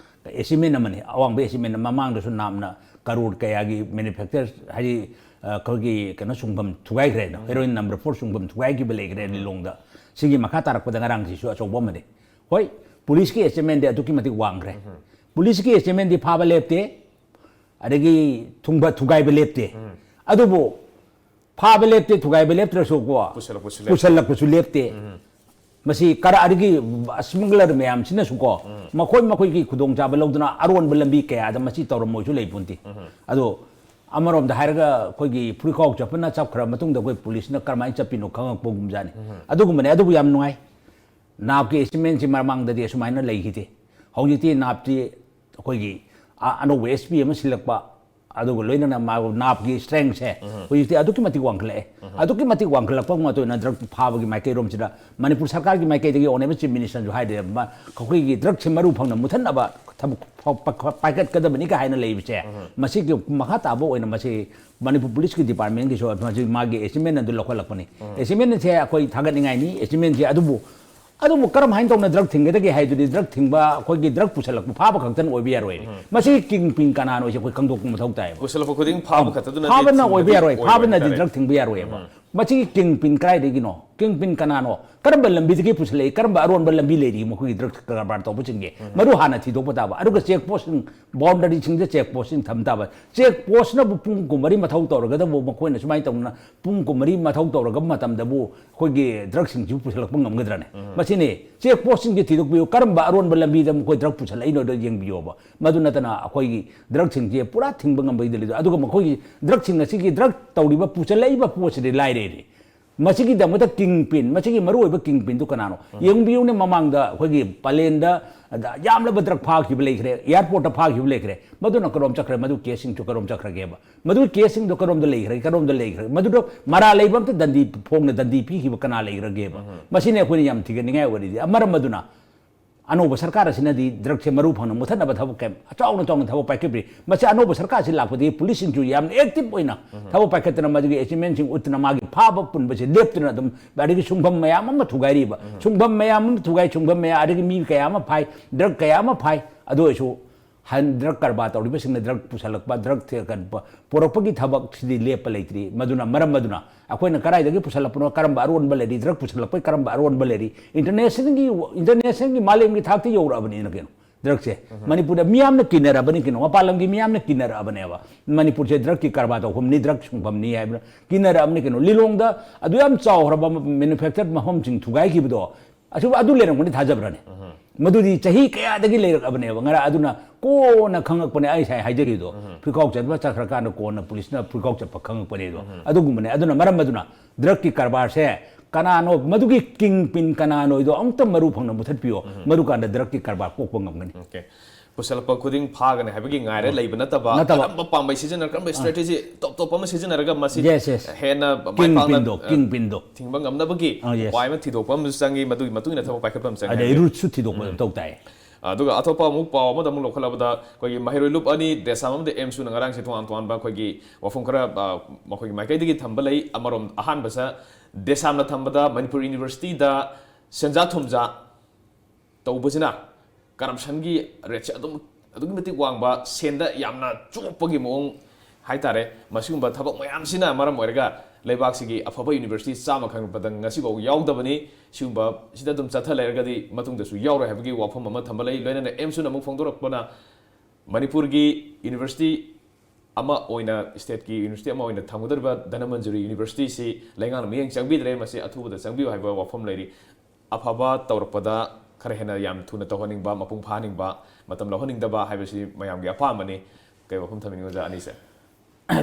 achievement ꯑꯃꯅꯤ꯫ ꯑꯋꯥꯡꯕ achievement꯫ ꯃꯃꯥꯡꯗꯁꯨ ꯅꯥꯞꯅ ꯀꯔꯣꯔ ꯀꯌꯥꯒꯤ manufacture, ꯍꯥꯏꯗꯤ, ꯑ, ꯑꯩꯈꯣꯏꯒꯤ ꯀꯩꯅꯣ ꯁꯨꯡꯐꯝ ꯊꯨꯒꯥꯏꯈ꯭ꯔꯦ, heroin number four ꯁꯨꯡꯐꯝ ꯊꯨꯒꯥꯏꯈꯤꯕ ꯂꯩꯈ꯭ꯔꯦ ꯂꯤꯂꯣꯡꯗ꯫ ꯁꯤꯒꯤ ꯃꯈꯥ ꯇꯥꯔꯛꯄꯗ ꯉꯔꯥꯡꯁꯤꯁꯨ ꯑꯆꯧꯕ ꯑꯃꯅꯤ꯫ ꯍꯣꯏ, ꯄꯨꯂꯤꯁꯀꯤ achievementꯗꯤ ꯑꯗꯨꯛꯀꯤ ꯃꯇꯤꯛ ꯋꯥꯡꯈ꯭ꯔꯦ꯫ ꯄꯨꯂꯤꯁꯀꯤ achievementꯗꯤ ꯐꯥꯕ ꯂꯦꯞꯇꯦ, ꯑꯗꯒꯤ ꯊꯨꯡꯕ ꯊꯨꯒꯥꯏꯕ ꯂꯦꯞꯇꯦ꯫ ꯑꯗꯨꯕꯨ ꯐꯥꯕ ꯂꯦꯞꯇꯦ, ꯊꯨꯒꯥꯏꯕ ꯂꯦꯞꯇ꯭ꯔꯁꯨꯀꯣ, ꯄꯨꯁꯜꯂꯛꯄꯁꯨ ꯂꯦꯞꯇꯦ꯫ ꯄꯨꯁꯜꯂꯛꯄꯁꯨ ꯂꯦꯞꯇꯦ꯫ ꯃꯁꯤ ꯀꯔꯥꯏꯗꯒꯤ smuggler ꯃꯌꯥꯝꯁꯤꯅꯁꯨꯀꯣ, ꯃꯈꯣꯏ ꯃꯈꯣꯏꯒꯤ ꯈꯨꯗꯣꯡꯆꯥꯕ ꯂꯧꯗꯨꯅ ꯑꯔꯣꯟꯕ ꯂꯝꯕꯤ ꯀꯌꯥꯗ ꯃꯁꯤ ꯇꯧꯔꯝꯃꯣꯏꯁꯨ ꯂꯩꯄꯣꯟꯇꯦ꯫ ꯑꯗꯣ ꯑꯃꯔꯣꯝꯗ ꯍꯥꯏꯔꯒ ꯑꯩꯈꯣꯏꯒꯤ ꯐꯨꯔꯤꯠꯈꯥꯎ ꯆꯠꯄꯅ ꯆꯠꯈ꯭ꯔ ꯃꯇꯨꯡꯗ ꯑꯩꯈꯣꯏ ꯄꯨꯂꯤꯁꯅ ꯀꯔꯝꯍꯥꯏꯅ ꯆꯠꯄꯤꯅꯣ ꯈꯪꯉꯛꯄꯒꯨꯝꯖꯥꯠꯅꯤ꯫ ꯑꯗꯨꯒꯨꯝꯕꯅꯦ꯫ ꯑꯗꯨꯕꯨ ꯌꯥꯝ ꯅꯨꯡꯉꯥꯏ꯫ ꯅꯥꯞꯀꯤ achievementꯁꯤ ꯃꯃꯥꯡꯗꯗꯤ ꯑꯁꯨꯃꯥꯏꯅ ꯂꯩꯈꯤꯗꯦ꯫ ꯍꯧꯖꯤꯛꯇꯤ ꯅꯥꯞꯇꯤ ꯑꯩꯈꯣꯏꯒꯤ ꯑ-, ꯑꯅꯧꯕ SP ꯑꯃ ꯁꯤꯜꯂꯛꯄ, ꯑꯗꯨꯒ ꯂꯣꯏꯅꯅ ꯃꯥ ꯅꯥꯞꯀꯤ strengthꯁꯦ ꯍꯧꯖꯤꯛꯇꯤ ꯑꯗꯨꯛꯀꯤ ꯃꯇꯤꯛ ꯋꯥꯡꯈꯠꯂꯛꯑꯦ꯫ ꯑꯗꯨꯛꯀꯤ ꯃꯇꯤꯛ ꯋꯥꯡꯈꯠꯂꯛꯄ ꯃꯇꯨꯡ ꯏꯟꯅ drug ꯐꯥꯕꯒꯤ ꯃꯥꯏꯀꯩꯔꯣꯝꯁꯤꯗ ꯃꯅꯤꯄꯨꯔ ꯁꯔꯀꯥꯔꯒꯤ ꯃꯥꯏꯀꯩꯗꯒꯤ Honourable Chief Ministerꯅꯁꯨ ꯍꯥꯏꯔꯦ, ꯃ-, ꯑꯩꯈꯣꯏꯒꯤ drugꯁꯦ ꯃꯔꯨ ꯐꯪꯅ ꯃꯨꯊꯠꯅꯕ ꯊꯕꯛ ꯄ-, ꯄ-, ꯄꯥꯏꯈꯠꯀꯗꯕꯅꯤꯒ ꯍꯥꯏꯅ ꯂꯩꯕꯁꯦ, ꯃꯁꯤꯒꯤ ꯃꯈꯥ ꯇꯥꯕ ꯑꯣꯏꯅ ꯃꯁꯤ ꯃꯅꯤꯄꯨꯔ ꯄꯨꯂꯤꯁꯀꯤ departmentꯀꯤꯁꯨ ꯃꯁꯤ ꯃꯥꯒꯤ achievement ꯑꯗꯨ ꯂꯧꯈꯠꯂꯛꯄꯅꯤ꯫ Achievementꯁꯦ ꯑꯩꯈꯣꯏ ꯊꯥꯒꯠꯅꯤꯡꯉꯥꯏꯅꯤ, achievementꯁꯦ꯫ ꯑꯗꯨꯕꯨ, ꯑꯗꯨꯕꯨ ꯀꯔꯝ ꯍꯥꯏꯅ ꯇꯧꯅ drug ꯊꯤꯡꯒꯗꯒꯦ ꯍꯥꯏꯗꯨꯗꯤ, drug ꯊꯤꯡꯕ, ꯑꯩꯈꯣꯏꯒꯤ drug ꯄꯨꯁꯜꯂꯛꯄ, ꯐꯥꯕ ꯈꯛꯇꯅ ꯑꯣꯏꯕ ꯌꯥꯔꯣꯏ꯫ ꯃꯁꯤꯒꯤ kingpin ꯀꯅꯥꯅꯣ ꯍꯥꯏꯁꯦ ꯑꯩꯈꯣꯏ ꯈꯪꯗꯣꯛꯄ ꯃꯊꯧ ꯇꯥꯏꯌꯦꯕ꯫ ꯄꯨꯁꯜꯂꯛꯄ ꯈꯨꯗꯤꯡ ꯐꯥꯕ ꯈꯛꯇꯗꯨꯅꯗꯤ ꯐꯥꯕꯅ ꯊꯤꯡꯕꯗꯤ ꯑꯣꯏꯕ ꯌꯥꯔꯣꯏ, ꯑꯣꯏꯔꯣꯏ ꯐꯥꯕꯅꯗꯤ ꯍꯥꯏꯇꯥꯔꯦ꯫ Drug ꯊꯤꯡꯕ ꯌꯥꯔꯣꯏꯕ꯫ ꯃꯁꯤꯒꯤ kingpin ꯀꯗꯥꯏꯗꯒꯤꯅꯣ? Kingpin ꯀꯅꯥꯅꯣ? ꯀꯔꯝꯕ ꯂꯝꯕꯤꯗꯒꯤ ꯄꯨꯁꯜꯂꯛꯏ? ꯀꯔꯝꯕ ꯑꯔꯣꯟꯕ ꯂꯝꯕꯤ ꯂꯩꯔꯤ ꯃꯈꯣꯏꯒꯤ drug ꯀꯔꯕꯥꯔ ꯇꯧꯕꯁꯤꯡꯒꯤ? ꯃꯗꯨ ꯍꯥꯟꯅ ꯊꯤꯗꯣꯛꯄ ꯇꯥꯕ꯫ ꯑꯗꯨꯒ check postꯁꯤꯡ, boundaryꯁꯤꯡꯗ check postꯁꯤꯡ ꯊꯝ ꯇꯥꯕ꯫ Check postꯅꯕꯨ ꯄꯨꯡ ꯀꯨꯟꯃꯔꯤ ꯃꯊꯧ ꯇꯧꯔꯒꯗꯕꯨ, ꯃꯈꯣꯏꯅ ꯁꯨꯃꯥꯏꯅ ꯇꯧꯅ ꯄꯨꯡ ꯀꯨꯟꯃꯔꯤ ꯃꯊꯧ ꯇꯧꯔꯒ ꯃꯇꯝꯗꯕꯨ ꯑꯩꯈꯣꯏꯒꯤ drugꯁꯤꯡꯁꯤꯕꯨ ꯄꯨꯁꯜꯂꯛꯄ ꯉꯝꯒꯗ꯭ꯔꯅꯦ? ꯃꯁꯤꯅꯤ꯫ Check postꯁꯤꯡꯁꯤ ꯊꯤꯗꯣꯛꯄꯤꯌꯨ, ꯀꯔꯝꯕ ꯑꯔꯣꯟꯕ ꯂꯝꯕꯤꯗ ꯃꯈꯣꯏ drug ꯄꯨꯁꯜꯂꯛꯏꯅꯣꯗꯣ ꯌꯦꯡꯕꯤꯌꯣꯕ꯫ ꯃꯗꯨ ꯅꯠꯇꯅ ꯑꯩꯈꯣꯏꯒꯤ drugꯁꯤꯡꯁꯤ ꯄꯨꯔꯥ ꯊꯤꯡꯕ ꯉꯝꯕꯒꯤꯗꯤ ꯂꯩꯇꯦ꯫ ꯑꯗꯨꯒ ꯃꯈꯣꯏꯒꯤ drugꯁꯤꯡ ꯑꯁꯤꯒꯤ drug ꯇꯧꯔꯤꯕ, ꯄꯨꯁꯜꯂꯛꯏꯕ ꯄꯣꯠꯁꯤꯗꯤ ꯂꯥꯏꯔꯦꯅꯦ꯫ ꯃꯁꯤꯒꯤꯗꯃꯛꯇ kingpin, ꯃꯁꯤꯒꯤ ꯃꯔꯨꯑꯣꯏꯕ kingpinꯗꯨ ꯀꯅꯥꯅꯣ? ꯌꯦꯡꯕꯤꯌꯨꯅꯦ, ꯃꯃꯥꯡꯗ ꯑꯩꯈꯣꯏꯒꯤ ꯄꯂꯦꯟꯗ ꯑꯗ ꯌꯥꯝꯂꯕ drug ꯐꯥꯈꯤꯕ ꯂꯩꯈ꯭ꯔꯦ, airportꯇ ꯐꯥꯈꯤꯕ ꯂꯩꯈ꯭ꯔꯦ꯫ ꯃꯗꯨꯅ ꯀꯔꯣꯝ ꯆꯠꯈ꯭ꯔꯦ? ꯃꯗꯨ caseꯁꯤꯡꯁꯨ ꯀꯔꯣꯝ ꯆꯠꯈ꯭ꯔꯒꯦꯕ? ꯃꯗꯨ caseꯁꯤꯡꯗꯣ ꯀꯔꯣꯝꯗ ꯂꯩꯈ꯭ꯔꯒꯦ? ꯀꯔꯣꯝꯗ ꯂꯩꯈ꯭ꯔꯒꯦ? ꯃꯗꯨꯗ ꯃꯔꯥꯜ ꯂꯩꯕ ꯑꯝꯇ ꯗꯟꯗꯤ, ꯐꯣꯡꯅ ꯗꯟꯗꯤ ꯄꯤꯈꯤꯕ ꯀꯅꯥ ꯂꯩꯈ꯭ꯔꯒꯦꯕ? ꯃꯁꯤꯅꯤ ꯑꯩꯈꯣꯏꯅ ꯌꯥꯝ ꯊꯤꯒꯠꯅꯤꯡꯉꯥꯏ ꯑꯣꯏꯔꯤꯗꯤ꯫ ꯑ, ꯃꯔꯝ ꯑꯗꯨꯅ ꯑꯅꯧꯕ ꯁꯔꯀꯥꯔ ꯑꯁꯤꯅꯗꯤ ꯗ꯭ꯔꯒꯁꯦ ꯃꯔꯨ ꯐꯪꯅ ꯃꯨꯊꯠꯅꯕ ꯊꯕꯛ ꯀꯌꯥ ꯑꯆꯥꯎꯅ ꯆꯥꯎꯅ ꯊꯕꯛ ꯄꯥꯏꯈꯠꯄꯤꯔꯤ꯫ ꯃꯁꯤ ꯑꯅꯧꯕ ꯁꯔꯀꯥꯔ ꯑꯁꯤ ꯂꯥꯛꯄꯗꯒꯤ ꯄꯨꯂꯤꯁꯁꯤꯡꯁꯨ ꯌꯥꯝꯅ ꯑꯦꯛꯇꯤꯚ ꯑꯣꯏꯅ ꯊꯕꯛ ꯄꯥꯏꯈꯠꯇꯅ ꯃꯗꯨꯒꯤ ꯑꯦꯆꯤꯞꯃꯦꯟꯁꯤꯡ ꯎꯠꯇꯅ ꯃꯥꯒꯤ ꯐꯥꯕ ꯄꯨꯟꯕꯁꯦ ꯂꯦꯞꯇꯅ ꯑꯗꯨꯝ, ꯑꯗꯒꯤ ꯁꯨꯡꯐꯝ ꯃꯌꯥꯝ ꯑꯃ ꯊꯨꯒꯥꯏꯔꯤꯕ, ꯁꯨꯡꯐꯝ ꯃꯌꯥꯝ ꯑꯃ ꯊꯨꯒꯥꯏ, ꯁꯨꯡꯐꯝ ꯃꯌꯥꯝ, ꯑꯗꯒꯤ ꯃꯤ ꯀꯌꯥ ꯑꯃ ꯐꯥꯏ, ꯗ꯭ꯔꯒ ꯀꯌꯥ ꯑꯃ ꯐꯥꯏ꯫ ꯑꯗꯨ ꯑꯣꯏꯔꯁꯨ ꯍꯟ ꯗ꯭ꯔꯒ ꯀꯔꯕꯥꯔ ꯇꯧꯔꯤꯕꯁꯤꯡꯅ ꯗ꯭ꯔꯒ ꯄꯨꯁꯜꯂꯛꯄ, ꯗ꯭ꯔꯒ ꯊꯦ-, ꯀꯩꯅꯣ, ꯄ-, ꯄꯨꯔꯛꯄꯒꯤ ꯊꯕꯛꯁꯤꯗꯤ ꯂꯦꯞꯄ ꯂꯩꯇ꯭ꯔꯤ꯫ ꯃꯗꯨꯅ ꯃꯔꯝ ꯑꯗꯨꯅ ꯑꯩꯈꯣꯏꯅ ꯀꯗꯥꯏꯗꯒꯤ ꯄꯨꯁꯜꯂꯛꯄꯅꯣ, ꯀꯔꯝꯕ ꯑꯔꯣꯟꯕ ꯂꯩꯔꯤ, ꯗ꯭ꯔꯒ ꯄꯨꯁꯜꯂꯛꯄꯒꯤ ꯀꯔꯝꯕ ꯑꯔꯣꯟꯕ ꯂꯩꯔꯤ, ꯏꯟꯇꯔꯅꯦꯁꯅꯦꯜꯒꯤ, ꯏꯟꯇꯔꯅꯦꯁꯅꯦꯜꯒꯤ ꯃꯥꯂꯦꯝꯒꯤ ꯊꯥꯛꯇ ꯌꯧꯔꯛꯑꯕꯅꯤꯅ ꯀꯩꯅꯣ ꯗ꯭ꯔꯒꯁꯦ꯫ ꯃꯅꯤꯄꯨꯔꯗ ꯃꯤꯌꯥꯝꯅ ꯀꯤꯅꯔꯕꯅꯤ ꯀꯩꯅꯣ, ꯃꯄꯥꯟ ꯂꯝꯒꯤ ꯃꯤꯌꯥꯝꯅ ꯀꯤꯅꯔꯛꯑꯕꯅꯦꯕ꯫ ꯃꯅꯤꯄꯨꯔꯁꯦ ꯗ꯭ꯔꯒꯀꯤ ꯀꯔꯕꯥꯔ ꯇꯧꯐꯝꯅꯤ, ꯗ꯭ꯔꯒ ꯁꯨꯡꯐꯝꯅꯤ ꯍꯥꯏꯕꯅ ꯀꯤꯅꯔꯛꯑꯕꯅꯤ ꯀꯩꯅꯣ꯫ ꯂꯤꯂꯣꯡꯗ ꯑꯗꯨ ꯌꯥꯝ ꯆꯥꯎꯈ꯭ꯔꯕ ꯃꯦꯅꯨꯐꯦꯛꯆꯔ ꯃꯐꯝꯁꯤꯡ ꯊꯨꯒꯥꯏꯈꯤꯕꯗꯣ, ꯑꯁꯤꯕꯨ ꯑꯗꯨ ꯂꯩꯔꯝꯒꯅꯤ ꯊꯥꯖꯕ꯭ꯔꯅꯦ? ꯃꯗꯨꯗꯤ ꯆꯍꯤ ꯀꯌꯥꯗꯒꯤ ꯂꯩꯔꯛꯑꯕꯅꯦꯕ꯫ ꯉꯔꯥꯡ ꯑꯗꯨꯅ ꯀꯣꯟꯅ ꯈꯪꯉꯛꯄꯅꯦ꯫ ꯑꯩ ꯉꯁꯥꯏ ꯍꯥꯏꯖꯈꯤꯕꯗꯣ, ꯐꯨꯔꯤꯈꯥꯎ ꯆꯠꯄ ꯆꯠꯈ꯭ꯔꯀꯥꯟꯗ ꯀꯣꯟꯅ ꯄꯨꯂꯤꯁꯅ ꯐꯨꯔꯤꯈꯥꯎ ꯆꯠꯄ ꯈꯪꯉꯛꯄꯅꯦ ꯑꯗꯣ꯫ ꯑꯗꯨꯒꯨꯝꯕꯅꯦ꯫ ꯑꯗꯨꯅ ꯃꯔꯝ ꯑꯗꯨꯅ ꯗ꯭ꯔꯒꯀꯤ ꯀꯔꯕꯥꯔꯁꯦ ꯀꯅꯥꯅꯣ, ꯃꯗꯨꯒꯤ ꯀꯤꯡ ꯄꯤꯟ ꯀꯅꯥꯅꯣꯗꯣ ꯑꯃꯨꯛꯇ ꯃꯔꯨ ꯐꯪꯅ ꯃꯨꯊꯠꯄꯤꯌꯣ꯫ ꯃꯗꯨꯀꯥꯟꯗ ꯗ꯭ꯔꯒꯀꯤ ꯀꯔꯕꯥꯔ ꯀꯣꯛꯄ ꯉꯝꯒꯅꯤ꯫ ꯄꯨꯁꯜꯂꯛꯄ ꯈꯨꯗꯤꯡ ꯐꯥꯒꯅꯤ ꯍꯥꯏꯕꯒꯤ ꯉꯥꯏꯔ ꯂꯩꯕ ꯅꯠꯇꯕ, ꯅꯠꯇꯕ꯫ ꯀꯔꯝꯕ ꯄꯥꯝꯕꯩ ꯁꯤꯖꯤꯟꯅ, ꯀꯔꯝꯕ ꯁ꯭ꯇ꯭ꯔꯦꯇꯦꯖꯤ ꯇꯣꯞ ꯇꯣꯞꯄ ꯑꯃ ꯁꯤꯖꯤꯟꯅꯔꯒ ꯃꯁꯤ Yes, yes. ꯍꯦꯟꯅ ꯃꯥꯏ ꯀꯤꯡ ꯄꯥꯛꯅ, ꯄꯤꯟꯗꯣ, ꯑ, ꯀꯤꯡ ꯄꯤꯟꯗꯣ꯫ ꯊꯤꯡꯕ ꯉꯝꯅꯕꯒꯤ ꯑ, yes. ꯎꯄꯥꯏ ꯑꯃ ꯊꯤꯗꯣꯛꯄ ꯑꯃꯁꯨ ꯆꯪꯉꯤ, ꯃꯗꯨꯒꯤ ꯃꯇꯨꯡ ꯏꯟꯅ ꯊꯕꯛ ꯄꯥꯏꯈꯠꯄ ꯑꯃ ꯆꯪꯉꯤ ꯑꯗꯩ ꯍꯥꯏꯕꯗꯤ꯫ ꯔꯨꯠꯁꯨ ꯊꯤꯗꯣꯛꯄ ꯑꯗꯨꯝ ꯇꯧ ꯇꯥꯏ꯫ ꯑꯗꯨꯒ ꯑꯇꯣꯞꯄ ꯑꯃꯨꯛ ꯄꯥꯎ ꯑꯃꯗ ꯑꯃꯨꯛ ꯂꯧꯈꯠꯂꯕꯗ ꯑꯩꯈꯣꯏꯒꯤ ꯃꯍꯩꯔꯣꯏ ꯂꯨꯞ ꯑꯅꯤ ꯗꯦꯁꯥꯝ ꯑꯃꯗꯤ ꯑꯦꯝꯁꯨꯅ ꯉꯔꯥꯡꯁꯦ ꯇꯣꯉꯥꯟ ꯇꯣꯉꯥꯟꯕ ꯑꯩꯈꯣꯏꯒꯤ ꯋꯥꯐꯝ ꯈꯔ, ꯑ, ꯃꯈꯣꯏꯒꯤ ꯃꯥꯏꯀꯩꯗꯒꯤ ꯊꯝꯕ ꯂꯩ꯫ ꯑꯃꯔꯣꯝ ꯑꯍꯥꯟꯕꯁꯦ ꯗꯦꯁꯥꯝꯅ ꯊꯝꯕꯗ ꯃꯅꯤꯄꯨꯔ ꯌꯨꯅꯤꯚꯔꯁꯤꯇꯤꯗ ꯁꯦꯟꯖꯥ ꯊꯨꯝꯖꯥ ꯇꯧꯕꯁꯤꯅ ꯀꯔꯞꯁꯟꯒꯤ ꯔꯦꯠꯁꯦ ꯑꯗꯨꯝ ꯑꯗꯨꯛꯀꯤ ꯃꯇꯤꯛ ꯋꯥꯡꯕ, ꯁꯦꯟꯗ ꯌꯥꯝꯅ ꯆꯣꯞꯄꯒꯤ ꯃꯑꯣꯡ ꯍꯥꯏꯇꯥꯔꯦ꯫ ꯃꯁꯤꯒꯨꯝꯕ ꯊꯕꯛ ꯃꯌꯥꯝꯁꯤꯅ ꯃꯔꯝ ꯑꯣꯏꯔꯒ ꯂꯩꯕꯥꯛꯁꯤꯒꯤ ꯑꯐꯕ ꯌꯨꯅꯤꯚꯔꯁꯤꯇꯤ ꯆꯥꯝꯃ ꯈꯟꯕꯗ ꯉꯁꯤꯐꯥꯎ ꯌꯥꯎꯗꯕꯅꯤ꯫ ꯁꯤꯒꯨꯝꯕ ꯁꯤꯗ ꯑꯗꯨꯝ ꯆꯠꯊ ꯂꯩꯔꯒꯗꯤ ꯃꯇꯨꯡꯗꯁꯨ ꯌꯥꯎꯔꯣꯏ ꯍꯥꯏꯕꯒꯤ ꯋꯥꯐꯝ ꯑꯃ ꯊꯝꯕ ꯂꯩ꯫ ꯂꯣꯏꯅꯅ ꯑꯦꯝꯁꯨꯅ ꯑꯃꯨꯛ ꯐꯣꯡꯗꯣꯔꯛꯄꯅ ꯃꯅꯤꯄꯨꯔꯒꯤ ꯌꯨꯅꯤꯚꯔꯁꯤꯇꯤ ꯑꯃ ꯑꯣꯏꯅ, ꯁ꯭ꯇꯦꯠꯀꯤ ꯌꯨꯅꯤꯚꯔꯁꯤꯇꯤ ꯑꯃ ꯑꯣꯏꯅ ꯊꯝꯒꯗꯧꯔꯤꯕ ꯙꯅꯃꯟꯖꯨꯔꯤ ꯌꯨꯅꯤꯚꯔꯁꯤꯇꯤꯁꯤ ꯂꯩꯉꯥꯛꯅ ꯃꯤꯠꯌꯦꯡ ꯆꯪꯕꯤꯗ꯭ꯔꯦ, ꯃꯁꯤ ꯑꯊꯨꯕꯗ ꯆꯪꯕꯤꯌꯨ ꯍꯥꯏꯕ ꯋꯥꯐꯝ ꯂꯩꯔꯤ꯫ ꯑꯐꯕ ꯇꯧꯔꯛꯄꯗ ꯈꯔ ꯍꯦꯟꯅ ꯌꯥꯝ ꯊꯨꯅ ꯇꯧꯍꯟꯅꯤꯡꯕ, ꯃꯄꯨꯡ ꯐꯥꯍꯟꯅꯤꯡꯕ, ꯃꯇꯝ ꯂꯧꯍꯟꯅꯤꯡꯗꯕ ꯍꯥꯏꯕꯁꯤ ꯃꯌꯥꯝꯒꯤ ꯑꯄꯥꯝꯕꯅꯤ꯫ ꯀꯩ ꯋꯥꯐꯝ ꯊꯝꯕꯤꯅꯤꯡꯉꯤ ꯑꯣꯖꯥ ꯑꯅꯤꯁꯦ?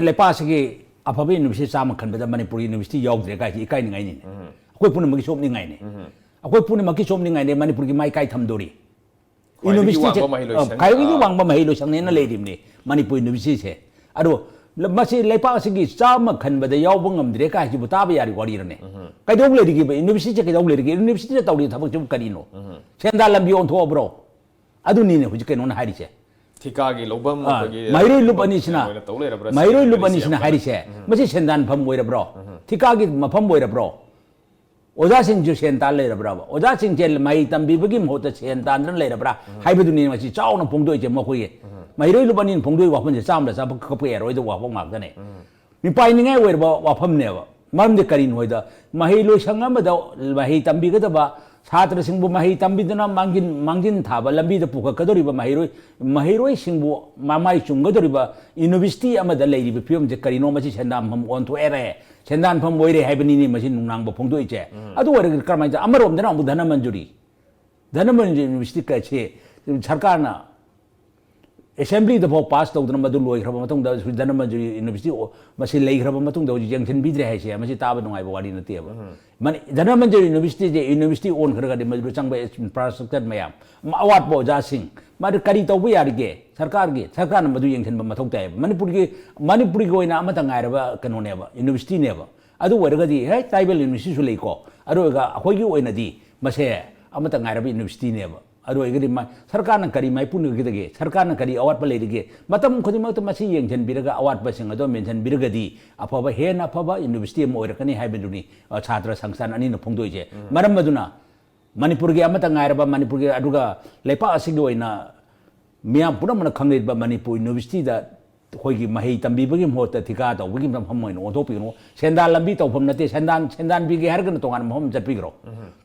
ꯂꯩꯄꯥꯛꯁꯤꯒꯤ ꯑꯐꯕ ꯌꯨꯅꯤꯚꯔꯁꯤꯇꯤ ꯆꯥꯝꯃ ꯈꯟꯕꯗ ꯃꯅꯤꯄꯨꯔ ꯌꯨꯅꯤꯚꯔꯁꯤꯇꯤ ꯌꯥꯎꯗ꯭ꯔꯦ ꯀꯥꯏꯁꯤ ꯏꯀꯥꯏꯅꯤꯡꯉꯥꯏꯅꯤꯅꯦ꯫ ꯑꯩꯈꯣꯏ ꯄꯨꯝꯅꯃꯛꯀꯤ ꯆꯣꯞꯅꯤꯡꯉꯥꯏꯅꯤ꯫ ꯑꯩꯈꯣꯏ ꯄꯨꯝꯅꯃꯛꯀꯤ ꯆꯣꯞꯅꯤꯡꯉꯥꯏꯅꯤ꯫ ꯃꯅꯤꯄꯨꯔꯒꯤ ꯃꯥꯏꯀꯥꯏ ꯊꯝꯗꯣꯔꯤ꯫ ꯈ꯭ꯋꯥꯏꯗꯒꯤ ꯌꯨꯅꯤꯚꯔꯁꯤꯇꯤꯁꯦ, ꯋꯥꯡꯕ ꯃꯍꯩꯂꯣꯏꯁꯪ꯫ ꯑ, ꯈ꯭ꯋꯥꯏꯗꯒꯤ ꯑꯥ꯫ ꯋꯥꯡꯕ ꯃꯍꯩꯂꯣꯏꯁꯪꯅꯦꯅ ꯂꯩꯔꯤꯕꯅꯤ ꯃꯅꯤꯄꯨꯔ ꯌꯨꯅꯤꯚꯔꯁꯤꯇꯤꯁꯦ꯫ ꯑꯗꯣ ꯃꯁꯤ ꯂꯩꯄꯥꯛ ꯑꯁꯤꯒꯤ ꯆꯥꯝꯃ ꯈꯟꯕꯗ ꯌꯥꯎꯕ ꯉꯝꯗ꯭ꯔꯦ ꯀꯥꯏꯁꯤꯕꯨ ꯇꯥꯕ ꯌꯥꯔꯤ ꯋꯥꯔꯤꯔꯅꯦ? ꯀꯩꯗꯧ ꯂꯩꯔꯤꯒꯦꯕ? ꯌꯨꯅꯤꯚꯔꯁꯤꯇꯤꯁꯦ ꯀꯩꯗꯧ ꯂꯩꯔꯤꯒꯦ? ꯌꯨꯅꯤꯚꯔꯁꯤꯇꯤꯗ ꯇꯧꯔꯤꯕ ꯊꯕꯛꯁꯤꯕꯨ ꯀꯔꯤꯅꯣ? ꯁꯦꯟꯗꯥꯟ ꯂꯝꯕꯤ ꯑꯣꯟꯊꯣꯛꯑꯕ꯭ꯔꯣ? ꯑꯗꯨꯅꯤꯅꯦ ꯍꯧꯖꯤꯛ ꯀꯩꯅꯣꯅ ꯍꯥꯏꯔꯤꯁꯦ꯫ ꯊꯤꯀꯥꯒꯤ ꯂꯧꯐꯝ ꯑꯥ, ꯑꯩꯈꯣꯏꯒꯤ ꯃꯍꯩꯔꯣꯏ ꯂꯨꯞ ꯑꯅꯤꯁꯤꯅ, ꯑꯣꯏꯅ ꯇꯧ ꯂꯩꯔꯕ꯭ꯔꯥ ꯃꯍꯩꯔꯣꯏ ꯁꯤꯅꯤ ꯂꯨꯞ ꯃꯔꯤꯁꯦ ꯑꯅꯤꯁꯤꯅ ꯌꯥꯝ ꯍꯥꯏꯔꯤꯁꯦ, ꯃꯁꯤ ꯁꯦꯟꯗꯥꯟꯐꯝ ꯑꯣꯏꯔꯕ꯭ꯔꯣ? ꯊꯤꯀꯥꯒꯤ ꯃꯐꯝ ꯑꯣꯏꯔꯕ꯭ꯔꯣ? ꯑꯣꯖꯥꯁꯤꯡꯁꯨ ꯁꯦꯟ ꯇꯥꯟ ꯂꯩꯔꯕ꯭ꯔꯕ? ꯑꯣꯖꯥꯁꯤꯡꯁꯦ ꯃꯍꯩ ꯇꯝꯕꯤꯕꯒꯤ ꯃꯍꯨꯠꯇ ꯁꯦꯟ ꯇꯥꯟꯗꯅ ꯂꯩꯔꯕ꯭ꯔꯥ ꯍꯥꯏꯕꯗꯨꯅꯤ ꯉꯁꯤ ꯆꯥꯎꯅ ꯐꯣꯡꯗꯣꯛꯏꯁꯦ꯫ ꯃꯈꯣꯏꯒꯤ ꯃꯍꯩꯔꯣꯏ ꯂꯨꯞ ꯑꯅꯤꯅ ꯐꯣꯡꯗꯣꯛꯏ ꯋꯥꯐꯝꯁꯦ ꯆꯥꯝꯃꯗ ꯆꯥꯝꯃ ꯀꯛꯄ ꯌꯥꯔꯣꯏꯗꯕ ꯋꯥꯐꯝ ꯉꯥꯛꯇꯅꯦ꯫ ꯃꯤꯄꯥꯏꯅꯤꯡꯉꯥꯏ ꯑꯣꯏꯔꯕ ꯋꯥꯐꯝꯅꯦꯕ꯫ ꯃꯔꯝꯗꯤ ꯀꯔꯤꯅꯣ ꯍꯥꯏꯗ, ꯃꯍꯩ ꯂꯣꯏꯁꯪ ꯑꯃꯗ ꯃꯍꯩ ꯇꯝꯕꯤꯒꯗꯕ ꯁꯥꯇ꯭ꯔꯁꯤꯡꯕꯨ ꯃꯍꯩ ꯇꯝꯕꯤꯗꯨꯅ ꯃꯥꯡꯖꯤꯟ, ꯃꯥꯡꯖꯤꯟ ꯊꯥꯕ ꯂꯝꯕꯤꯗ ꯄꯨꯈꯠꯀꯗꯧꯔꯤꯕ ꯃꯍꯩꯔꯣꯏ, ꯃꯍꯩꯔꯣꯏꯁꯤꯡꯕꯨ ꯃꯃꯥꯏ ꯆꯨꯝꯒꯗꯧꯔꯤꯕ ꯌꯨꯅꯤꯚꯔꯁꯤꯇꯤ ꯑꯃꯗ ꯂꯩꯔꯤꯕ ꯐꯤꯕꯝꯁꯦ ꯀꯔꯤꯅꯣ? ꯃꯁꯤ ꯁꯦꯟꯗꯥꯟꯐꯝ ꯑꯣꯟꯊꯣꯛꯑꯦꯔꯦ, ꯁꯦꯟꯗꯥꯟꯐꯝ ꯑꯣꯏꯔꯦ ꯍꯥꯏꯕꯅꯤꯅꯦ ꯃꯁꯤ ꯅꯨꯡꯅꯥꯡꯕ ꯐꯣꯡꯗꯣꯛꯏꯁꯦ꯫ ꯑꯗꯨ ꯑꯣꯏꯔꯒꯗꯤ ꯀꯔꯝꯍꯥꯏꯅ ꯇꯧ-, ꯑꯃꯔꯣꯝꯗꯅ ꯑꯃꯨꯛ ꯙꯅꯃꯟꯖꯨꯔꯤ, ꯙꯅꯃꯟꯖꯨꯔꯤ ꯌꯨꯅꯤꯚꯔꯁꯤꯇꯤ ꯀꯁꯦ ꯁꯔꯀꯥꯔꯅ ꯑꯦꯁꯦꯝꯕ꯭ꯂꯤꯗ ꯐꯥꯎ ꯄꯥꯁ ꯇꯧꯗꯅ ꯃꯗꯨ ꯂꯣꯏꯈ꯭ꯔꯕ ꯃꯇꯨꯡꯗ ꯍꯧꯖꯤꯛ ꯙꯅꯃꯟꯖꯨꯔꯤ ꯌꯨꯅꯤꯚꯔꯁꯤꯇꯤ ꯑꯣ-, ꯃꯁꯤ ꯂꯩꯈ꯭ꯔꯕ ꯃꯇꯨꯡꯗ ꯍꯧꯖꯤꯛ ꯌꯦꯡꯁꯤꯟꯕꯤꯗ꯭ꯔꯦ ꯍꯥꯏꯁꯦ, ꯃꯁꯤ ꯇꯥꯕ ꯅꯨꯡꯉꯥꯏꯕ ꯋꯥꯔꯤ ꯅꯠꯇꯦꯕ꯫ ꯃꯅꯤ-, ꯙꯅꯃꯟꯖꯨꯔꯤ ꯌꯨꯅꯤꯚꯔꯁꯤꯇꯤꯁꯦ ꯌꯨꯅꯤꯚꯔꯁꯤꯇꯤ ꯑꯣꯟꯈ꯭ꯔꯒꯗꯤ ꯃꯗꯨꯗ ꯆꯪꯕ ꯏꯟꯐ꯭ꯔꯥꯁ꯭ꯇ꯭ꯔꯛꯆꯔ ꯃꯌꯥꯝ, ꯑꯋꯥꯠꯄ ꯑꯣꯖꯥꯁꯤꯡ, ꯃꯗꯨ ꯀꯔꯤ ꯇꯧꯕ ꯌꯥꯔꯤꯒꯦ? ꯁꯔꯀꯥꯔꯒꯤ, ꯁꯔꯀꯥꯔꯅ ꯃꯗꯨ ꯌꯦꯡꯁꯤꯟꯕ ꯃꯊꯧ ꯇꯥꯏꯌꯦꯕ꯫ ꯃꯅꯤꯄꯨꯔꯒꯤ, ꯃꯅꯤꯄꯨꯔꯒꯤ ꯑꯣꯏꯅ ꯑꯃꯠꯇ ꯉꯥꯏꯔꯕ ꯀꯩꯅꯣꯅꯦꯕ, ꯌꯨꯅꯤꯚꯔꯁꯤꯇꯤꯅꯦꯕ꯫ ꯑꯗꯨ ꯑꯣꯏꯔꯒꯗꯤ ꯍꯦ, ꯇ꯭ꯔꯥꯏꯕꯦꯜ ꯌꯨꯅꯤꯚꯔꯁꯤꯇꯤꯁꯨ ꯂꯩꯀꯣ꯫ ꯑꯗꯨ ꯑꯣꯏꯔꯒ ꯑꯩꯈꯣꯏꯒꯤ ꯑꯣꯏꯅꯗꯤ ꯃꯁꯦ ꯑꯃꯠꯇ ꯉꯥꯏꯔꯕ ꯌꯨꯅꯤꯚꯔꯁꯤꯇꯤꯅꯦꯕ꯫ ꯑꯗꯨ ꯑꯣꯏꯔꯒꯗꯤ ꯃ-, ꯁꯔꯀꯥꯔꯅ ꯀꯔꯤ ꯃꯥꯏꯄꯨꯅꯒꯗꯒꯦ? ꯁꯔꯀꯥꯔꯅ ꯀꯔꯤ ꯑꯋꯥꯠꯄ ꯂꯩꯔꯤꯒꯦ? ꯃꯇꯝ ꯈꯨꯗꯤꯡꯃꯛꯇ ꯃꯁꯤ ꯌꯦꯡꯁꯤꯟꯕꯤꯔꯒ ꯑꯋꯥꯠꯄꯁꯤꯡ ꯑꯗꯣ ꯃꯦꯟꯁꯤꯟꯕꯤꯔꯒꯗꯤ ꯑꯐꯕ, ꯍꯦꯟꯅ ꯑꯐꯕ ꯌꯨꯅꯤꯚꯔꯁꯤꯇꯤ ꯑꯃ ꯑꯣꯏꯔꯛꯀꯅꯤ ꯍꯥꯏꯕꯗꯨꯅꯤ, ꯑ, ꯁꯥꯇ꯭ꯔ ꯁꯪꯁꯊꯥꯟ ꯑꯅꯤꯅ ꯐꯣꯡꯗꯣꯛꯏꯁꯦ꯫ ꯃꯔꯝ ꯑꯗꯨꯅ ꯃꯅꯤꯄꯨꯔꯒꯤ ꯑꯃꯠꯇ ꯉꯥꯏꯔꯕ, ꯃꯅꯤꯄꯨꯔꯒꯤ ꯑꯗꯨꯒ ꯂꯩꯄꯥꯛ ꯑꯁꯤꯒꯤ ꯑꯣꯏꯅ ꯃꯤꯌꯥꯝ ꯄꯨꯝꯅꯃꯛꯅ ꯈꯪꯅꯔꯤꯕ ꯃꯅꯤꯄꯨꯔ ꯌꯨꯅꯤꯚꯔꯁꯤꯇꯤꯗ ꯑꯩꯈꯣꯏꯒꯤ ꯃꯍꯩ ꯇꯝꯕꯤꯕꯒꯤ ꯃꯍꯨꯠꯇ ꯊꯤꯀꯥ ꯇꯧꯕꯒꯤ ꯃꯐꯝ ꯑꯣꯏꯅ ꯑꯣꯟꯊꯣꯛꯄꯤꯒꯅꯨ꯫ ꯁꯦꯟꯗꯥꯟ ꯂꯝꯕꯤ ꯇꯧꯐꯝ ꯅꯠꯇꯦ꯫ ꯁꯦꯟꯗꯥꯟ, ꯁꯦꯟꯗꯥꯟ ꯄꯤꯒꯦ ꯍꯥꯏꯔꯒꯅ ꯇꯣꯉꯥꯟꯅ ꯃꯐꯝ ꯑꯃ ꯆꯠꯄꯤꯈ꯭ꯔꯣ꯫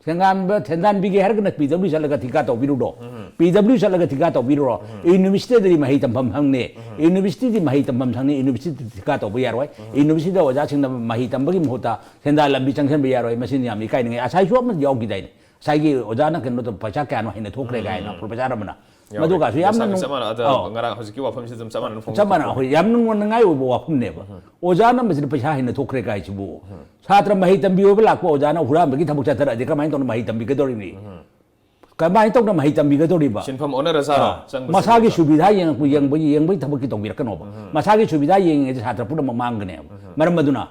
ꯁꯦꯟꯗꯥꯟꯕ, ꯁꯦꯟꯗꯥꯟ ꯄꯤꯒꯦ ꯍꯥꯏꯔꯒꯅ ꯄꯤ ꯗꯕ꯭ꯂꯤꯌꯨ ꯆꯠꯂꯒ ꯊꯤꯀꯥ ꯇꯧꯕꯤꯔꯨꯔꯣ꯫ ꯄꯤ ꯗꯕ꯭ꯂꯤꯌꯨ ꯆꯠꯂꯒ ꯊꯤꯀꯥ ꯇꯧꯕꯤꯔꯨꯔꯣ꯫ ꯌꯨꯅꯤꯚꯔꯁꯤꯇꯤꯗꯗꯤ ꯃꯍꯩ ꯇꯝꯐꯝ ꯁꯪꯅꯤ꯫ ꯌꯨꯅꯤꯚꯔꯁꯤꯇꯤꯗꯤ ꯃꯍꯩ ꯇꯝꯐꯝ ꯁꯪꯅꯤ꯫ ꯌꯨꯅꯤꯚꯔꯁꯤꯇꯤꯗ ꯊꯤꯀꯥ ꯇꯧꯕ ꯌꯥꯔꯣꯏ꯫ ꯌꯨꯅꯤꯚꯔꯁꯤꯇꯤꯗ ꯑꯣꯖꯥꯁꯤꯡꯅ ꯃꯍꯩ ꯇꯝꯕꯒꯤ ꯃꯍꯨꯠꯇ ꯁꯦꯟꯗꯥꯟ ꯂꯝꯕꯤ ꯆꯪꯁꯤꯟꯕ ꯌꯥꯔꯣꯏ꯫ ꯃꯁꯤꯅ ꯌꯥꯝ ꯏꯀꯥꯏꯅꯤꯡꯉꯥꯏ꯫ ꯉꯁꯥꯏꯁꯨ ꯑꯃ ꯌꯥꯎꯈꯤꯗꯥꯏꯅꯦ? ꯉꯁꯥꯏꯒꯤ ꯑꯣꯖꯥꯅ ꯀꯩꯅꯣ ꯇꯧ-, ꯄꯩꯁꯥ ꯀꯌꯥꯅꯣ ꯍꯦꯟꯅ ꯊꯣꯛꯈ꯭ꯔꯦ ꯀꯥꯏꯅ ꯄ꯭ꯔꯣꯐꯦꯁꯥꯔ ꯑꯃꯅ꯫ ꯌꯥꯎꯔꯦ꯫ ꯃꯗꯨꯒꯁꯨ ꯌꯥꯝꯅ ꯆꯞ, ꯅꯨꯡ-, ꯆꯞ ꯃꯥꯟꯅ, ꯑꯗ ꯑꯧ꯫ ꯉꯔꯥꯡ ꯍꯧꯖꯤꯛꯀꯤ ꯋꯥꯐꯝꯁꯤꯗ ꯑꯗꯨꯝ ꯆꯞ ꯃꯥꯟꯅꯅ ꯆꯞ ꯃꯥꯟꯅ, ꯐꯣꯡꯗꯣꯛꯄꯤꯀꯣ꯫ ꯑꯩꯈꯣꯏ ꯌꯥꯝ ꯅꯨꯡꯉꯥꯏꯅꯤꯡꯉꯥꯏ ꯑꯣꯏꯕ ꯋꯥꯐꯝꯅꯦꯕ꯫ ꯑꯣꯖꯥꯅ ꯃꯁꯤꯗ ꯄꯩꯁꯥ ꯍꯦꯟꯅ ꯊꯣꯛꯈ꯭ꯔꯦ ꯀꯥꯏꯁꯤꯕꯨ꯫ ꯁꯥꯇ꯭ꯔ ꯃꯍꯩ ꯇꯝꯕꯤꯌꯣꯕ ꯂꯥꯛꯄ ꯑꯣꯖꯥꯅ ꯍꯨꯔꯥꯟꯕꯒꯤ ꯊꯕꯛ ꯆꯠꯊꯔꯛꯑꯗꯤ ꯀꯃꯥꯏꯅ ꯇꯧꯅ ꯃꯍꯩ ꯇꯝꯕꯤꯒꯗꯧꯔꯤꯕꯅꯤ? ꯀꯃꯥꯏꯅ ꯇꯧꯅ ꯃꯍꯩ ꯇꯝꯕꯤꯒꯗꯧꯔꯤꯕ? ꯁꯤꯟꯐꯝ ꯑꯣꯟꯅꯔꯖꯥꯔꯣ? ꯃꯁꯥꯒꯤ ꯁꯨꯕꯤꯙꯥ ꯌꯦꯡꯉꯛꯄ ꯌꯦꯡꯕꯒꯤ ꯊꯕꯛꯀꯤ ꯇꯧꯕꯤꯔꯛꯀꯅꯣꯕ꯫ ꯃꯁꯥꯒꯤ ꯁꯨꯕꯤꯙꯥ ꯌꯦꯡꯉꯤꯉꯩꯗ ꯁꯥꯇ꯭ꯔ ꯄꯨꯝꯅꯃꯛ ꯃꯥꯡꯒꯅꯦꯕ꯫ ꯃꯔꯝ ꯑꯗꯨꯅ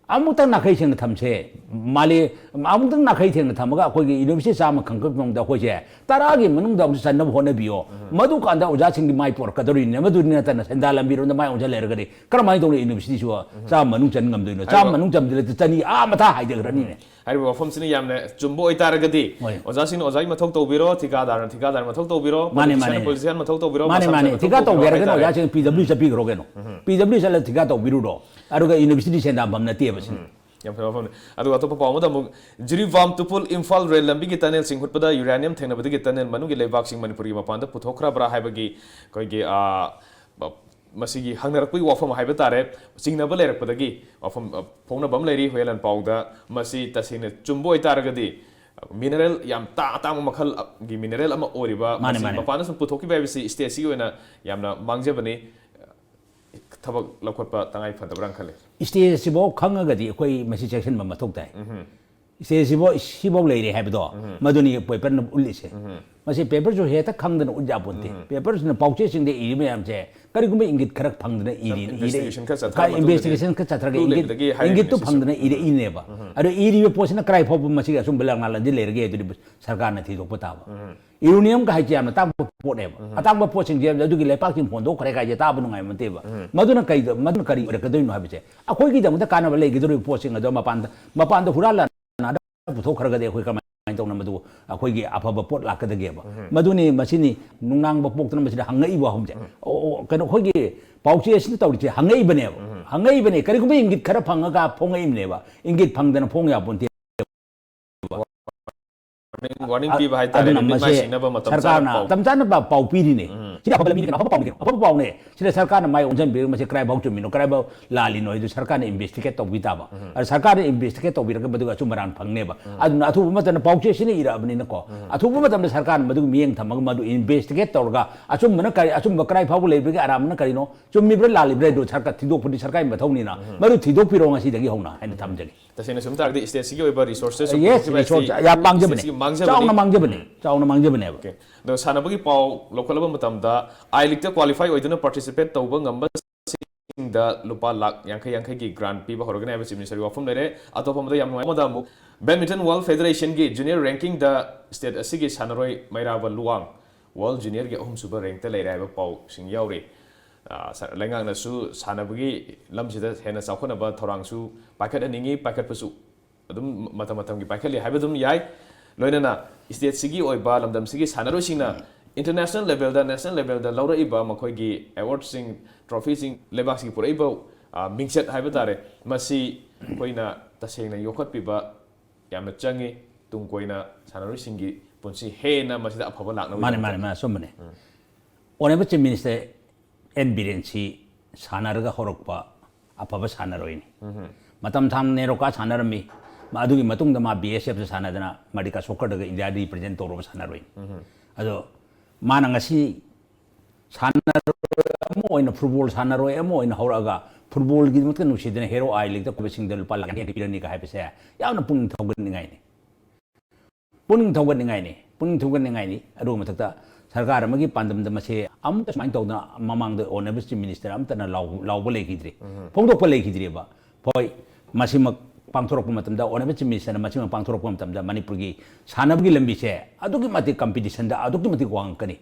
ꯑꯃꯨꯛꯇꯪ ꯅꯥꯈꯩ ꯊꯦꯡꯅ ꯊꯝꯁꯦ꯫ ꯃꯥꯂꯦ ꯑꯃꯨꯛꯇꯪ ꯅꯥꯈꯩ ꯊꯦꯡꯅ ꯊꯝꯃꯒ ꯑꯩꯈꯣꯏꯒꯤ ꯌꯨꯅꯤꯚꯔꯁꯤꯇꯤ ꯆꯥꯝꯃ ꯈꯟꯒꯠꯄ ꯃꯇꯝꯗ ꯑꯩꯈꯣꯏꯁꯦ ꯇꯔꯥꯒꯤ ꯃꯅꯨꯡꯗ ꯑꯃꯨꯛ ꯆꯟꯅꯕ ꯍꯣꯠꯅꯕꯤꯌꯣ꯫ ꯃꯗꯨ ꯀꯥꯟꯗ ꯑꯣꯖꯥꯁꯤꯡꯗꯤ ꯃꯥꯏ ꯄꯨꯔꯛꯀꯗꯧꯔꯤꯅꯦ꯫ ꯃꯗꯨꯗꯤ ꯅꯠꯇꯅ ꯁꯦꯟꯗꯥꯟ ꯂꯝꯕꯤꯔꯣꯝꯗ ꯃꯥꯏ ꯑꯣꯟꯁꯤꯜ ꯂꯩꯔꯒꯗꯤ ꯀꯔꯝꯍꯥꯏꯅ ꯇꯧꯅ ꯌꯨꯅꯤꯚꯔꯁꯤꯇꯤꯁꯨ ꯆꯥꯝꯃ ꯃꯅꯨꯡ ꯆꯟ ꯉꯝꯗꯣꯏꯅꯣ? ꯆꯥꯝꯃ ꯃꯅꯨꯡ ꯆꯟꯗ꯭ꯔꯗꯤ ꯆꯅꯤ ꯑꯥ ꯃꯊꯥ ꯍꯥꯏꯊꯈ꯭ꯔꯅꯤꯅꯦ꯫ ꯍꯥꯏꯔꯤꯕ ꯋꯥꯐꯝꯁꯤꯅ ꯌꯥꯝꯅ ꯆꯨꯝꯕ ꯑꯣꯏꯇꯥꯔꯒꯗꯤ, ꯍꯣꯏ꯫ ꯑꯣꯖꯥꯁꯤꯡꯅ ꯑꯣꯖꯥꯒꯤ ꯃꯊꯧ ꯇꯧꯕꯤꯔꯣ, ꯊꯤꯀꯥꯗꯥꯔꯅ ꯊꯤꯀꯥꯗꯥꯔ ꯃꯊꯧ ꯇꯧꯕꯤꯔꯣ, ꯃꯥꯅꯦ, politician ꯅ ꯃꯥꯅꯦ꯫ Politician ꯃꯊꯧ ꯇꯧꯕꯤꯔꯣ, ꯃꯥꯅꯦ, ꯃꯁꯥ ꯃꯥꯅꯦ꯫ ꯃꯁꯥ ꯊꯤꯀꯥ ꯃꯊꯧ ꯇꯧꯒꯦ ꯇꯧꯕꯤꯔꯣ ꯍꯥꯏꯔꯒꯅ ꯍꯥꯏꯇꯥꯔꯦ꯫ ꯑꯣꯖꯥꯁꯤꯡ ꯄꯤ ꯗꯕ꯭ꯂꯤꯎ ꯆꯠꯄꯤꯈ꯭ꯔꯣ ꯀꯩꯅꯣ꯫ ꯄꯤ ꯗꯕ꯭ꯂꯤꯎ ꯆꯠꯂ ꯊꯤꯀꯥ ꯇꯧꯕꯤꯔꯨꯔꯣ꯫ ꯑꯗꯨꯒ ꯌꯨꯅꯤꯚꯔꯁꯤꯇꯤ ꯁꯦꯟꯗꯥꯟꯐꯝ ꯅꯠꯇꯦꯕ ꯁꯤꯅꯤ꯫ ꯌꯥꯝ ꯐꯖꯕ ꯋꯥꯐꯝꯅꯤ꯫ ꯑꯗꯨꯒ ꯑꯇꯣꯞꯄ ꯄꯥꯎ ꯑꯃꯗ ꯑꯃꯨꯛ, ꯖꯤꯔꯤꯕꯥꯝ ꯇꯨꯄꯨꯜ ꯏꯝꯐꯥꯜ ꯔꯦꯜ ꯂꯝꯕꯤꯒꯤ ꯇꯅꯦꯜꯁꯤꯡ ꯍꯨꯠꯄꯗ ꯌꯨꯔꯦꯅꯤꯌꯝ ꯊꯦꯡꯅꯕꯗꯒꯤ ꯇꯅꯦꯜ ꯃꯅꯨꯡꯒꯤ ꯂꯩꯕꯥꯛꯁꯤꯡ ꯃꯅꯤꯄꯨꯔꯒꯤ ꯃꯄꯥꯟꯗ ꯄꯨꯊꯣꯛꯈ꯭ꯔꯕ꯭ꯔꯥ ꯍꯥꯏꯕꯒꯤ ꯑꯩꯈꯣꯏꯒꯤ, ꯑ, ꯃꯁꯤꯒꯤ ꯍꯪꯅꯔꯛꯄꯒꯤ ꯋꯥꯐꯝ ꯍꯥꯏꯕ ꯇꯥꯔꯦ, ꯆꯤꯡꯅꯕ ꯂꯩꯔꯛꯄꯗꯒꯤ ꯋꯥꯐꯝ, ꯑ, ꯐꯣꯡꯅꯕ ꯑꯃ ꯂꯩꯔꯤ ꯍꯨꯌꯦꯟ ꯂꯥꯟꯄꯥꯎꯗ꯫ ꯃꯁꯤ ꯇꯁꯦꯡꯅ ꯆꯨꯝꯕ ꯑꯣꯏꯇꯥꯔꯒꯗꯤ, mineral ꯌꯥꯝ ꯇꯥ-, ꯑꯇꯥꯡꯕ ꯃꯈꯜꯒꯤ mineral ꯑꯃ ꯑꯣꯏꯔꯤꯕ, ꯃꯥꯅꯦ, ꯃꯁꯤ ꯃꯥꯅꯦ꯫ ꯃꯄꯥꯟꯗ ꯁꯨꯝ ꯄꯨꯊꯣꯛꯈꯤꯕ ꯍꯥꯏꯕꯁꯤ state ꯁꯤꯒꯤ ꯑꯣꯏꯅ ꯌꯥꯝꯅ ꯃꯥꯡꯖꯕꯅꯤ꯫ ꯊꯕꯛ ꯂꯧꯈꯠꯄ ꯇꯉꯥꯏ ꯐꯗꯕ꯭ꯔꯥꯅ ꯈꯜꯂꯤ꯫ State ꯑꯁꯤꯐꯥꯎ ꯈꯪꯉꯒꯗꯤ ꯑꯩꯈꯣꯏ ꯃꯁꯤ ꯆꯦꯛꯁꯤꯟꯕ ꯃꯊꯧ ꯇꯥꯏ꯫ State ꯑꯁꯤꯐꯥꯎ, ꯁꯤꯐꯥꯎ ꯂꯩꯔꯦ ꯍꯥꯏꯕꯗꯣ, ꯃꯗꯨꯅꯤ paper ꯅ ꯎꯠꯂꯤꯁꯦ꯫ ꯃꯁꯤ paper ꯁꯨ ꯍꯦꯛꯇ ꯈꯪꯗꯅ ꯎꯠ ꯌꯥꯄꯣꯟꯇꯦ꯫ Paper ꯁꯤꯅ ꯄꯥꯎꯆꯦꯁꯤꯡꯗ ꯏꯔꯤ ꯃꯌꯥꯝꯁꯦ ꯀꯔꯤꯒꯨꯝꯕ ꯏꯪꯒꯤꯠ ꯈꯔ ꯐꯪꯗꯅ ꯏꯔꯤ, ꯏꯔꯤ-, Investigation ꯈꯔ ꯆꯠꯊꯔ ꯈꯔ ꯃꯇꯨꯡꯗꯗꯤ investigation ꯈꯔ ꯆꯠꯊꯔꯒ clue ꯏꯪꯒꯤꯠ, ꯂꯩꯕꯗꯒꯤ ꯍꯥꯏꯔꯤꯕꯅꯤ ꯏꯪꯒꯤꯠꯇꯨ ꯁꯤꯁꯦ꯫ ꯐꯪꯗꯅ ꯏꯔꯛꯏꯅꯦꯕ꯫ ꯑꯗꯣ ꯏꯔꯤꯕ ꯄꯣꯠꯁꯤꯅ ꯀꯔꯥꯏ ꯐꯥꯎꯕ ꯃꯁꯤꯒꯤ ꯑꯆꯨꯝꯕ ꯂꯥꯟꯂꯥꯟꯗꯤ ꯂꯩꯔꯒꯦ ꯑꯗꯨꯗꯤ ꯁꯔꯀꯥꯔꯅ ꯊꯤꯗꯣꯛꯄ ꯇꯥꯕ꯫ Uranium ꯀ ꯍꯥꯏꯁꯦ ꯌꯥꯝꯅ ꯇꯥꯡꯕ ꯄꯣꯠꯅꯦꯕ꯫ ꯑꯇꯥꯡꯕ ꯄꯣꯠꯁꯤꯡꯁꯦ ꯑꯗꯨꯒꯤ ꯂꯩꯄꯥꯛꯁꯤꯡ ꯍꯣꯟꯗꯣꯛꯈ꯭ꯔꯦ ꯀꯥꯏꯁꯦ ꯇꯥꯕ ꯅꯨꯡꯉꯥꯏꯕ ꯅꯠꯇꯦꯕ꯫ ꯃꯗꯨꯅ ꯀꯩꯗ-, ꯃꯗꯨꯅ ꯀꯔꯤ ꯑꯣꯏꯔꯛꯀꯗꯣꯏꯅꯣ ꯍꯥꯏꯕꯁꯦ, ꯑꯩꯈꯣꯏꯒꯤꯗꯃꯛꯇ ꯀꯥꯟꯅꯕ ꯂꯩꯒꯗꯧꯔꯤꯕ ꯄꯣꯠꯁꯤꯡ ꯑꯗꯣ ꯃꯄꯥꯟꯗ, ꯃꯄꯥꯟꯗ ꯍꯨꯔꯥꯜꯂ ꯄꯨꯊꯣꯛꯈ꯭ꯔꯒꯗꯤ ꯑꯩꯈꯣꯏ ꯀꯃꯥꯏꯅ ꯇꯧꯅ ꯃꯗꯨ ꯑꯩꯈꯣꯏꯒꯤ ꯑꯐꯕ ꯄꯣꯠ ꯂꯥꯛꯀꯗꯒꯦꯕ? ꯃꯗꯨꯅꯤ, ꯃꯁꯤꯅꯤ ꯅꯨꯡꯅꯥꯡꯕ ꯄꯣꯛꯇꯅ ꯃꯁꯤꯗ ꯍꯪꯉꯛꯏꯕ ꯋꯥꯐꯝꯁꯦ꯫ ꯑꯣ, ꯑꯣ, ꯀꯩꯅꯣ, ꯑꯩꯈꯣꯏꯒꯤ ꯄꯥꯎꯆꯦ ꯑꯁꯤꯗ ꯇꯧꯔꯤꯁꯦ ꯍꯪꯉꯛꯏꯕꯅꯦꯕ꯫ ꯍꯪꯉꯛꯏꯕꯅꯦ꯫ ꯀꯔꯤꯒꯨꯝꯕ ꯏꯪꯒꯤꯠ ꯈꯔ ꯐꯪꯉꯒ ꯐꯣꯡꯉꯛꯏꯕꯅꯦꯕ꯫ ꯏꯪꯒꯤꯠ ꯐꯪꯗꯅ ꯐꯣꯡ ꯌꯥꯄꯣꯟꯇꯦ꯫ Warning, warning ꯄꯤꯕ ꯍꯥꯏꯇꯥꯔꯦ, ꯑꯗꯨꯅ ꯃꯤꯠ ꯃꯥꯏ ꯃꯁꯤ ꯁꯤꯡꯅꯕ ꯃꯇꯝ ꯆꯥꯅ ꯁꯔꯀꯥꯔꯅ ꯄꯥꯎ꯫ ꯃꯇꯝ ꯆꯥꯅ ꯄꯥꯎ, ꯄꯥꯎ ꯄꯤꯔꯤꯅꯦ꯫ ꯁꯤꯗꯤ ꯑꯐꯕ ꯂꯝꯕꯤꯅꯤ ꯀꯩꯅꯣ, ꯑꯐꯕ ꯄꯥꯎꯅꯤ ꯀꯩꯅꯣ, ꯑꯐꯕ ꯄꯥꯎꯅꯦ꯫ ꯁꯤꯗ ꯁꯔꯀꯥꯔꯅ ꯃꯥꯏ ꯑꯣꯟꯁꯤꯟꯕꯤꯔꯒ ꯃꯁꯤ ꯀꯗꯥꯏꯐꯥꯎ ꯆꯨꯝꯃꯤꯅꯣ, ꯀꯗꯥꯏꯐꯥꯎ ꯂꯥꯜꯂꯤꯅꯣ ꯍꯥꯏꯗꯨ ꯁꯔꯀꯥꯔꯅ ꯏꯟꯚꯦꯁꯇꯤꯒꯦꯠ ꯇꯧꯕꯤ ꯇꯥꯕ꯫ ꯑꯗꯨ ꯁꯔꯀꯥꯔꯅ ꯏꯟꯚꯦꯁꯇꯤꯒꯦꯠ ꯇꯧꯕꯤꯔꯒ ꯃꯗꯨꯒ ꯑꯆꯨꯝ ꯑꯔꯥꯟ ꯐꯪꯅꯦꯕ꯫ ꯑꯗꯨꯅ ꯑꯊꯨꯕ ꯃꯇꯝꯗ ꯄꯥꯎꯆꯦꯁꯤꯅ ꯏꯔꯛꯑꯕꯅꯤꯅꯀꯣ, ꯑꯊꯨꯕ ꯃꯇꯝꯗ ꯁꯔꯀꯥꯔꯅ ꯃꯗꯨꯒꯤ ꯃꯤꯠꯌꯦꯡ ꯊꯝꯃꯒ ꯃꯗꯨ ꯏꯟꯚꯦꯁꯇꯤꯒꯦꯠ ꯇꯧꯔꯒ ꯑꯆꯨꯝꯕꯅ ꯀꯔꯤ, ꯑꯆꯨꯝꯕ ꯀꯗꯥꯏ ꯐꯥꯎꯕ ꯂꯩꯕꯒꯦ, ꯑꯔꯥꯟꯕꯅ ꯀꯔꯤꯅꯣ, ꯆꯨꯝꯃꯤꯕ꯭ꯔꯥ ꯂꯥꯜꯂꯤꯕ꯭ꯔꯥ ꯍꯥꯏꯗꯨ ꯁꯔꯀꯥꯔ ꯊꯤꯗꯣꯛꯄꯗꯤ ꯁꯔꯀꯥꯔꯒꯤ ꯃꯊꯧꯅꯤꯅ ꯃꯗꯨ ꯊꯤꯗꯣꯛꯄꯤꯔꯣ ꯉꯁꯤꯗꯒꯤ ꯍꯧꯅ ꯍꯥꯏꯅ ꯊꯝꯖꯒꯦ꯫ ꯇꯁꯦꯡꯅ ꯁꯨꯝ ꯇꯥꯔꯒꯗꯤ ꯁ꯭ꯇꯦꯠꯁꯤꯒꯤ ꯑꯣꯏꯕ ꯔꯤꯁꯣꯔꯁꯦꯁ ꯌꯦꯁ, ꯔꯤꯁꯣꯔꯁ ꯌꯥꯝ ꯃꯥꯡꯖꯕꯅꯦ, ꯆꯥꯎꯅ ꯃꯥꯡꯖꯕꯅꯦ, ꯆꯥꯎꯅ ꯃꯥꯡꯖꯕꯅꯦꯕ꯫ ꯑꯗꯣ ꯁꯥꯟꯅꯕꯒꯤ ꯄꯥꯎ ꯂꯧꯈꯠꯂꯕ ꯃꯇꯝꯗ ꯑꯥꯏ ꯂꯤꯛꯇ ꯀ꯭ꯋꯥꯂꯤꯐꯥꯏ ꯑꯣꯏꯗꯨꯅ ꯄꯥꯔꯇꯤꯁꯤꯄꯦꯠ ꯇꯧꯕ ꯉꯝꯕꯁꯤꯡꯗ ꯂꯨꯄꯥ ꯂꯥꯛ ꯌꯥꯡꯈꯩ ꯌꯥꯡꯈꯩꯒꯤ ꯒ꯭ꯔꯥꯟ ꯄꯤꯕ ꯍꯧꯔꯒꯅꯤ ꯍꯥꯏꯕ ꯆꯤꯐ ꯃꯤꯅꯤꯁꯇꯔꯒꯤ ꯋꯥꯐꯝ ꯂꯩꯔꯦ꯫ ꯑꯇꯣꯞꯄ ꯑꯃꯗ ꯌꯥꯝ ꯅꯨꯡꯉꯥꯏ ꯑꯃꯗ ꯑꯃꯨꯛ ꯕꯦꯗꯃꯤꯟꯇꯟ ꯋꯥꯔꯜ ꯐꯦꯗꯔꯦꯁꯟꯒꯤ ꯖꯨꯅꯤꯌꯔ ꯔꯦꯡꯀꯤꯡꯗ ꯁ꯭ꯇꯦꯠ ꯑꯁꯤꯒꯤ ꯁꯥꯟꯅꯔꯣꯏ ꯃꯩꯔꯥꯕ ꯂꯨꯋꯥꯡ ꯋꯥꯔꯜ ꯖꯨꯅꯤꯌꯔꯒꯤ ꯑꯍꯨꯝꯁꯨꯕ ꯔꯦꯡꯛꯇ ꯂꯩꯔꯦ ꯍꯥꯏꯕ ꯄꯥꯎꯁꯤꯡ ꯌꯥꯎꯔꯤ꯫ ꯑ, ꯁ-, ꯂꯩꯉꯥꯛꯅꯁꯨ ꯁꯥꯟꯅꯕꯒꯤ ꯂꯝꯁꯤꯗ ꯍꯦꯟꯅ ꯆꯥꯎꯈꯠꯅꯕ ꯊꯧꯔꯥꯡꯁꯨ ꯄꯥꯏꯈꯠꯍꯟꯅꯤꯡꯉꯤ, ꯄꯥꯏꯈꯠꯄꯁꯨ ꯑꯗꯨꯝ ꯃꯇꯝ ꯃꯇꯝꯒꯤ ꯄꯥꯏꯈꯠꯂꯤ ꯍꯥꯏꯕ ꯑꯗꯨꯝ ꯌꯥꯏ꯫ ꯂꯣꯏꯅꯅ ꯁ꯭ꯇꯦꯠꯁꯤꯒꯤ ꯑꯣꯏꯕ ꯂꯝꯗꯝꯁꯤꯒꯤ ꯁꯥꯟꯅꯔꯣꯏꯁꯤꯡꯅ ꯏꯟꯇꯔꯅꯦꯁꯅꯦꯜ ꯂꯦꯚꯦꯜꯗ, ꯅꯦꯁꯅꯦꯜ ꯂꯦꯚꯦꯜꯗ ꯂꯧꯔꯛꯏꯕ ꯃꯈꯣꯏꯒꯤ ꯑꯦꯋꯥꯔꯗꯁꯤꯡ, ꯇ꯭ꯔꯣꯐꯤꯁꯤꯡ, ꯂꯩꯕꯥꯛꯁꯤꯒꯤ ꯄꯨꯔꯛꯏꯕ, ꯑ, ꯃꯤꯡꯆꯠ ꯍꯥꯏꯕ ꯇꯥꯔꯦ, ꯃꯁꯤ ꯑꯩꯈꯣꯏꯅ ꯇꯁꯦꯡꯅ ꯌꯣꯛꯈꯠꯄꯤꯕ ꯌꯥꯝꯅ ꯆꯪꯉꯤ꯫ ꯇꯨꯡ ꯀꯣꯏꯅ ꯁꯥꯟꯅꯔꯣꯏꯁꯤꯡꯒꯤ ꯄꯨꯟꯁꯤ ꯍꯦꯟꯅ ꯃꯁꯤꯗ ꯑꯐꯕ ꯂꯥꯛꯅꯕ ꯃꯥꯅꯦ, ꯃꯥꯅꯦ, ꯃꯥꯅꯦ, ꯑꯆꯨꯝꯕꯅꯦ꯫ Honourable chief minister N Biren ꯁꯤ ꯁꯥꯟꯅꯔꯒ ꯍꯧꯔꯛꯄ ꯑꯐꯕ ꯁꯥꯟꯅꯔꯣꯏꯅꯤ꯫ ꯃꯇꯝ ꯁꯥꯡꯅ ꯅꯦꯔꯣꯀꯥ ꯁꯥꯟꯅꯔꯝꯃꯤ꯫ ꯃ-, ꯑꯗꯨꯒꯤ ꯃꯇꯨꯡꯗ ꯃꯥ ꯕꯤ ꯑꯦꯁ ꯑꯦꯐꯇ ꯁꯥꯟꯅꯗꯅ ꯃꯔꯤꯀꯥ ꯁꯣꯀꯔꯗꯒ ꯏꯟꯗꯤꯌꯥ ꯔꯤꯄ꯭ꯔꯖꯦꯟ ꯇꯧꯔꯕ ꯁꯥꯟꯅꯔꯣꯏꯅꯤ꯫ ꯑꯗꯣ ꯃꯥꯅ ꯉꯁꯤ ꯁꯥꯟꯅꯔꯣꯏ ꯑꯃ ꯑꯣꯏꯅ, ꯐꯨꯠꯕꯣꯜ ꯁꯥꯟꯅꯔꯣꯏ ꯑꯃ ꯑꯣꯏꯅ ꯍꯧꯔꯛꯑꯒ ꯐꯨꯠꯕꯣꯜꯒꯤꯗꯃꯛꯇ ꯅꯨꯡꯁꯤꯗꯅ ꯍꯦꯔꯣ ꯑꯥꯏ ꯂꯤꯛꯇ ꯀꯨꯝꯕꯁꯤꯡꯗ ꯂꯨꯄꯥ ꯂꯥꯛ ꯌꯥꯡꯈꯩ ꯄꯤꯔꯅꯤꯒ ꯍꯥꯏꯕꯁꯦ ꯌꯥꯝꯅ ꯄꯨꯛꯅꯤꯡ ꯊꯧꯒꯠꯅꯤꯡꯉꯥꯏꯅꯤ꯫ ꯄꯨꯛꯅꯤꯡ ꯊꯧꯒꯠꯅꯤꯡꯉꯥꯏꯅꯤ, ꯄꯨꯛꯅꯤꯡ ꯊꯧꯒꯠꯅꯤꯡꯉꯥꯏꯅꯤ꯫ ꯑꯗꯨꯒ ꯃꯊꯛꯇ ꯁꯔꯀꯥꯔ ꯑꯃꯒꯤ ꯄꯥꯟꯗꯝꯗ ꯃꯁꯦ ꯑꯃꯨꯛꯇ ꯁꯨꯃꯥꯏꯅ ꯇꯧꯗꯅ ꯃꯃꯥꯡꯗ ꯑꯣꯅꯦꯕꯜ ꯆꯤꯐ ꯃꯤꯅꯤꯁꯇꯔ ꯑꯃꯠꯇꯅ ꯂꯥꯎ-, ꯂꯥꯎꯕ ꯂꯩꯈꯤꯗ꯭ꯔꯤ, ꯐꯣꯡꯗꯣꯛꯄ ꯂꯩꯈꯤꯗ꯭ꯔꯤꯕ꯫ ꯍꯣꯏ, ꯃꯁꯤꯃꯛ ꯄꯥꯡꯊꯣꯔꯛꯄ ꯃꯇꯝꯗ, ꯑꯣꯅꯦꯕꯜ ꯆꯤꯐ ꯃꯤꯅꯤꯁꯇꯔꯅ ꯃꯁꯤꯃꯛ ꯄꯥꯡꯊꯣꯔꯛꯄ ꯃꯇꯝꯗ ꯃꯅꯤꯄꯨꯔꯒꯤ ꯁꯥꯟꯅꯕꯒꯤ ꯂꯝꯕꯤꯁꯦ ꯑꯗꯨꯛꯀꯤ ꯃꯇꯤꯛ ꯀꯝꯄꯤꯇꯤꯁꯟꯗ ꯑꯗꯨꯛꯀꯤ ꯃꯇꯤꯛ ꯋꯥꯡꯉꯛꯀꯅꯤ,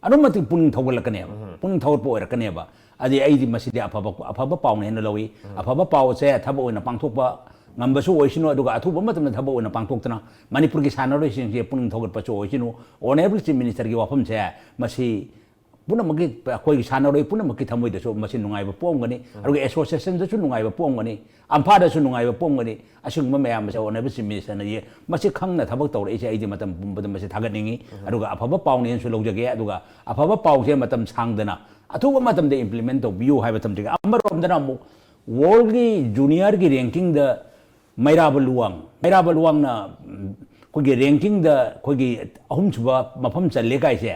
ꯑꯗꯨꯛꯀꯤ ꯃꯇꯤꯛ ꯄꯨꯛꯅꯤꯡ ꯊꯧꯒꯠꯂꯛꯀꯅꯦꯕ, ꯄꯨꯛꯅꯤꯡ ꯊꯧꯒꯠꯄ ꯑꯣꯏꯔꯛꯀꯅꯦꯕ꯫ ꯑꯗꯩ ꯑꯩꯗꯤ ꯃꯁꯤꯗꯤ ꯑꯐꯕ, ꯑꯐꯕ ꯄꯥꯎꯅ ꯍꯦꯟꯅ ꯂꯧꯏ꯫ ꯑꯐꯕ ꯄꯥꯎꯁꯦ ꯊꯕꯛ ꯑꯣꯏꯅ ꯄꯥꯡꯊꯣꯛꯄ ꯉꯝꯕꯁꯨ ꯑꯣꯏꯁꯅꯨ, ꯑꯗꯨꯒ ꯑꯊꯨꯕ ꯃꯇꯝꯗ ꯊꯕꯛ ꯑꯣꯏꯅ ꯄꯥꯡꯊꯣꯛꯇꯅ ꯃꯅꯤꯄꯨꯔꯒꯤ ꯁꯥꯟꯅꯔꯣꯏꯁꯤꯡꯁꯦ ꯄꯨꯛꯅꯤꯡ ꯊꯧꯒꯠꯄꯁꯨ ꯑꯣꯏꯁꯅꯨ꯫ ꯑꯣꯅꯦꯕꯜ ꯆꯤꯐ ꯃꯤꯅꯤꯁꯇꯔꯒꯤ ꯋꯥꯐꯝꯁꯦ ꯃꯁꯤ ꯄꯨꯝꯅꯃꯛꯀꯤ, ꯑꯩꯈꯣꯏꯒꯤ ꯁꯥꯟꯅꯔꯣꯏ ꯄꯨꯝꯅꯃꯛꯀꯤ ꯊꯃꯣꯏꯗꯁꯨ ꯃꯁꯤ ꯅꯨꯡꯉꯥꯏꯕ ꯄꯣꯛꯑꯝꯒꯅꯤ, ꯑꯗꯨꯒ association ꯗꯁꯨ ꯅꯨꯡꯉꯥꯏꯕ ꯄꯣꯛꯑꯝꯒꯅꯤ, ꯑꯝꯐꯥꯗꯁꯨ ꯅꯨꯡꯉꯥꯏꯕ ꯄꯣꯛꯑꯝꯒꯅꯤ꯫ ꯑꯁꯤꯒꯨꯝꯕ ꯃꯌꯥꯝ ꯑꯁꯦ honourable Chief Minister ꯅ ꯌꯦ-, ꯃꯁꯤ ꯈꯪꯅ ꯊꯕꯛ ꯇꯧꯔꯛꯏꯁꯦ ꯑꯩꯗꯤ ꯃꯇꯝ ꯄꯨꯝꯕꯗ ꯃꯁꯤ ꯊꯥꯒꯠꯅꯤꯡꯉꯤ꯫ ꯑꯗꯨꯒ ꯑꯐꯕ ꯄꯥꯎꯅꯦꯅꯁꯨ ꯂꯧꯖꯒꯦ꯫ ꯑꯗꯨꯒ ꯑꯐꯕ ꯄꯥꯎꯁꯦ ꯃꯇꯝ ꯁꯥꯡꯗꯅ ꯑꯊꯨꯕ ꯃꯇꯝꯗ implement ꯇꯧꯕꯤꯌꯨ ꯍꯥꯏꯕ ꯊꯝꯖꯒꯦ꯫ ꯑꯃꯔꯣꯝꯗꯅ ꯑꯃꯨꯛ world ꯒꯤ junior ꯒꯤ ranking ꯗ ꯃꯩꯔꯥꯕ ꯂꯨꯋꯥꯡ, ꯃꯩꯔꯥꯕ ꯂꯨꯋꯥꯡꯅ, ꯎꯝ, ꯑꯩꯈꯣꯏꯒꯤ ranking ꯗ ꯑꯩꯈꯣꯏꯒꯤ ꯑꯍꯨꯝꯁꯨꯕ ꯃꯐꯝ ꯆꯜꯂꯦ ꯀꯥꯏꯁꯦ,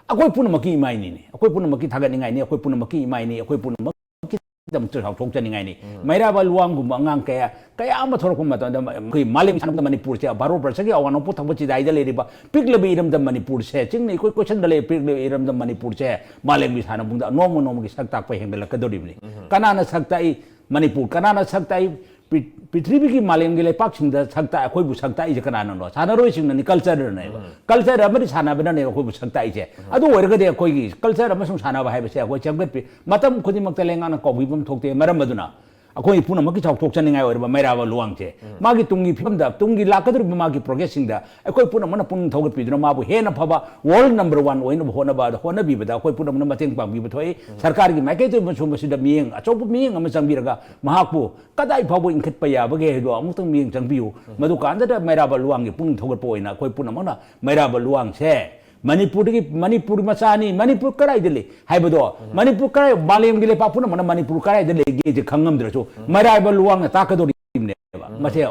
ꯑꯩꯈꯣꯏ ꯄꯨꯝꯅꯃꯛꯀꯤ ꯏꯃꯥꯏꯅꯤꯅꯦ, ꯑꯩꯈꯣꯏ ꯄꯨꯝꯅꯃꯛꯀꯤ ꯊꯥꯒꯠꯅꯤꯡꯉꯥꯏꯅꯤ, ꯑꯩꯈꯣꯏ ꯄꯨꯝꯅꯃꯛꯀꯤ ꯏꯃꯥꯏꯅꯤ, ꯑꯩꯈꯣꯏ ꯄꯨꯝꯅꯃꯛꯀꯤꯗꯃꯛꯇ ꯆꯥꯎꯊꯣꯛꯆꯅꯤꯡꯉꯥꯏꯅꯤ꯫ ꯃꯩꯔꯥꯕ ꯂꯨꯋꯥꯡꯒꯨꯝꯕ ꯑꯉꯥꯡ ꯀꯌꯥ, ꯀꯌꯥ ꯑꯃ ꯊꯣꯛꯂꯛꯄ ꯃꯇꯝꯗ ꯑꯩꯈꯣꯏ ꯃꯥꯂꯦꯝ ꯁꯥꯟꯅꯕꯗ ꯃꯅꯤꯄꯨꯔꯁꯦ, ꯚꯥꯔꯠ ꯕꯔꯁꯒꯤ ꯑꯋꯥꯡ ꯅꯣꯡꯄꯣꯛ ꯊꯪꯕ ꯆꯤꯗꯥꯏꯗ ꯂꯩꯔꯤꯕ ꯄꯤꯛꯂꯕ ꯏꯔꯝꯗꯝ ꯃꯅꯤꯄꯨꯔꯁꯦ, ꯆꯤꯡꯅ ꯏꯀꯣꯏ ꯀꯣꯏꯁꯟꯗ ꯂꯩ, ꯄꯤꯛꯂꯕ ꯏꯔꯝꯗꯝ ꯃꯅꯤꯄꯨꯔꯁꯦ ꯃꯥꯂꯦꯝꯒꯤ ꯁꯥꯟꯅꯕꯨꯡꯗ ꯅꯣꯡꯃ ꯅꯣꯡꯃꯒꯤ ꯁꯛ ꯇꯥꯛꯄ ꯍꯦꯟꯒꯠꯂꯛꯀꯗꯧꯔꯤꯕꯅꯤ꯫ ꯀꯅꯥꯅ ꯁꯛ ꯇꯥꯛꯏ? ꯃꯅꯤꯄꯨꯔ꯫ ꯀꯅꯥꯅ ꯁꯛ ꯇꯥꯛꯏ? ꯄ꯭ꯔꯤ-, ꯄ꯭ꯔꯤꯊꯤꯕꯤꯒꯤ ꯃꯥꯂꯦꯝꯒꯤ ꯂꯩꯄꯥꯛꯁꯤꯡꯗ ꯁꯛ ꯇꯥꯛ-, ꯑꯩꯈꯣꯏꯕꯨ ꯁꯛ ꯇꯥꯛꯏꯁꯦ ꯀꯅꯥꯅꯅꯣ? ꯁꯥꯟꯅꯔꯣꯏꯁꯤꯡꯅꯅꯤ, culture ꯅꯦꯕ꯫ Culture ꯑꯃꯗꯤ ꯁꯥꯟꯅꯕꯅꯅꯦꯕ ꯑꯩꯈꯣꯏꯕꯨ ꯁꯛ ꯇꯥꯛꯏꯁꯦ꯫ ꯑꯗꯨ ꯑꯣꯏꯔꯒꯗꯤ ꯑꯩꯈꯣꯏꯒꯤ culture ꯑꯃꯁꯨꯡ ꯁꯥꯟꯅꯕ ꯍꯥꯏꯕꯁꯦ ꯑꯩꯈꯣꯏ ꯆꯦꯝꯒꯠꯄꯤ-, ꯃꯇꯝ ꯈꯨꯗꯤꯡꯃꯛꯇ ꯂꯩꯉꯥꯛꯅ ꯀꯥꯎꯕꯤꯐꯝ ꯊꯣꯛꯇꯦ꯫ ꯃꯔꯝ ꯑꯗꯨꯅ ꯑꯩꯈꯣꯏ ꯄꯨꯝꯅꯃꯛꯀꯤ ꯆꯥꯎꯊꯣꯛꯆꯅꯤꯡꯉꯥꯏ ꯑꯣꯏꯔꯕ ꯃꯩꯔꯥꯕ ꯂꯨꯋꯥꯡꯁꯦ, ꯃꯥꯒꯤ ꯇꯨꯡꯒꯤ ꯐꯤꯕꯝꯗ, ꯇꯨꯡꯒꯤ ꯂꯥꯛꯀꯗꯧꯔꯤꯕ ꯃꯥꯒꯤ progress ꯁꯤꯡꯗ ꯑꯩꯈꯣꯏ ꯄꯨꯝꯅꯃꯛꯅ ꯄꯨꯛꯅꯤꯡ ꯊꯧꯒꯠꯄꯤꯗꯨꯅ ꯃꯥꯕꯨ ꯍꯦꯟꯅ ꯐꯕ world number one ꯑꯣꯏꯅꯕ ꯍꯣꯠꯅꯕ, ꯍꯣꯠꯅꯕꯤꯕꯗ ꯑꯩꯈꯣꯏ ꯄꯨꯝꯅꯃꯛꯅ ꯃꯇꯦꯡ ꯄꯥꯡꯕꯤꯕ ꯊꯣꯛꯏ꯫ ꯁꯔꯀꯥꯔꯒꯤ ꯃꯥꯏꯀꯩꯗꯒꯤ ꯑꯃꯁꯨ ꯃꯁꯤꯗ ꯃꯤꯠꯌꯦꯡ, ꯑꯆꯧꯕ ꯃꯤꯠꯌꯦꯡ ꯑꯃ ꯆꯪꯕꯤꯔꯒ ꯃꯍꯥꯛꯄꯨ ꯀꯗꯥꯏ ꯐꯥꯎꯕ ꯏꯟꯈꯠꯄ ꯌꯥꯕꯒꯦ ꯍꯥꯏꯗꯣ ꯑꯃꯨꯛꯇꯪ ꯃꯤꯠꯌꯦꯡ ꯆꯪꯕꯤꯌꯨ꯫ ꯃꯗꯨ ꯀꯥꯟꯗꯗ ꯃꯩꯔꯥꯕ ꯂꯨꯋꯥꯡꯒꯤ ꯄꯨꯛꯅꯤꯡ ꯊꯧꯒꯠꯄ ꯑꯣꯏꯅ ꯑꯩꯈꯣꯏ ꯄꯨꯝꯅꯃꯛꯅ ꯃꯩꯔꯥꯕ ꯂꯨꯋꯥꯡꯁꯦ ꯃꯅꯤꯄꯨꯔꯗꯒꯤ, ꯃꯅꯤꯄꯨꯔ ꯃꯆꯥꯅꯤ, ꯃꯅꯤꯄꯨꯔ ꯀꯗꯥꯏꯗ ꯂꯩ ꯍꯥꯏꯕꯗꯣ, ꯃꯅꯤꯄꯨꯔ ꯀꯗꯥꯏ, ꯃꯥꯂꯦꯝꯒꯤ ꯂꯩꯄꯥꯛ ꯄꯨꯝꯅꯃꯛꯅ ꯃꯅꯤꯄꯨꯔ ꯀꯗꯥꯏꯗ ꯂꯩꯒꯦꯁꯦ ꯈꯪꯉꯝꯗ꯭ꯔꯁꯨ, ꯃꯩꯔꯥꯕ ꯂꯨꯋꯥꯡꯅ ꯇꯥꯛꯀꯗꯧꯔꯤꯕꯅꯦꯕ꯫ ꯃꯁꯦ,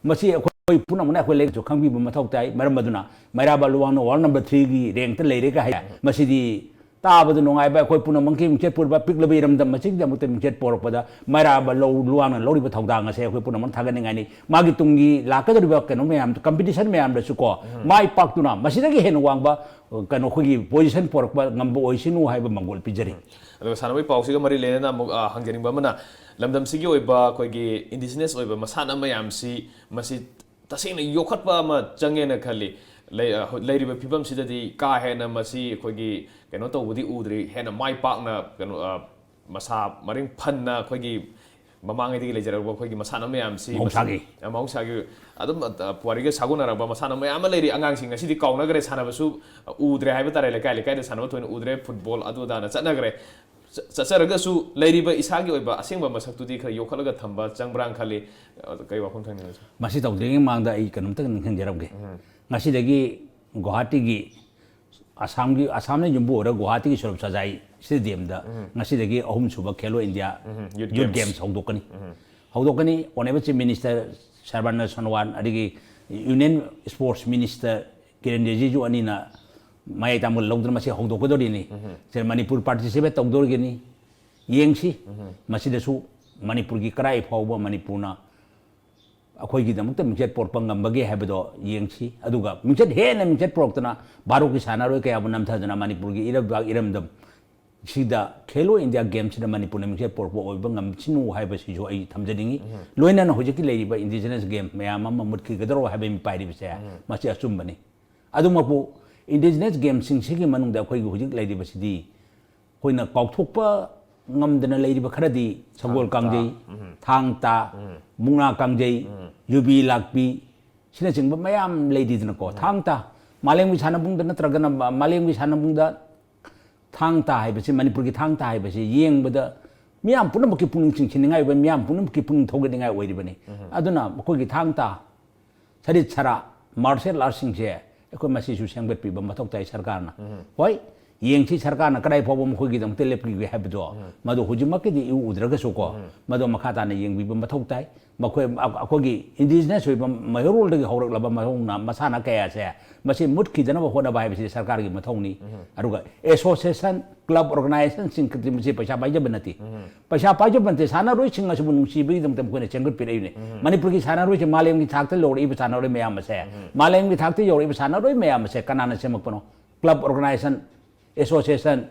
ꯃꯁꯤ ꯑꯩꯈꯣꯏ ꯄꯨꯝꯅꯃꯛꯅ ꯑꯩꯈꯣꯏ ꯂꯩꯔꯤꯛꯁꯨ ꯈꯪꯕꯤꯕ ꯃꯊꯧ ꯇꯥꯏ꯫ ꯃꯔꯝ ꯑꯗꯨꯅ ꯃꯩꯔꯥꯕ ꯂꯨꯋꯥꯡꯅ world number three ꯒꯤ rank ꯇ ꯂꯩꯔꯦꯒ ꯍꯥꯏ, ꯃꯁꯤꯗꯤ ꯇꯥꯕꯗ ꯅꯨꯡꯉꯥꯏꯕ, ꯑꯩꯈꯣꯏ ꯄꯨꯝꯅꯃꯛꯀꯤ ꯃꯤꯡꯆꯠ ꯄꯨꯔꯕ ꯄꯤꯛꯂꯕ ꯏꯔꯝꯗꯝ ꯑꯁꯤꯒꯤꯗꯃꯛꯇ ꯃꯤꯡꯆꯠ ꯄꯨꯔꯛꯄꯗ ꯃꯩꯔꯥꯕ ꯂꯧ-, ꯂꯨꯋꯥꯡꯅ ꯂꯧꯔꯤꯕ ꯊꯧꯗꯥꯡ ꯑꯁꯦ ꯑꯩꯈꯣꯏ ꯄꯨꯝꯅꯃꯛ ꯊꯥꯒꯠꯅꯤꯡꯉꯥꯏꯅꯤ꯫ ꯃꯥꯒꯤ ꯇꯨꯡꯒꯤ ꯂꯥꯛꯀꯗꯧꯔꯤꯕ ꯀꯩꯅꯣ ꯃꯌꯥꯝ, competition ꯃꯌꯥꯝꯗꯁꯨ ꯀꯣ, ꯃꯥꯏ ꯄꯥꯛꯇꯨꯅ ꯃꯁꯤꯗꯒꯤ ꯍꯦꯟꯅ ꯋꯥꯡꯕ, ꯑ, ꯀꯩꯅꯣ ꯑꯩꯈꯣꯏꯒꯤ position ꯄꯨꯔꯛꯄ ꯉꯝꯕ ꯑꯣꯏꯁꯅꯨ ꯍꯥꯏꯕ ꯃꯪꯒꯣꯜ ꯄꯤꯖꯔꯤ꯫ ꯑꯗꯨꯒ ꯁꯥꯟꯅꯕꯒꯤ ꯄꯥꯎꯁꯤꯒ ꯃꯔꯤ ꯂꯩꯅꯅ ꯑꯃꯨꯛ, ꯑ, ꯍꯪꯖꯅꯤꯡꯕ ꯑꯃꯅ, ꯂꯝꯗꯝꯁꯤꯒꯤ ꯑꯣꯏꯕ ꯑꯩꯈꯣꯏꯒꯤ indigenous ꯑꯣꯏꯕ ꯃꯁꯥꯟꯅ ꯃꯌꯥꯝꯁꯤ, ꯃꯁꯤ ꯇꯁꯦꯡꯅ ꯌꯣꯛꯈꯠꯄ ꯑꯃ ꯆꯪꯉꯦꯅ ꯈꯜꯂꯤ꯫ ꯂꯩ-, ꯑ, ꯍꯧ-, ꯂꯩꯔꯤꯕ ꯐꯤꯕꯝꯁꯤꯗꯗꯤ ꯀꯥ ꯍꯦꯟꯅ ꯃꯁꯤ ꯑꯩꯈꯣꯏꯒꯤ ꯀꯩꯅꯣ ꯇꯧꯕꯗꯤ ꯎꯗ꯭ꯔꯤ, ꯍꯦꯟꯅ ꯃꯥꯏ ꯄꯥꯛꯅ ꯀꯩꯅꯣ, ꯑ, ꯃꯁꯥ ꯃꯔꯤꯡ ꯐꯟꯅ ꯑꯩꯈꯣꯏꯒꯤ ꯃꯃꯥꯡꯉꯩꯗꯒꯤ ꯂꯩꯖꯔꯛꯄ ꯑꯩꯈꯣꯏꯒꯤ ꯃꯁꯥꯟꯅ ꯃꯌꯥꯝꯁꯤ, ꯃꯍꯧꯁꯥꯒꯤ꯫ ꯃꯁꯤ-, ꯃꯍꯧꯁꯥꯒꯤ ꯑꯗꯨꯝ, ꯑ, ꯄꯨꯋꯥꯔꯤꯒ ꯁꯥꯒꯣꯟꯅꯔꯛꯄ ꯃꯁꯥꯟꯅ ꯃꯌꯥꯝ ꯑꯃ ꯂꯩꯔꯤ꯫ ꯑꯉꯥꯡꯁꯤꯡ ꯉꯁꯤꯗꯤ ꯀꯥꯎꯅꯈ꯭ꯔꯦ, ꯁꯥꯟꯅꯕꯁꯨ ꯎꯗ꯭ꯔꯦ ꯍꯥꯏꯕ ꯇꯥꯔꯦ꯫ ꯂꯩꯀꯥꯏ ꯂꯩꯀꯥꯏꯗ ꯁꯥꯟꯅꯕ ꯊꯣꯏꯅ ꯎꯗ꯭ꯔꯦ, ꯐꯨꯠꯕꯣꯜ ꯑꯗꯨ ꯑꯗꯥꯅ ꯆꯠꯅꯈ꯭ꯔꯦ꯫ ꯆ-, ꯆꯠꯆꯔꯒꯁꯨ ꯂꯩꯔꯤꯕ ꯏꯁꯥꯒꯤ ꯑꯣꯏꯕ ꯑꯁꯦꯡꯕ ꯃꯁꯛꯇꯨꯗꯤ ꯈꯔ ꯌꯣꯛꯈꯠꯂꯒ ꯊꯝꯕ ꯆꯪꯕ꯭ꯔꯥꯅ ꯈꯜꯂꯤ꯫ ꯑ, ꯀꯔꯤ ꯋꯥꯐꯝ ꯊꯝꯅꯤꯡꯉꯤ, ꯁꯥꯔ? ꯃꯁꯤ ꯇꯧꯗ꯭ꯔꯤꯉꯩ ꯃꯃꯥꯡꯗ ꯑꯩ ꯀꯩꯅꯣꯝꯇ ꯅꯤꯡꯁꯤꯡꯖꯔꯝꯒꯦ꯫ ꯉꯁꯤꯗꯒꯤ ꯒꯨꯋꯥꯍꯥꯇꯤꯒꯤ ꯑꯁꯥꯝꯒꯤ, ꯑꯁꯥꯝꯅ ꯌꯨꯝꯕꯨ ꯑꯣꯏꯔ ꯒꯨꯋꯥꯍꯥꯇꯤꯒꯤ ꯁꯨꯔꯞꯁꯖꯥꯏ ꯁ꯭ꯇꯦꯗꯤꯌꯝꯗ ꯉꯁꯤꯗꯒꯤ ꯑꯍꯨꯝꯁꯨꯕ Khelo India um, youth youth games. Games ꯍꯧꯗꯣꯛꯀꯅꯤ꯫ ꯍꯧꯗꯣꯛꯀꯅꯤ꯫ Honourable chief minister Sarbananda Sonowal ꯑꯗꯒꯤ union sports minister Kiren Rijiju ꯑꯅꯤꯅ ꯃꯌꯥꯏ ꯇꯥꯡꯕ ꯂꯧꯗꯨꯅ ꯃꯁꯤ ꯍꯧꯗꯣꯛꯀꯗꯧꯔꯤꯅꯤ꯫ ꯁꯤꯗ ꯃꯅꯤꯄꯨꯔ ꯄꯥꯔꯇꯤꯁꯤꯄꯦꯠ ꯇꯧꯗꯧꯔꯤꯒꯅꯤ꯫ ꯌꯦꯡꯁꯤ꯫ ꯃꯁꯤꯗꯁꯨ ꯃꯅꯤꯄꯨꯔꯒꯤ ꯀꯔꯥꯏ ꯐꯥꯎꯕ ꯃꯅꯤꯄꯨꯔꯅ ꯑꯩꯈꯣꯏꯒꯤꯗꯃꯛꯇ ꯃꯤꯡꯆꯠ ꯄꯨꯔꯛꯄ ꯉꯝꯕꯒꯦ ꯍꯥꯏꯕꯗꯣ ꯌꯦꯡꯁꯤ꯫ ꯑꯗꯨꯒ ꯃꯤꯡꯆꯠ, ꯍꯦꯟꯅ ꯃꯤꯡꯆꯠ ꯄꯨꯔꯛꯇꯅ ꯚꯥꯔꯠꯀꯤ ꯁꯥꯟꯅꯔꯣꯏ ꯀꯌꯥꯕꯨ ꯅꯝꯊꯗꯨꯅ ꯃꯅꯤꯄꯨꯔꯒꯤ ꯏꯔꯩꯕꯥꯛ ꯏꯔꯝꯗꯝ ꯁꯤꯗ ꯈꯦꯂꯣ ꯏꯟꯗꯤꯌꯥ ꯒꯦꯝꯁꯤꯗ ꯃꯅꯤꯄꯨꯔꯅ ꯃꯤꯡꯆꯠ ꯄꯨꯔꯛꯄ ꯑꯣꯏꯕ ꯉꯝꯁꯤꯅꯨ ꯍꯥꯏꯕꯁꯤꯁꯨ ꯑꯩ ꯊꯝꯖꯅꯤꯡꯉꯤ꯫ ꯂꯣꯏꯅꯅ ꯍꯧꯖꯤꯛꯀꯤ ꯂꯩꯔꯤꯕ ꯏꯟꯗꯤꯖꯤꯅꯁ ꯒꯦꯝ ꯃꯌꯥꯝ ꯑꯃ ꯃꯨꯠꯈꯤꯒꯗ꯭ꯔꯣ ꯍꯥꯏꯕ ꯃꯤꯄꯥꯏꯔꯤꯕꯁꯦ, ꯃꯁꯤ ꯑꯆꯨꯝꯕꯅꯤ꯫ ꯑꯗꯨꯃꯛꯄꯨ ꯏꯟꯗꯤꯖꯤꯅꯁ ꯒꯦꯝꯁꯤꯡꯁꯤꯒꯤ ꯃꯅꯨꯡꯗ ꯑꯩꯈꯣꯏꯒꯤ ꯍꯧꯖꯤꯛ ꯂꯩꯔꯤꯕꯁꯤꯗꯤ ꯑꯩꯈꯣꯏꯅ ꯀꯥꯎꯊꯣꯛꯄ ꯉꯝꯗꯅ ꯂꯩꯔꯤꯕ ꯈꯔꯗꯤ ꯁꯒꯣꯜ ꯀꯥꯡꯖꯩ, ꯊꯥꯡ ꯇꯥ, ꯃꯨꯛꯅꯥ ꯀꯥꯡꯖꯩ, ꯌꯨꯕꯤ ꯂꯥꯛꯄꯤ, ꯁꯤꯅꯆꯤꯡꯕ ꯃꯌꯥꯝ ꯂꯩꯔꯤꯗꯅꯀꯣ꯫ ꯊꯥꯡ ꯇꯥ, ꯃꯥꯂꯦꯝꯒꯤ ꯁꯥꯟꯅꯕꯨꯡꯗ ꯅꯠꯇ꯭ꯔꯒꯅ ꯃ-, ꯃꯥꯂꯦꯝꯒꯤ ꯁꯥꯟꯅꯕꯨꯡꯗ ꯊꯥꯡ ꯇꯥ ꯍꯥꯏꯕꯁꯤ, ꯃꯅꯤꯄꯨꯔꯒꯤ ꯊꯥꯡ ꯇꯥ ꯍꯥꯏꯕꯁꯤ ꯌꯦꯡꯕꯗ ꯃꯤꯌꯥꯝ ꯄꯨꯝꯅꯃꯛꯀꯤ ꯄꯨꯛꯅꯤꯡ ꯆꯤꯡꯁꯤꯟꯅꯤꯡꯉꯥꯏ ꯑꯣꯏꯕ, ꯃꯤꯌꯥꯝ ꯄꯨꯝꯅꯃꯛꯀꯤ ꯄꯨꯛꯅꯤꯡ ꯊꯧꯒꯠꯅꯤꯡꯉꯥꯏ ꯑꯣꯏꯔꯤꯕꯅꯤ꯫ ꯑꯗꯨꯅ ꯃꯈꯣꯏꯒꯤ ꯊꯥꯡ ꯇꯥ, ꯁꯔꯤꯠ ꯁꯔꯥ, ꯃꯥꯔꯁꯦꯜ ꯑꯥꯔꯠꯁꯤꯡꯁꯦ ꯑꯩꯈꯣꯏ ꯃꯁꯤꯁꯨ ꯁꯦꯝꯒꯠꯄꯤꯕ ꯃꯊꯧ ꯇꯥꯏ ꯁꯔꯀꯥꯔꯅ꯫ ꯍꯣꯏ, ꯌꯦꯡꯁꯤ ꯁꯔꯀꯥꯔꯅ ꯀꯗꯥꯏ ꯐꯥꯎꯕ ꯃꯈꯣꯏꯒꯤꯗꯃꯛꯇ ꯂꯦꯞꯄꯤꯒꯦ ꯍꯥꯏꯕꯗꯣ, ꯃꯗꯨ ꯍꯧꯖꯤꯛꯃꯛꯀꯤꯗꯤ ꯏꯎ ꯎꯗ꯭ꯔꯒꯁꯨꯀꯣ, ꯃꯗꯨ ꯃꯈꯥ ꯇꯥꯅ ꯌꯦꯡꯕꯤꯕ ꯃꯊꯧ ꯇꯥꯏ꯫ ꯃꯈꯣꯏ, ꯑ-, ꯑꯩꯈꯣꯏꯒꯤ ꯏꯟꯗꯤꯖꯤꯅꯁ ꯑꯣꯏꯕ ꯃꯩꯍꯧꯔꯣꯜꯗꯒꯤ ꯍꯧꯔꯛꯂꯕ ꯃꯍꯧꯅ ꯃꯁꯥꯟꯅ ꯀꯌꯥꯁꯦ ꯃꯁꯤ ꯃꯨꯠꯈꯤꯗꯅꯕ ꯍꯣꯠꯅꯕ ꯍꯥꯏꯕꯁꯤ ꯁꯔꯀꯥꯔꯒꯤ ꯃꯊꯧꯅꯤ꯫ ꯑꯗꯨꯒ ꯑꯦꯁꯣꯁꯤꯌꯦꯁꯟ, ꯀ꯭ꯂꯕ, ꯑꯣꯔꯒꯅꯥꯏꯖꯦꯁꯟꯁꯤꯡ ꯈꯛꯇꯤ ꯃꯁꯤ ꯄꯩꯁꯥ ꯄꯥꯏꯖꯕ ꯅꯠꯇꯦ꯫ ꯄꯩꯁꯥ ꯄꯥꯏꯖꯕ ꯅꯠꯇꯦ, ꯁꯥꯟꯅꯔꯣꯏꯁꯤꯡ ꯑꯁꯤꯕꯨ ꯅꯨꯡꯁꯤꯕꯒꯤꯗꯃꯛꯇ ꯃꯈꯣꯏꯅ ꯁꯦꯝꯒꯠꯄꯤꯔꯛꯏꯕꯅꯤ꯫ ꯃꯅꯤꯄꯨꯔꯒꯤ ꯁꯥꯟꯅꯔꯣꯏꯁꯦ ꯃꯥꯂꯦꯝꯒꯤ ꯊꯥꯛꯇ ꯌꯧꯔꯛꯏꯕ ꯁꯥꯟꯅꯔꯣꯏ ꯃꯌꯥꯝ ꯑꯁꯦ, ꯃꯥꯂꯦꯝꯒꯤ ꯊꯥꯛꯇ ꯌꯧꯔꯛꯏꯕ ꯁꯥꯟꯅꯔꯣꯏ ꯃꯌꯥꯝ ꯑꯁꯦ ꯀꯅꯥꯅ ꯁꯦꯝꯃꯛꯄꯅꯣ? ꯀ꯭ꯂꯕ, ꯑꯣꯔꯒꯅꯥꯏꯖꯦꯁꯟ, ꯑꯦꯁꯣꯁꯤꯌꯦꯁꯟ,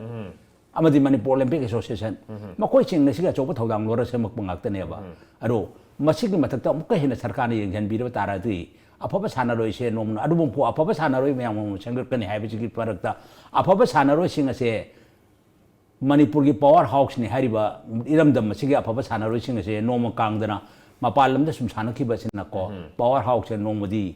ꯑꯃꯗꯤ ꯃꯅꯤꯄꯨꯔ ꯑꯣꯂꯤꯝꯄꯤꯛ ꯑꯦꯁꯣꯁꯤꯌꯦꯁꯟ, ꯃꯈꯣꯏꯁꯤꯡꯅ ꯁꯤꯒꯤ ꯑꯆꯧꯕ ꯊꯧꯗꯥꯡ ꯂꯧꯔ ꯁꯦꯝꯃꯛꯄ ꯉꯥꯛꯇꯅꯦꯕ꯫ ꯑꯗꯣ ꯃꯁꯤꯒꯤ ꯃꯊꯛꯇ ꯑꯃꯨꯛꯀ ꯍꯦꯟꯅ ꯁꯔꯀꯥꯔꯅ ꯌꯦꯡꯁꯤꯟꯕꯤꯔꯕ ꯇꯥꯔꯗꯤ ꯑꯐꯕ ꯁꯥꯟꯅꯔꯣꯏꯁꯦ ꯅꯣꯡꯃ, ꯑꯗꯨꯕꯨ ꯑꯐꯕ ꯁꯥꯟꯅꯔꯣꯏ ꯃꯌꯥꯝ ꯑꯃ ꯁꯦꯝꯒꯠꯀꯅꯤ ꯍꯥꯏꯕꯁꯤꯒꯤ ꯃꯔꯛꯇ ꯑꯐꯕ ꯁꯥꯟꯅꯔꯣꯏꯁꯤꯡ ꯑꯁꯦ ꯃꯅꯤꯄꯨꯔꯒꯤ ꯄꯋꯥꯔ ꯍꯥꯎꯁꯅꯤ ꯍꯥꯏꯔꯤꯕ ꯏꯔꯝꯗꯝ ꯑꯁꯤꯒꯤ ꯑꯐꯕ ꯁꯥꯟꯅꯔꯣꯏꯁꯤꯡ ꯑꯁꯦ ꯅꯣꯡꯃ ꯀꯥꯡꯗꯅ ꯃꯄꯥꯟ ꯂꯝꯗ ꯁꯨꯝ ꯁꯥꯟꯅꯈꯤꯕꯁꯤꯅꯀꯣ, ꯄꯋꯥꯔ ꯍꯥꯎꯁꯁꯦ ꯅꯣꯡꯃꯗꯤ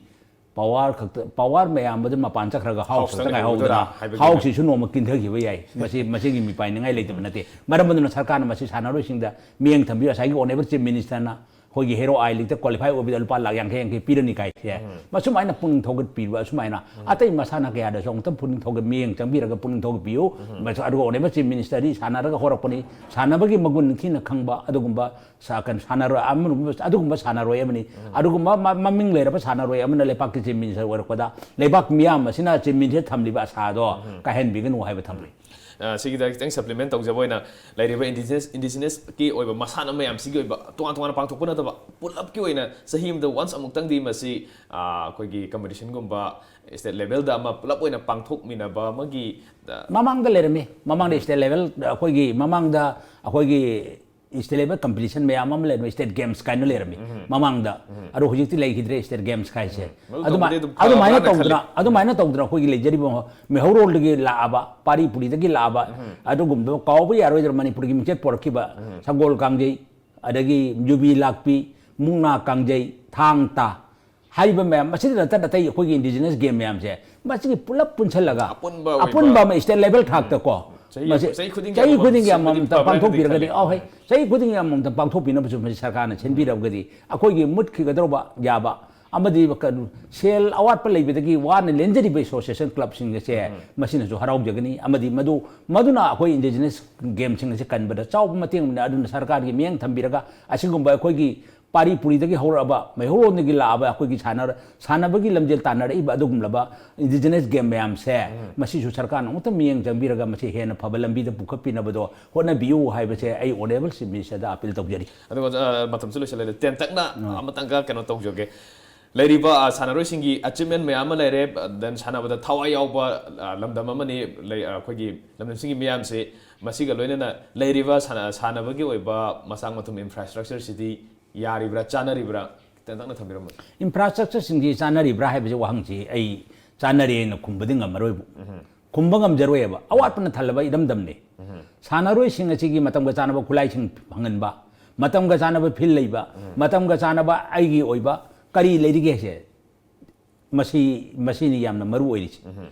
ꯄꯋꯥꯔ ꯈꯛꯇ, ꯄꯋꯥꯔ ꯃꯌꯥꯝ ꯑꯗꯨ ꯃꯄꯥꯟ ꯆꯠꯈ꯭ꯔꯒ ꯍꯥꯎꯁ ꯍꯥꯎꯁꯇ ꯈꯛꯇ ꯉꯥꯏꯍꯧꯗꯅ, ꯉꯥꯏꯍꯧꯗꯣꯏꯔꯥ ꯍꯥꯏꯕꯒꯤ ꯍꯥꯎꯁꯁꯤꯁꯨ ꯅꯣꯡꯃ ꯀꯤꯟꯊꯈꯤꯕ ꯌꯥꯏ꯫ ꯃꯁꯤ, ꯃꯁꯤꯒꯤ ꯃꯤꯄꯥꯏꯅꯤꯡꯉꯥꯏ ꯂꯩꯇꯕ ꯅꯠꯇꯦ꯫ ꯃꯔꯝ ꯑꯗꯨꯅ ꯁꯔꯀꯥꯔꯅ ꯃꯁꯤ ꯁꯥꯟꯅꯔꯣꯏꯁꯤꯡꯗ ꯃꯤꯠꯌꯦꯡ ꯊꯝꯕꯤꯌꯨ꯫ ꯉꯁꯥꯏꯒꯤ ꯑꯣꯅꯦꯕꯜ ꯆꯤꯐ ꯃꯤꯅꯤꯁꯇꯔꯅ ꯑꯩꯈꯣꯏꯒꯤ ꯍꯦꯔꯣ ꯑꯥꯏ ꯂꯤꯒꯇ ꯀ꯭ꯋꯥꯂꯤꯐꯥꯏ ꯑꯣꯏꯕꯗ ꯂꯨꯄꯥ ꯂꯥꯛ ꯌꯥꯡꯈꯩ ꯌꯥꯡꯈꯩ ꯄꯤꯔꯅꯤ ꯀꯥꯏꯁꯦ, ꯃꯁꯨꯃꯥꯏꯅ ꯄꯨꯛꯅꯤꯡ ꯊꯧꯒꯠꯄꯤꯕ, ꯑꯁꯨꯃꯥꯏꯅ ꯑꯇꯩ ꯃꯁꯥꯟꯅ ꯀꯌꯥꯗꯁꯨ ꯑꯃꯨꯛꯇꯪ ꯄꯨꯛꯅꯤꯡ ꯊꯧꯒꯠ, ꯃꯤꯠꯌꯦꯡ ꯆꯪꯕꯤꯔꯒ ꯄꯨꯛꯅꯤꯡ ꯊꯧꯒꯠꯄꯤꯌꯨ꯫ ꯃꯁꯤ ꯑꯗꯨꯒ ꯑꯣꯅꯦꯕꯜ ꯆꯤꯐ ꯃꯤꯅꯤꯁꯇꯔꯗꯤ ꯁꯥꯟꯅꯔꯒ ꯍꯧꯔꯛꯄꯅꯤ, ꯁꯥꯟꯅꯕꯒꯤ ꯃꯒꯨꯟ ꯊꯤꯅ ꯈꯪꯕ ꯑꯗꯨꯒꯨꯝꯕ ꯁꯥ-, ꯀꯩꯅꯣ, ꯁꯥꯟꯅꯔꯣꯏ ꯑꯃ-, ꯑꯗꯨꯒꯨꯝꯕ ꯁꯥꯟꯅꯔꯣꯏ ꯑꯃꯅꯤ꯫ ꯑꯗꯨꯒꯨꯝꯕ ꯃ-, ꯃꯃꯤꯡ ꯂꯩꯔꯕ ꯁꯥꯟꯅꯔꯣꯏ ꯑꯃꯅ ꯂꯩꯄꯥꯛꯀꯤ ꯆꯤꯐ ꯃꯤꯅꯤꯁꯇꯔ ꯑꯣꯏꯔꯛꯄꯗ ꯂꯩꯕꯥꯛ ꯃꯤꯌꯥꯝ ꯑꯁꯤꯅ ꯆꯤꯐ ꯃꯤꯅꯤꯁꯇꯔ ꯊꯝꯂꯤꯕ ꯑꯁꯥꯗꯣ ꯀꯥꯏꯍꯟꯕꯤꯒꯅꯨ ꯍꯥꯏꯕ ꯊꯝꯂꯤ꯫ ꯑ, ꯁꯤꯒꯤꯗ ꯈꯤꯇꯪ ꯁꯄ꯭ꯂꯤꯃꯦꯟ ꯇꯧꯖꯕ ꯑꯣꯏꯅ, ꯂꯩꯔꯤꯕ ꯏꯟꯗꯤꯖꯤꯅꯁ, ꯏꯟꯗꯤꯖꯤꯅꯁꯀꯤ ꯑꯣꯏꯕ ꯃꯁꯥꯟꯅ ꯃꯌꯥꯝꯁꯤꯒꯤ ꯑꯣꯏꯕ ꯇꯣꯉꯥꯟ ꯇꯣꯉꯥꯟꯅ ꯄꯥꯡꯊꯣꯛꯄ ꯅꯠꯇꯕ, ꯄꯨꯂꯞꯀꯤ ꯑꯣꯏꯅ ꯆꯍꯤ ꯑꯃꯗ ꯋꯥꯟꯁ ꯑꯃꯨꯛꯇꯪꯗꯤ ꯃꯁꯤ, ꯑ, ꯑꯩꯈꯣꯏꯒꯤ ꯀꯝꯄꯤꯇꯤꯁꯟꯒꯨꯝꯕ ꯁ꯭ꯇꯦꯠ ꯂꯦꯚꯦꯜꯗ ꯑꯃ ꯄꯨꯂꯞ ꯑꯣꯏꯅ ꯄꯥꯡꯊꯣꯛꯃꯤꯟꯅꯕ ꯑꯃꯒꯤ, ꯑ, ꯃꯃꯥꯡꯗ ꯂꯩꯔꯝꯃꯤ꯫ ꯃꯃꯥꯡꯗ ꯁ꯭ꯇꯦꯠ ꯂꯦꯚꯦꯜ, ꯑꯩꯈꯣꯏꯒꯤ ꯃꯃꯥꯡꯗ ꯑꯩꯈꯣꯏꯒꯤ ꯁ꯭ꯇꯦꯠ ꯂꯦꯚꯦꯜ ꯀꯝꯄꯤꯇꯤꯁꯟ ꯃꯌꯥꯝ ꯑꯃ ꯂꯩꯔꯝꯃꯤ, ꯁ꯭ꯇꯦꯠ ꯒꯦꯝꯁ ꯀꯥꯏꯅ ꯂꯩꯔꯝꯃꯤ ꯃꯃꯥꯡꯗ꯫ ꯑꯗꯣ ꯍꯧꯖꯤꯛꯇꯤ ꯂꯩꯈꯤꯗ꯭ꯔꯦ ꯁ꯭ꯇꯦꯠ ꯒꯦꯝꯁ ꯀꯥꯏꯁꯦ꯫ ꯃꯗꯨ ꯑꯗꯨꯃꯥꯏ-, ꯇꯧꯕꯗꯤ ꯑꯗꯨꯝ ꯑꯗꯨꯃꯥꯏꯅ ꯐꯕ꯭ꯔꯥꯅ ꯈꯜꯂꯤ꯫ ꯇꯧꯗꯅ, ꯑꯗꯨꯃꯥꯏꯅ ꯇꯧꯗꯅ ꯑꯩꯈꯣꯏꯒꯤ ꯂꯩꯖꯔꯤꯕ ꯃꯩꯍꯧꯔꯣꯜꯗꯒꯤ ꯂꯥꯛꯑꯕ, ꯄꯥꯔꯤ ꯄꯨꯔꯤꯗꯒꯤ ꯂꯥꯛꯑꯕ, ꯑꯗꯨꯒꯨꯝꯕ ꯀꯥꯎꯕ ꯌꯥꯔꯣꯏꯗ꯭ꯔ ꯃꯅꯤꯄꯨꯔꯒꯤ ꯃꯤꯡꯆꯠ ꯄꯣꯔꯛꯈꯤꯕ ꯁꯒꯣꯜ ꯀꯥꯡꯖꯩ, ꯑꯗꯒꯤ ꯌꯨꯕꯤ ꯂꯥꯛꯄꯤ, ꯃꯨꯛꯅꯥ ꯀꯥꯡꯖꯩ, ꯊꯥꯡ ꯇꯥ ꯍꯥꯏꯔꯤꯕ ꯃꯌꯥꯝ, ꯃꯁꯤꯗ ꯅꯠꯇꯅ ꯑꯇꯩ ꯑꯩꯈꯣꯏꯒꯤ ꯏꯟꯗꯤꯖꯤꯅꯁ ꯒꯦꯝ ꯃꯌꯥꯝꯁꯦ, ꯃꯁꯤꯒꯤ ꯄꯨꯂꯞ ꯄꯨꯟꯁꯜꯂꯒ ꯑꯄꯨꯟꯕ ꯑꯣꯏꯕ ꯑꯄꯨꯟꯕ ꯑꯃ ꯁ꯭ꯇꯦꯠ ꯂꯦꯚꯦꯜ ꯊꯥꯛꯇꯀꯣ, ꯆꯍꯤ, ꯃꯁꯤ ꯆꯍꯤ ꯈꯨꯗꯤꯡꯒꯤ ꯆꯍꯤ ꯑꯃꯃꯝ ꯈꯨꯗꯤꯡꯒꯤ ꯁꯤꯟꯕꯗꯤ ꯑꯃꯃꯝꯇ ꯐꯕ꯭ꯔꯥ ꯍꯥꯏꯅꯗꯤ ꯄꯥꯡꯊꯣꯛꯄꯤꯔꯒꯗꯤ, ꯈꯜꯂꯤ꯫ ꯑꯧ, ꯍꯣꯏ, ꯆꯍꯤ ꯈꯨꯗꯤꯡꯒꯤ ꯑꯃꯃꯝꯇ ꯄꯥꯡꯊꯣꯛꯄꯤꯅꯕꯁꯨ ꯃꯁꯤ ꯁꯔꯀꯥꯔꯅ ꯁꯤꯟꯕꯤꯔꯒꯗꯤ ꯑꯩꯈꯣꯏꯒꯤ ꯃꯨꯠꯈꯤꯒꯗꯧꯕ ꯌꯥꯕ ꯑꯃꯗꯤ ꯀꯩꯅꯣ, ꯁꯦꯜ ꯑꯋꯥꯠꯄ ꯂꯩꯕꯗꯒꯤ ꯋꯥꯅ ꯂꯦꯟꯖꯔꯤꯕ ꯑꯦꯁꯣꯁꯤꯌꯦꯁꯟ ꯀ꯭ꯂꯕꯁꯤꯡ ꯑꯁꯦ ꯃꯁꯤꯅꯁꯨ ꯍꯔꯥꯎꯖꯒꯅꯤ꯫ ꯑꯃꯗꯤ ꯃꯗꯨ, ꯃꯗꯨꯅ ꯑꯩꯈꯣꯏ ꯏꯟꯗꯤꯖꯤꯅꯁ ꯒꯦꯝꯁꯤꯡ ꯑꯁꯤ ꯀꯟꯕꯗ ꯆꯥꯎꯕ ꯃꯇꯦꯡ ꯑꯃꯅꯤ꯫ ꯑꯗꯨꯅ ꯁꯔꯀꯥꯔꯒꯤ ꯃꯤꯠꯌꯦꯡ ꯊꯝꯕꯤꯔꯒ ꯑꯁꯤꯒꯨꯝꯕ ꯑꯩꯈꯣꯏꯒꯤ ꯄꯥꯔꯤ ꯄꯨꯔꯤꯗꯒꯤ ꯍꯧꯔꯛꯑꯕ, ꯃꯩꯍꯧꯔꯣꯟꯗꯒꯤ ꯂꯥꯛꯑꯕ ꯑꯩꯈꯣꯏꯒꯤ ꯁꯥꯟꯅꯔ-, ꯁꯥꯟꯅꯕꯒꯤ ꯂꯝꯖꯦꯜ ꯇꯥꯟꯅꯔꯛꯏꯕ ꯑꯗꯨꯒꯨꯝꯂꯕ ꯏꯟꯗꯤꯖꯤꯅꯁ ꯒꯦꯝ ꯃꯌꯥꯝꯁꯦ, ꯃꯁꯤꯁꯨ ꯁꯔꯀꯥꯔꯅ ꯑꯃꯨꯛꯇ ꯃꯤꯠꯌꯦꯡ ꯆꯪꯕꯤꯔꯒ ꯃꯁꯤ ꯍꯦꯟꯅ ꯐꯕ ꯂꯝꯕꯤꯗ ꯄꯨꯈꯠꯄꯤꯅꯕꯗꯣ ꯍꯣꯠꯅꯕꯤꯌꯨ ꯍꯥꯏꯕꯁꯦ ꯑꯩ ꯑꯣꯅꯦꯕꯜ ꯆꯤꯐ ꯃꯤꯅꯤꯁꯇꯔꯗ ꯑꯄꯤꯜ ꯇꯧꯖꯔꯤ꯫ ꯑꯗꯨꯒ, ꯑ, ꯃꯇꯝꯁꯨ ꯂꯣꯏꯁꯤꯜꯂꯛꯂꯦ꯫ ꯇꯦꯟꯇꯛꯅ ꯑꯃꯇꯪꯒ ꯀꯩꯅꯣ ꯇꯧꯖꯒꯦ꯫ ꯂꯩꯔꯤꯕ, ꯑ, ꯁꯥꯟꯅꯔꯣꯏꯁꯤꯡꯒꯤ ꯑꯦꯆꯤꯞꯃꯦꯟ ꯃꯌꯥꯝ ꯑꯃ ꯂꯩꯔꯦ, then ꯁꯥꯟꯅꯕꯗ ꯊꯋꯥꯏ ꯌꯥꯎꯕ, ꯑ, ꯂꯝꯗꯝ ꯑꯃꯅꯤ꯫ ꯂꯩ-, ꯑ, ꯑꯩꯈꯣꯏꯒꯤ ꯂꯝꯗꯝꯁꯤꯒꯤ ꯃꯤꯌꯥꯝꯁꯤ, ꯃꯁꯤꯒ ꯂꯣꯏꯅꯅ ꯂꯩꯔꯤꯕ ꯁꯥꯟꯅ-, ꯁꯥꯟꯅꯕꯒꯤ ꯑꯣꯏꯕ ꯃꯁꯥꯡ ꯃꯊꯨꯝ ꯏꯟꯐ꯭ꯔꯥꯁ꯭ꯇ꯭ꯔꯛꯆꯔꯁꯤꯗꯤ ꯌꯥꯔꯤꯕ꯭ꯔꯥ, ꯆꯥꯅꯔꯤꯕ꯭ꯔꯥ? ꯇꯦꯟꯇꯛꯅ ꯊꯝꯕꯤꯔꯝꯃꯨ꯫ ꯏꯟꯐ꯭ꯔꯥꯁ꯭ꯇ꯭ꯔꯛꯆꯔꯁꯤꯡꯁꯤ ꯆꯥꯅꯔꯤꯕ꯭ꯔꯥ ꯍꯥꯏꯕꯁꯤ ꯋꯥꯍꯪꯁꯤ ꯑꯩ ꯆꯥꯅꯔꯦꯅ ꯈꯨꯝꯕꯗꯤ ꯉꯝꯃꯔꯣꯏꯕꯨ꯫ ꯈꯨꯝꯕ ꯉꯝꯖꯔꯣꯏꯕ꯫ ꯑꯋꯥꯠꯄꯅ ꯊꯜꯂꯕ ꯏꯔꯝꯗꯝꯅꯤ꯫ ꯁꯥꯟꯅꯔꯣꯏꯁꯤꯡ ꯑꯁꯤꯒꯤ ꯃꯇꯝꯒ ꯆꯥꯟꯅꯕ ꯈꯨꯠꯂꯥꯏꯁꯤꯡ ꯐꯪꯍꯟꯕ, ꯃꯇꯝꯒ ꯆꯥꯟꯅꯕ ꯐꯤꯜ ꯂꯩꯕ, ꯃꯇꯝꯒ ꯆꯥꯟꯅꯕ ꯑꯩꯒꯤ ꯑꯣꯏꯕ ꯀꯔꯤ ꯂꯩꯔꯤꯒꯦ ꯍꯥꯏꯁꯦ, ꯃꯁꯤ, ꯃꯁꯤꯅꯤ ꯌꯥꯝꯅ ꯃꯔꯨ ꯑꯣꯏꯔꯤꯁꯤ꯫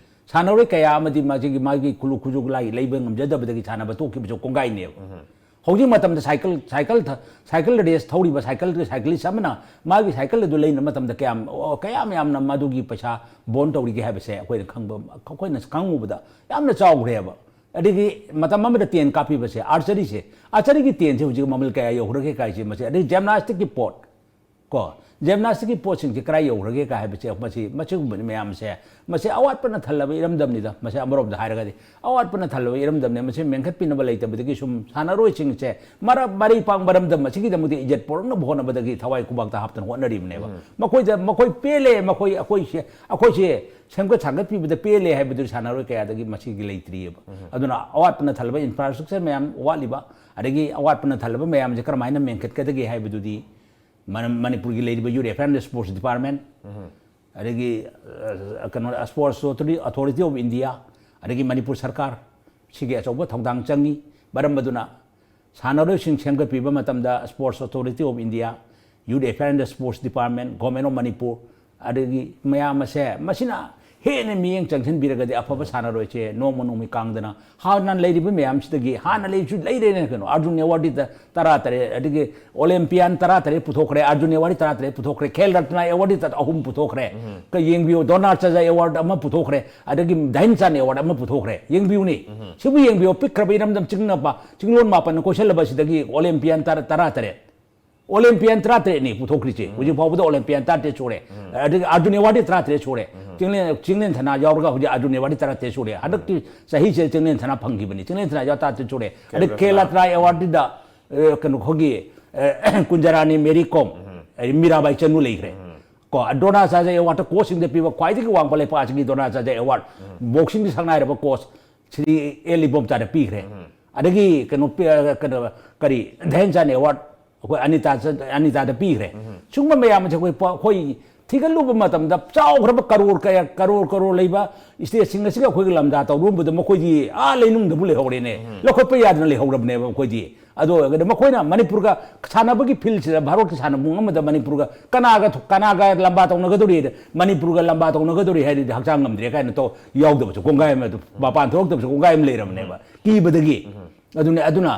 ꯁꯥꯟꯅꯔꯣꯏ ꯀꯌꯥ ꯑꯃꯗꯤ ꯃꯁꯤꯒꯤ ꯃꯥꯒꯤ ꯈꯨꯂꯨ ꯈꯨꯖꯨ ꯈꯨꯠꯂꯥꯏ ꯂꯩꯕ ꯉꯝꯖꯗꯕꯗꯒꯤ ꯁꯥꯟꯅꯕ ꯇꯣꯛꯈꯤꯕꯁꯨ ꯀꯣꯡꯒꯥꯏꯅꯦꯕ꯫ ꯍꯧꯖꯤꯛ ꯃꯇꯝꯗ ꯁꯥꯏꯀꯜ, ꯁꯥꯏꯀꯜ ꯊ-, ꯁꯥꯏꯀꯜ ꯔꯦꯁ ꯊꯧꯔꯤꯕ ꯁꯥꯏꯀꯜ, ꯁꯥꯏꯀ꯭ꯂꯤꯁ ꯑꯃꯅ ꯃꯥꯒꯤ ꯁꯥꯏꯀꯜ ꯑꯗꯨ ꯂꯩꯅꯕ ꯃꯇꯝꯗ ꯀꯌꯥꯝ, ꯑꯣ, ꯀꯌꯥꯝ ꯌꯥꯝꯅ ꯃꯗꯨꯒꯤ ꯄꯩꯁꯥ ꯕꯣꯟ ꯇꯧꯔꯤꯒꯦ ꯍꯥꯏꯕꯁꯦ ꯑꯩꯈꯣꯏꯅ ꯈꯪꯕ, ꯑꯩꯈꯣꯏꯅ ꯈꯪꯉꯨꯕꯗ ꯌꯥꯝꯅ ꯆꯥꯎꯈ꯭ꯔꯦꯕ꯫ ꯑꯗꯒꯤ ꯃꯇꯝ ꯑꯃꯗ ꯇꯦꯟ ꯀꯥꯞꯄꯤꯕꯁꯦ, ꯑꯥꯔꯆꯔꯤꯁꯦ, ꯑꯥꯔꯆꯔꯤꯒꯤ ꯇꯦꯟꯁꯦ ꯍꯧꯖꯤꯛ ꯃꯃꯜ ꯀꯌꯥ ꯌꯧꯈ꯭ꯔꯒꯦ ꯀꯥꯏꯁꯦ, ꯃꯁꯤ, ꯑꯗꯩ ꯖꯤꯝꯅꯥꯁꯇꯤꯛꯀꯤ ꯄꯣꯠ, ꯀꯣ, ꯖꯤꯝꯅꯥꯁꯇꯤꯛꯀꯤ ꯄꯣꯠꯁꯤꯡꯁꯦ ꯀꯗꯥꯏ ꯌꯧꯈ꯭ꯔꯒꯦ ꯀꯥꯏ ꯍꯥꯏꯕꯁꯦ, ꯃꯁꯤ, ꯃꯁꯤꯒꯨꯝꯕ ꯃꯌꯥꯝꯁꯦ, ꯃꯁꯤ ꯑꯋꯥꯠꯄꯅ ꯊꯜꯂꯕ ꯏꯔꯝꯗꯝꯅꯤꯗ꯫ ꯃꯁꯤ ꯑꯃꯔꯣꯝꯗ ꯍꯥꯏꯔꯒꯗꯤ ꯑꯋꯥꯠꯄꯅ ꯊꯜꯂꯕ ꯏꯔꯝꯗꯝꯅꯤ꯫ ꯃꯁꯤ ꯃꯦꯟꯈꯠꯄꯤꯅꯕ ꯂꯩꯇꯕꯗꯒꯤ ꯁꯨꯝ ꯁꯥꯟꯅꯔꯣꯏꯁꯤꯡꯁꯦ ꯃꯔ-, ꯃꯔꯩ ꯄꯥꯡꯕ ꯏꯔꯝꯗꯝ ꯑꯁꯤꯒꯤꯗꯃꯛꯇ ꯏꯖꯠ ꯄꯨꯔꯛꯅꯕ ꯍꯣꯠꯅꯕꯗꯒꯤ ꯊꯋꯥꯏ ꯈꯨꯕꯥꯛꯇ ꯍꯥꯞꯇꯅ ꯍꯣꯠꯅꯔꯤꯕꯅꯦꯕ꯫ ꯃꯈꯣꯏꯗ, ꯃꯈꯣꯏ ꯄꯦꯜꯂꯦ, ꯃꯈꯣꯏ, ꯑꯩꯈꯣꯏꯁꯦ, ꯑꯩꯈꯣꯏꯁꯦ ꯁꯦꯝꯒꯠ ꯁꯥꯒꯠꯄꯤꯕꯗ ꯄꯦꯜꯂꯦ ꯍꯥꯏꯕꯗꯨ ꯁꯥꯟꯅꯔꯣꯏ ꯀꯌꯥꯗꯒꯤ ꯃꯁꯤꯒꯤ ꯂꯩꯇ꯭ꯔꯤꯑꯕ꯫ ꯑꯗꯨꯅ ꯑꯋꯥꯠꯄꯅ ꯊꯜꯂꯕ ꯏꯟꯐ꯭ꯔꯥꯁ꯭ꯇ꯭ꯔꯛꯆꯔ ꯃꯌꯥꯝ ꯋꯥꯠꯂꯤꯕ, ꯑꯗꯒꯤ ꯑꯋꯥꯠꯄꯅ ꯊꯜꯂꯕ ꯃꯌꯥꯝꯁꯦ ꯀꯔꯝꯍꯥꯏꯅ ꯃꯦꯟꯈꯠꯀꯗꯒꯦ ꯍꯥꯏꯕꯗꯨꯗꯤ ꯃꯅ-, ꯃꯅꯤꯄꯨꯔꯒꯤ ꯂꯩꯔꯤꯕ Youth Affairs and Sports Department, ꯑꯗꯒꯤ, ꯑ, ꯀꯩꯅꯣ, Sports Authority, Authority of India, ꯑꯗꯒꯤ ꯃꯅꯤꯄꯨꯔ ꯁꯔꯀꯥꯔ, ꯁꯤꯒꯤ ꯑꯆꯧꯕ ꯊꯧꯗꯥꯡ ꯆꯪꯉꯤ꯫ ꯃꯔꯝ ꯑꯗꯨꯅ ꯁꯥꯟꯅꯔꯣꯏꯁꯤꯡ ꯁꯦꯝꯒꯠꯄꯤꯕ ꯃꯇꯝꯗ Sports Authority of India, Youth Affairs and Sports Department, Government of Manipur, ꯑꯗꯒꯤ ꯃꯌꯥꯝ ꯑꯁꯦ, ꯃꯁꯤꯅ ꯍꯦꯟꯅ ꯃꯤꯠꯌꯦꯡ ꯆꯪꯁꯤꯟꯕꯤꯔꯒꯗꯤ ꯑꯐꯕ ꯁꯥꯟꯅꯔꯣꯏꯁꯦ ꯅꯣꯡꯃ ꯅꯣꯡꯃꯒꯤ ꯀꯥꯡꯗꯅ ꯍꯥꯟꯅ ꯂꯩꯔꯤꯕ ꯃꯌꯥꯝꯁꯤꯗꯒꯤ, ꯍꯥꯟꯅ ꯂꯩꯕꯁꯨ ꯂꯩꯔꯦꯅꯦ ꯀꯩꯅꯣ, ꯑꯥꯔꯖꯨꯟ ꯑꯦꯋꯥꯔꯗꯤ ꯇ-, ꯇꯔꯥ ꯇꯔꯦꯠ, ꯑꯗꯒꯤ ꯑꯣꯂꯦꯝꯄꯤꯌꯥꯟ ꯇꯔꯥ ꯇꯔꯦꯠ ꯄꯨꯊꯣꯛꯈ꯭ꯔꯦ, ꯑꯥꯔꯖꯨꯟ ꯑꯦꯋꯥꯔꯗꯤ ꯇꯔꯥ ꯇꯔꯦꯠ ꯄꯨꯊꯣꯛꯈ꯭ꯔꯦ, ꯈꯦꯜ ꯔꯠꯅ ꯑꯦꯋꯥꯔꯗꯤ ꯇ-, ꯑꯍꯨꯝ ꯄꯨꯊꯣꯛꯈ꯭ꯔꯦ꯫ ꯀ-, ꯌꯦꯡꯕꯤꯌꯨ, ꯗ꯭ꯔꯣꯅꯥꯆꯥꯔꯖ ꯑꯦꯋꯥꯔꯗ ꯑꯃ ꯄꯨꯊꯣꯛꯈ꯭ꯔꯦ, ꯑꯗꯒꯤ ꯙ꯭ꯌꯥꯟꯆꯥꯟ ꯑꯦꯋꯥꯔꯗ ꯑꯃ ꯄꯨꯊꯣꯛꯈ꯭ꯔꯦ꯫ ꯌꯦꯡꯕꯤꯌꯨꯅꯦ, ꯁꯤꯕꯨ ꯌꯦꯡꯕꯤꯌꯨ, ꯄꯤꯛꯈ꯭ꯔꯕ ꯏꯔꯝꯗꯝ ꯆꯤꯡꯅꯕ, ꯆꯤꯡꯂꯣꯟ ꯃꯥꯄꯟꯅ ꯀꯣꯏꯁꯜꯂꯕ ꯑꯁꯤꯗꯒꯤ ꯑꯣꯂꯦꯝꯄꯤꯌꯥꯟ ꯇꯔꯥ-, ꯇꯔꯥ ꯇꯔꯦꯠ, ꯑꯣꯂꯦꯝꯄꯤꯌꯥꯟ ꯇꯔꯥ ꯇꯔꯦꯠꯅꯤ ꯄꯨꯊꯣꯛꯈ꯭ꯔꯤꯁꯦ꯫ ꯍꯧꯖꯤꯛ ꯐꯥꯎꯕꯗ ꯑꯣꯂꯦꯝꯄꯤꯌꯥꯟ ꯇꯔꯥ ꯇꯔꯦꯠ ꯁꯨꯔꯦ꯫ ꯑꯗꯒꯤ ꯑꯥꯔꯖꯨꯟ ꯑꯦꯋꯥꯔꯗꯤ ꯇꯔꯥ ꯇꯔꯦꯠ ꯁꯨꯔꯦ꯫ ꯆꯤꯡꯂꯦꯟ, ꯆꯤꯡꯂꯦꯟ ꯁꯅꯥ ꯌꯥꯎꯔꯒ ꯍꯧꯖꯤꯛ ꯑꯥꯔꯖꯨꯟ ꯑꯦꯋꯥꯔꯗꯤ ꯇꯔꯥ ꯇꯔꯦꯠ ꯁꯨꯔꯦ꯫ ꯍꯟꯗꯛꯀꯤ ꯆꯍꯤꯁꯤꯗ ꯆꯤꯡꯂꯦꯟ ꯁꯅꯥ ꯐꯪꯈꯤꯕꯅꯤ꯫ ꯆꯤꯡꯂꯦꯟ ꯁꯅꯥ ꯌꯥꯎ ꯇꯔꯥ ꯇꯔꯦꯠ ꯁꯨꯔꯦ꯫ ꯑꯗꯩ ꯈꯦꯜ ꯔꯠꯅ ꯑꯦꯋꯥꯔꯗꯤꯗ, ꯑ, ꯀꯩꯅꯣ, ꯑꯩꯈꯣꯏꯒꯤ, ꯑ, ꯀꯨꯟꯖꯔꯥꯅꯤ ꯃꯦꯔꯤ ꯀꯣꯝ, ꯑ, ꯃꯤꯔꯥꯕꯥꯏ ꯆꯅꯨ ꯂꯩꯈ꯭ꯔꯦ꯫ ꯀꯣ, ꯗ꯭ꯔꯣꯅꯥꯆꯥꯔꯖ ꯑꯦꯋꯥꯔꯗ ꯀꯣꯆꯁꯤꯡꯗ ꯄꯤꯕ ꯈ꯭ꯋꯥꯏꯗꯒꯤ ꯋꯥꯡꯕ ꯂꯩꯄꯥꯛ ꯑꯁꯤꯒꯤ ꯗ꯭ꯔꯣꯅꯥꯆꯥꯔꯖ ꯑꯦꯋꯥꯔꯗ ꯕꯣꯛꯁꯤꯡꯒꯤ ꯁꯛꯅꯥꯏꯔꯕ ꯀꯣꯆ ꯁ꯭ꯔꯤ ꯑꯦꯜ ꯏꯕꯣꯝꯆꯥꯗ ꯄꯤꯈ꯭ꯔꯦ꯫ ꯑꯗꯒꯤ ꯀꯩꯅꯣ ꯄꯤ-, ꯑ, ꯀꯩꯅꯣ, ꯀꯔꯤ, ꯙ꯭ꯌꯥꯟꯆꯥꯟ ꯑꯦꯋꯥꯔꯗ ꯑꯩꯈꯣꯏ ꯑꯅꯤꯇꯥ, ꯑꯅꯤꯇꯥꯗ ꯄꯤꯈ꯭ꯔꯦ꯫ ꯁꯤꯒꯨꯝꯕ ꯃꯌꯥꯝ ꯑꯁꯦ ꯑꯩꯈꯣꯏ ꯄ-, ꯑꯩꯈꯣꯏ ꯊꯤꯒꯠꯂꯨꯕ ꯃꯇꯝꯗ ꯆꯥꯎꯈ꯭ꯔꯕ ꯀꯔꯣꯔ ꯀꯌꯥ, ꯀꯔꯣꯔ ꯀꯔꯣꯔ ꯂꯩꯕ stateꯁꯤꯡ ꯑꯁꯤꯒ ꯑꯩꯈꯣꯏꯒ ꯂꯝꯖꯥ ꯇꯧꯔꯨꯕꯗ ꯃꯈꯣꯏꯗꯤ ꯑꯥ ꯂꯩꯅꯨꯡꯗꯕꯨ ꯂꯩꯍꯧꯔꯦꯅꯦ꯫ ꯂꯧꯈꯠꯄ ꯌꯥꯗꯅ ꯂꯩꯍꯧꯔꯕꯅꯦꯕ ꯃꯈꯣꯏꯗꯤ꯫ ꯑꯗꯣ ꯑꯣꯏꯔꯒꯗꯤ ꯃꯈꯣꯏꯅ ꯃꯅꯤꯄꯨꯔꯒ ꯁꯥꯟꯅꯕꯒꯤ fieldꯁꯤꯗ, ꯚꯥꯔꯠꯀꯤ ꯁꯥꯟꯅꯕꯨꯡ ꯑꯃꯗ ꯃꯅꯤꯄꯨꯔꯒ ꯀꯅꯥꯒ, ꯀꯅꯥꯒ ꯂꯝꯕꯥ ꯇꯧꯅꯒꯗꯧꯔꯤ, ꯃꯅꯤꯄꯨꯔꯒ ꯂꯝꯕꯥ ꯇꯧꯅꯒꯗꯧꯔꯤ ꯍꯥꯏꯔꯗꯤ ꯍꯛꯆꯥꯡ ꯉꯝꯗ꯭ꯔꯦ ꯀꯥꯏꯅ ꯇꯧ ꯌꯥꯎꯗꯕꯁꯨ ꯀꯣꯡꯒꯥꯏ ꯑꯃ, ꯃꯄꯥꯟ ꯊꯣꯛꯂꯛꯇꯕꯁꯨ ꯀꯣꯡꯒꯥꯏ ꯑꯃ ꯂꯩꯔꯕꯅꯦꯕ, ꯀꯤꯕꯗꯒꯤ꯫ ꯑꯗꯨꯅꯦ, ꯑꯗꯨꯅ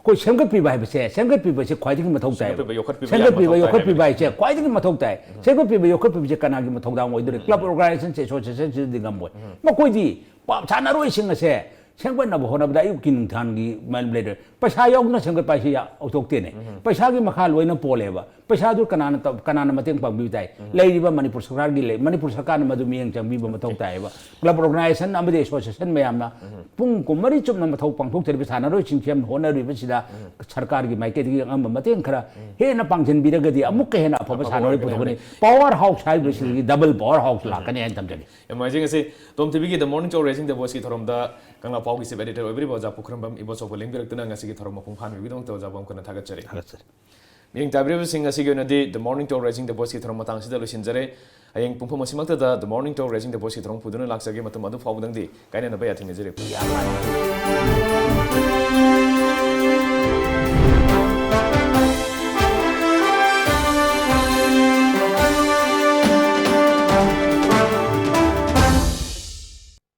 ꯑꯩꯈꯣꯏ ꯁꯦꯝꯒꯠꯄꯤꯕ ꯍꯥꯏꯕꯁꯦ, ꯁꯦꯝꯒꯠꯄꯤꯕꯁꯦ ꯈ꯭ꯋꯥꯏꯗꯒꯤ ꯃꯊꯧ ꯇꯥꯏ꯫ ꯁꯦꯝꯒꯠꯄꯤꯕ, ꯌꯣꯛꯈꯠꯄꯤꯕ ꯌꯥꯝ ꯁꯦꯝꯒꯠꯄꯤꯕ, ꯃꯊꯧ ꯇꯥꯏ ꯌꯣꯛꯈꯠꯄꯤꯕ ꯍꯥꯏꯕꯅꯤ꯫ ꯍꯥꯏꯁꯦ ꯈ꯭ꯋꯥꯏꯗꯒꯤ ꯃꯊꯧ ꯇꯥꯏ꯫ ꯁꯦꯝꯒꯠꯄꯤꯕ, ꯌꯣꯛꯈꯠꯄꯤꯕꯁꯦ ꯀꯅꯥꯒꯤ ꯃꯊꯧꯗꯥꯡ ꯑꯣꯏꯗꯣꯔꯤ? Club organization, associationꯁꯤꯗꯤ ꯉꯝꯃꯣꯏ꯫ ꯃꯈꯣꯏꯗꯤ ꯄꯥꯞ ꯁꯥꯟꯅꯔꯣꯏꯁꯤꯡ ꯑꯁꯦ ꯁꯦꯝꯒꯠꯅꯕ ꯍꯣꯠꯅꯕꯗ ꯑꯌꯨꯛꯀꯤ ꯅꯨꯡꯊꯥꯡꯒꯤ ꯃꯌꯥꯝ ꯂꯩꯔꯦ꯫ ꯄꯩꯁꯥ ꯌꯥꯎꯗꯅ ꯁꯦꯝꯒꯠꯄ ꯍꯥꯏꯁꯤ ꯌꯥ-, ꯑꯣꯏꯊꯣꯛꯇꯦꯅꯦ꯫ ꯄꯩꯁꯥꯒꯤ ꯃꯈꯥ ꯂꯣꯏꯅ ꯄꯣꯜꯂꯦꯕ꯫ ꯄꯩꯁꯥꯗꯨ ꯀꯅꯥꯅ ꯇꯧ-, ꯀꯅꯥꯅ ꯃꯇꯦꯡ ꯄꯥꯡꯕꯤꯕ ꯇꯥꯏ? ꯂꯩꯔꯤꯕ ꯃꯅꯤꯄꯨꯔ ꯁꯔꯀꯥꯔꯒꯤ ꯂꯩ-, ꯃꯅꯤꯄꯨꯔ ꯁꯔꯀꯥꯔꯅ ꯃꯗꯨ ꯃꯤꯠꯌꯦꯡ ꯆꯪꯕꯤꯕ ꯃꯊꯧ ꯇꯥꯏꯌꯦꯕ꯫ Club organization ꯑꯃꯗꯤ association ꯃꯌꯥꯝꯅ ꯄꯨꯡ ꯀꯨꯟꯃꯔꯤ ꯆꯨꯞꯅ ꯃꯊꯧ ꯄꯥꯡꯊꯣꯛꯆꯔꯤꯕ ꯁꯥꯟꯅꯔꯣꯏꯁꯤꯡ ꯁꯦꯝ ꯍꯣꯠꯅꯔꯤꯕꯁꯤꯗ ꯁꯔꯀꯥꯔꯒꯤ ꯃꯥꯏꯀꯩꯗꯒꯤ ꯑꯉꯝꯕ ꯃꯇꯦꯡ ꯈꯔ ꯍꯦꯟꯅ ꯄꯥꯡꯁꯤꯟꯕꯤꯔꯒꯗꯤ ꯑꯃꯨꯛꯀ ꯍꯦꯟꯅ ꯑꯐꯕ ꯑꯐꯕ ꯁꯥꯟꯅꯔꯣꯏ ꯑꯣꯏꯒꯅꯤ꯫ ꯄꯨꯊꯣꯛꯀꯅꯤ꯫ Power house ꯍꯥꯏꯔꯤꯕꯁꯤꯗꯒꯤ double power house ꯂꯥꯛꯀꯅꯤ ꯍꯥꯏꯅ ꯊꯝꯖꯒꯦ꯫ ꯌꯥꯝ ꯅꯨꯡꯉꯥꯏꯖꯩ꯫ ꯉꯁꯤ ꯇꯣꯝ ꯇꯤꯚꯤꯒꯤ The Morning Show Raising the Voiceꯀꯤ ꯊꯧꯔꯝꯗ ꯀꯪꯂꯥ ꯄꯥꯎꯒꯤ chief editor ꯑꯣꯏꯕꯤꯔꯤꯕ ꯑꯣꯖꯥ ꯄꯨꯈ꯭ꯔꯝꯕꯝ ꯏꯕꯣꯆꯧꯕ ꯂꯦꯡꯕꯤꯔꯛꯇꯨꯅ ꯉꯁꯤꯒꯤ ꯊꯧꯔꯝ ꯃꯄꯨꯡ ꯐꯥꯍꯟꯕꯤꯕꯒꯤꯗꯃꯛꯇ ꯑꯣꯖꯥꯕꯨ ꯑꯃꯨꯛ ꯍꯟꯅ ꯊꯥꯒꯠꯆꯔꯤ꯫ ꯊꯥꯒꯠꯆꯔꯤ꯫ ꯃꯤꯠꯌꯦꯡ ꯇꯥꯕꯤꯔꯤꯕꯁꯤꯡ, ꯉꯁꯤꯒꯤ ꯑꯣꯏꯅꯗꯤ The Morning Show Raising the Voiceꯀꯤ ꯊꯧꯔꯝ ꯃꯇꯥꯡꯁꯤꯗ ꯂꯣꯏꯁꯤꯟꯖꯔꯦ꯫ ꯍꯌꯦꯡ ꯄꯨꯡꯐꯝ ꯑꯁꯤꯃꯛꯇꯗ The Morning Show Raising the Voiceꯀꯤ ꯊꯧꯔꯝ ꯄꯨꯗꯨꯅ ꯂꯥꯛꯆꯒꯦ꯫ ꯃꯇꯝ ꯑꯗꯨ ꯐꯥꯎꯕꯗꯪꯗꯤ ꯀꯥꯏꯅꯅꯕ ꯌꯥꯊꯪ ꯅꯤꯖꯔꯤ꯫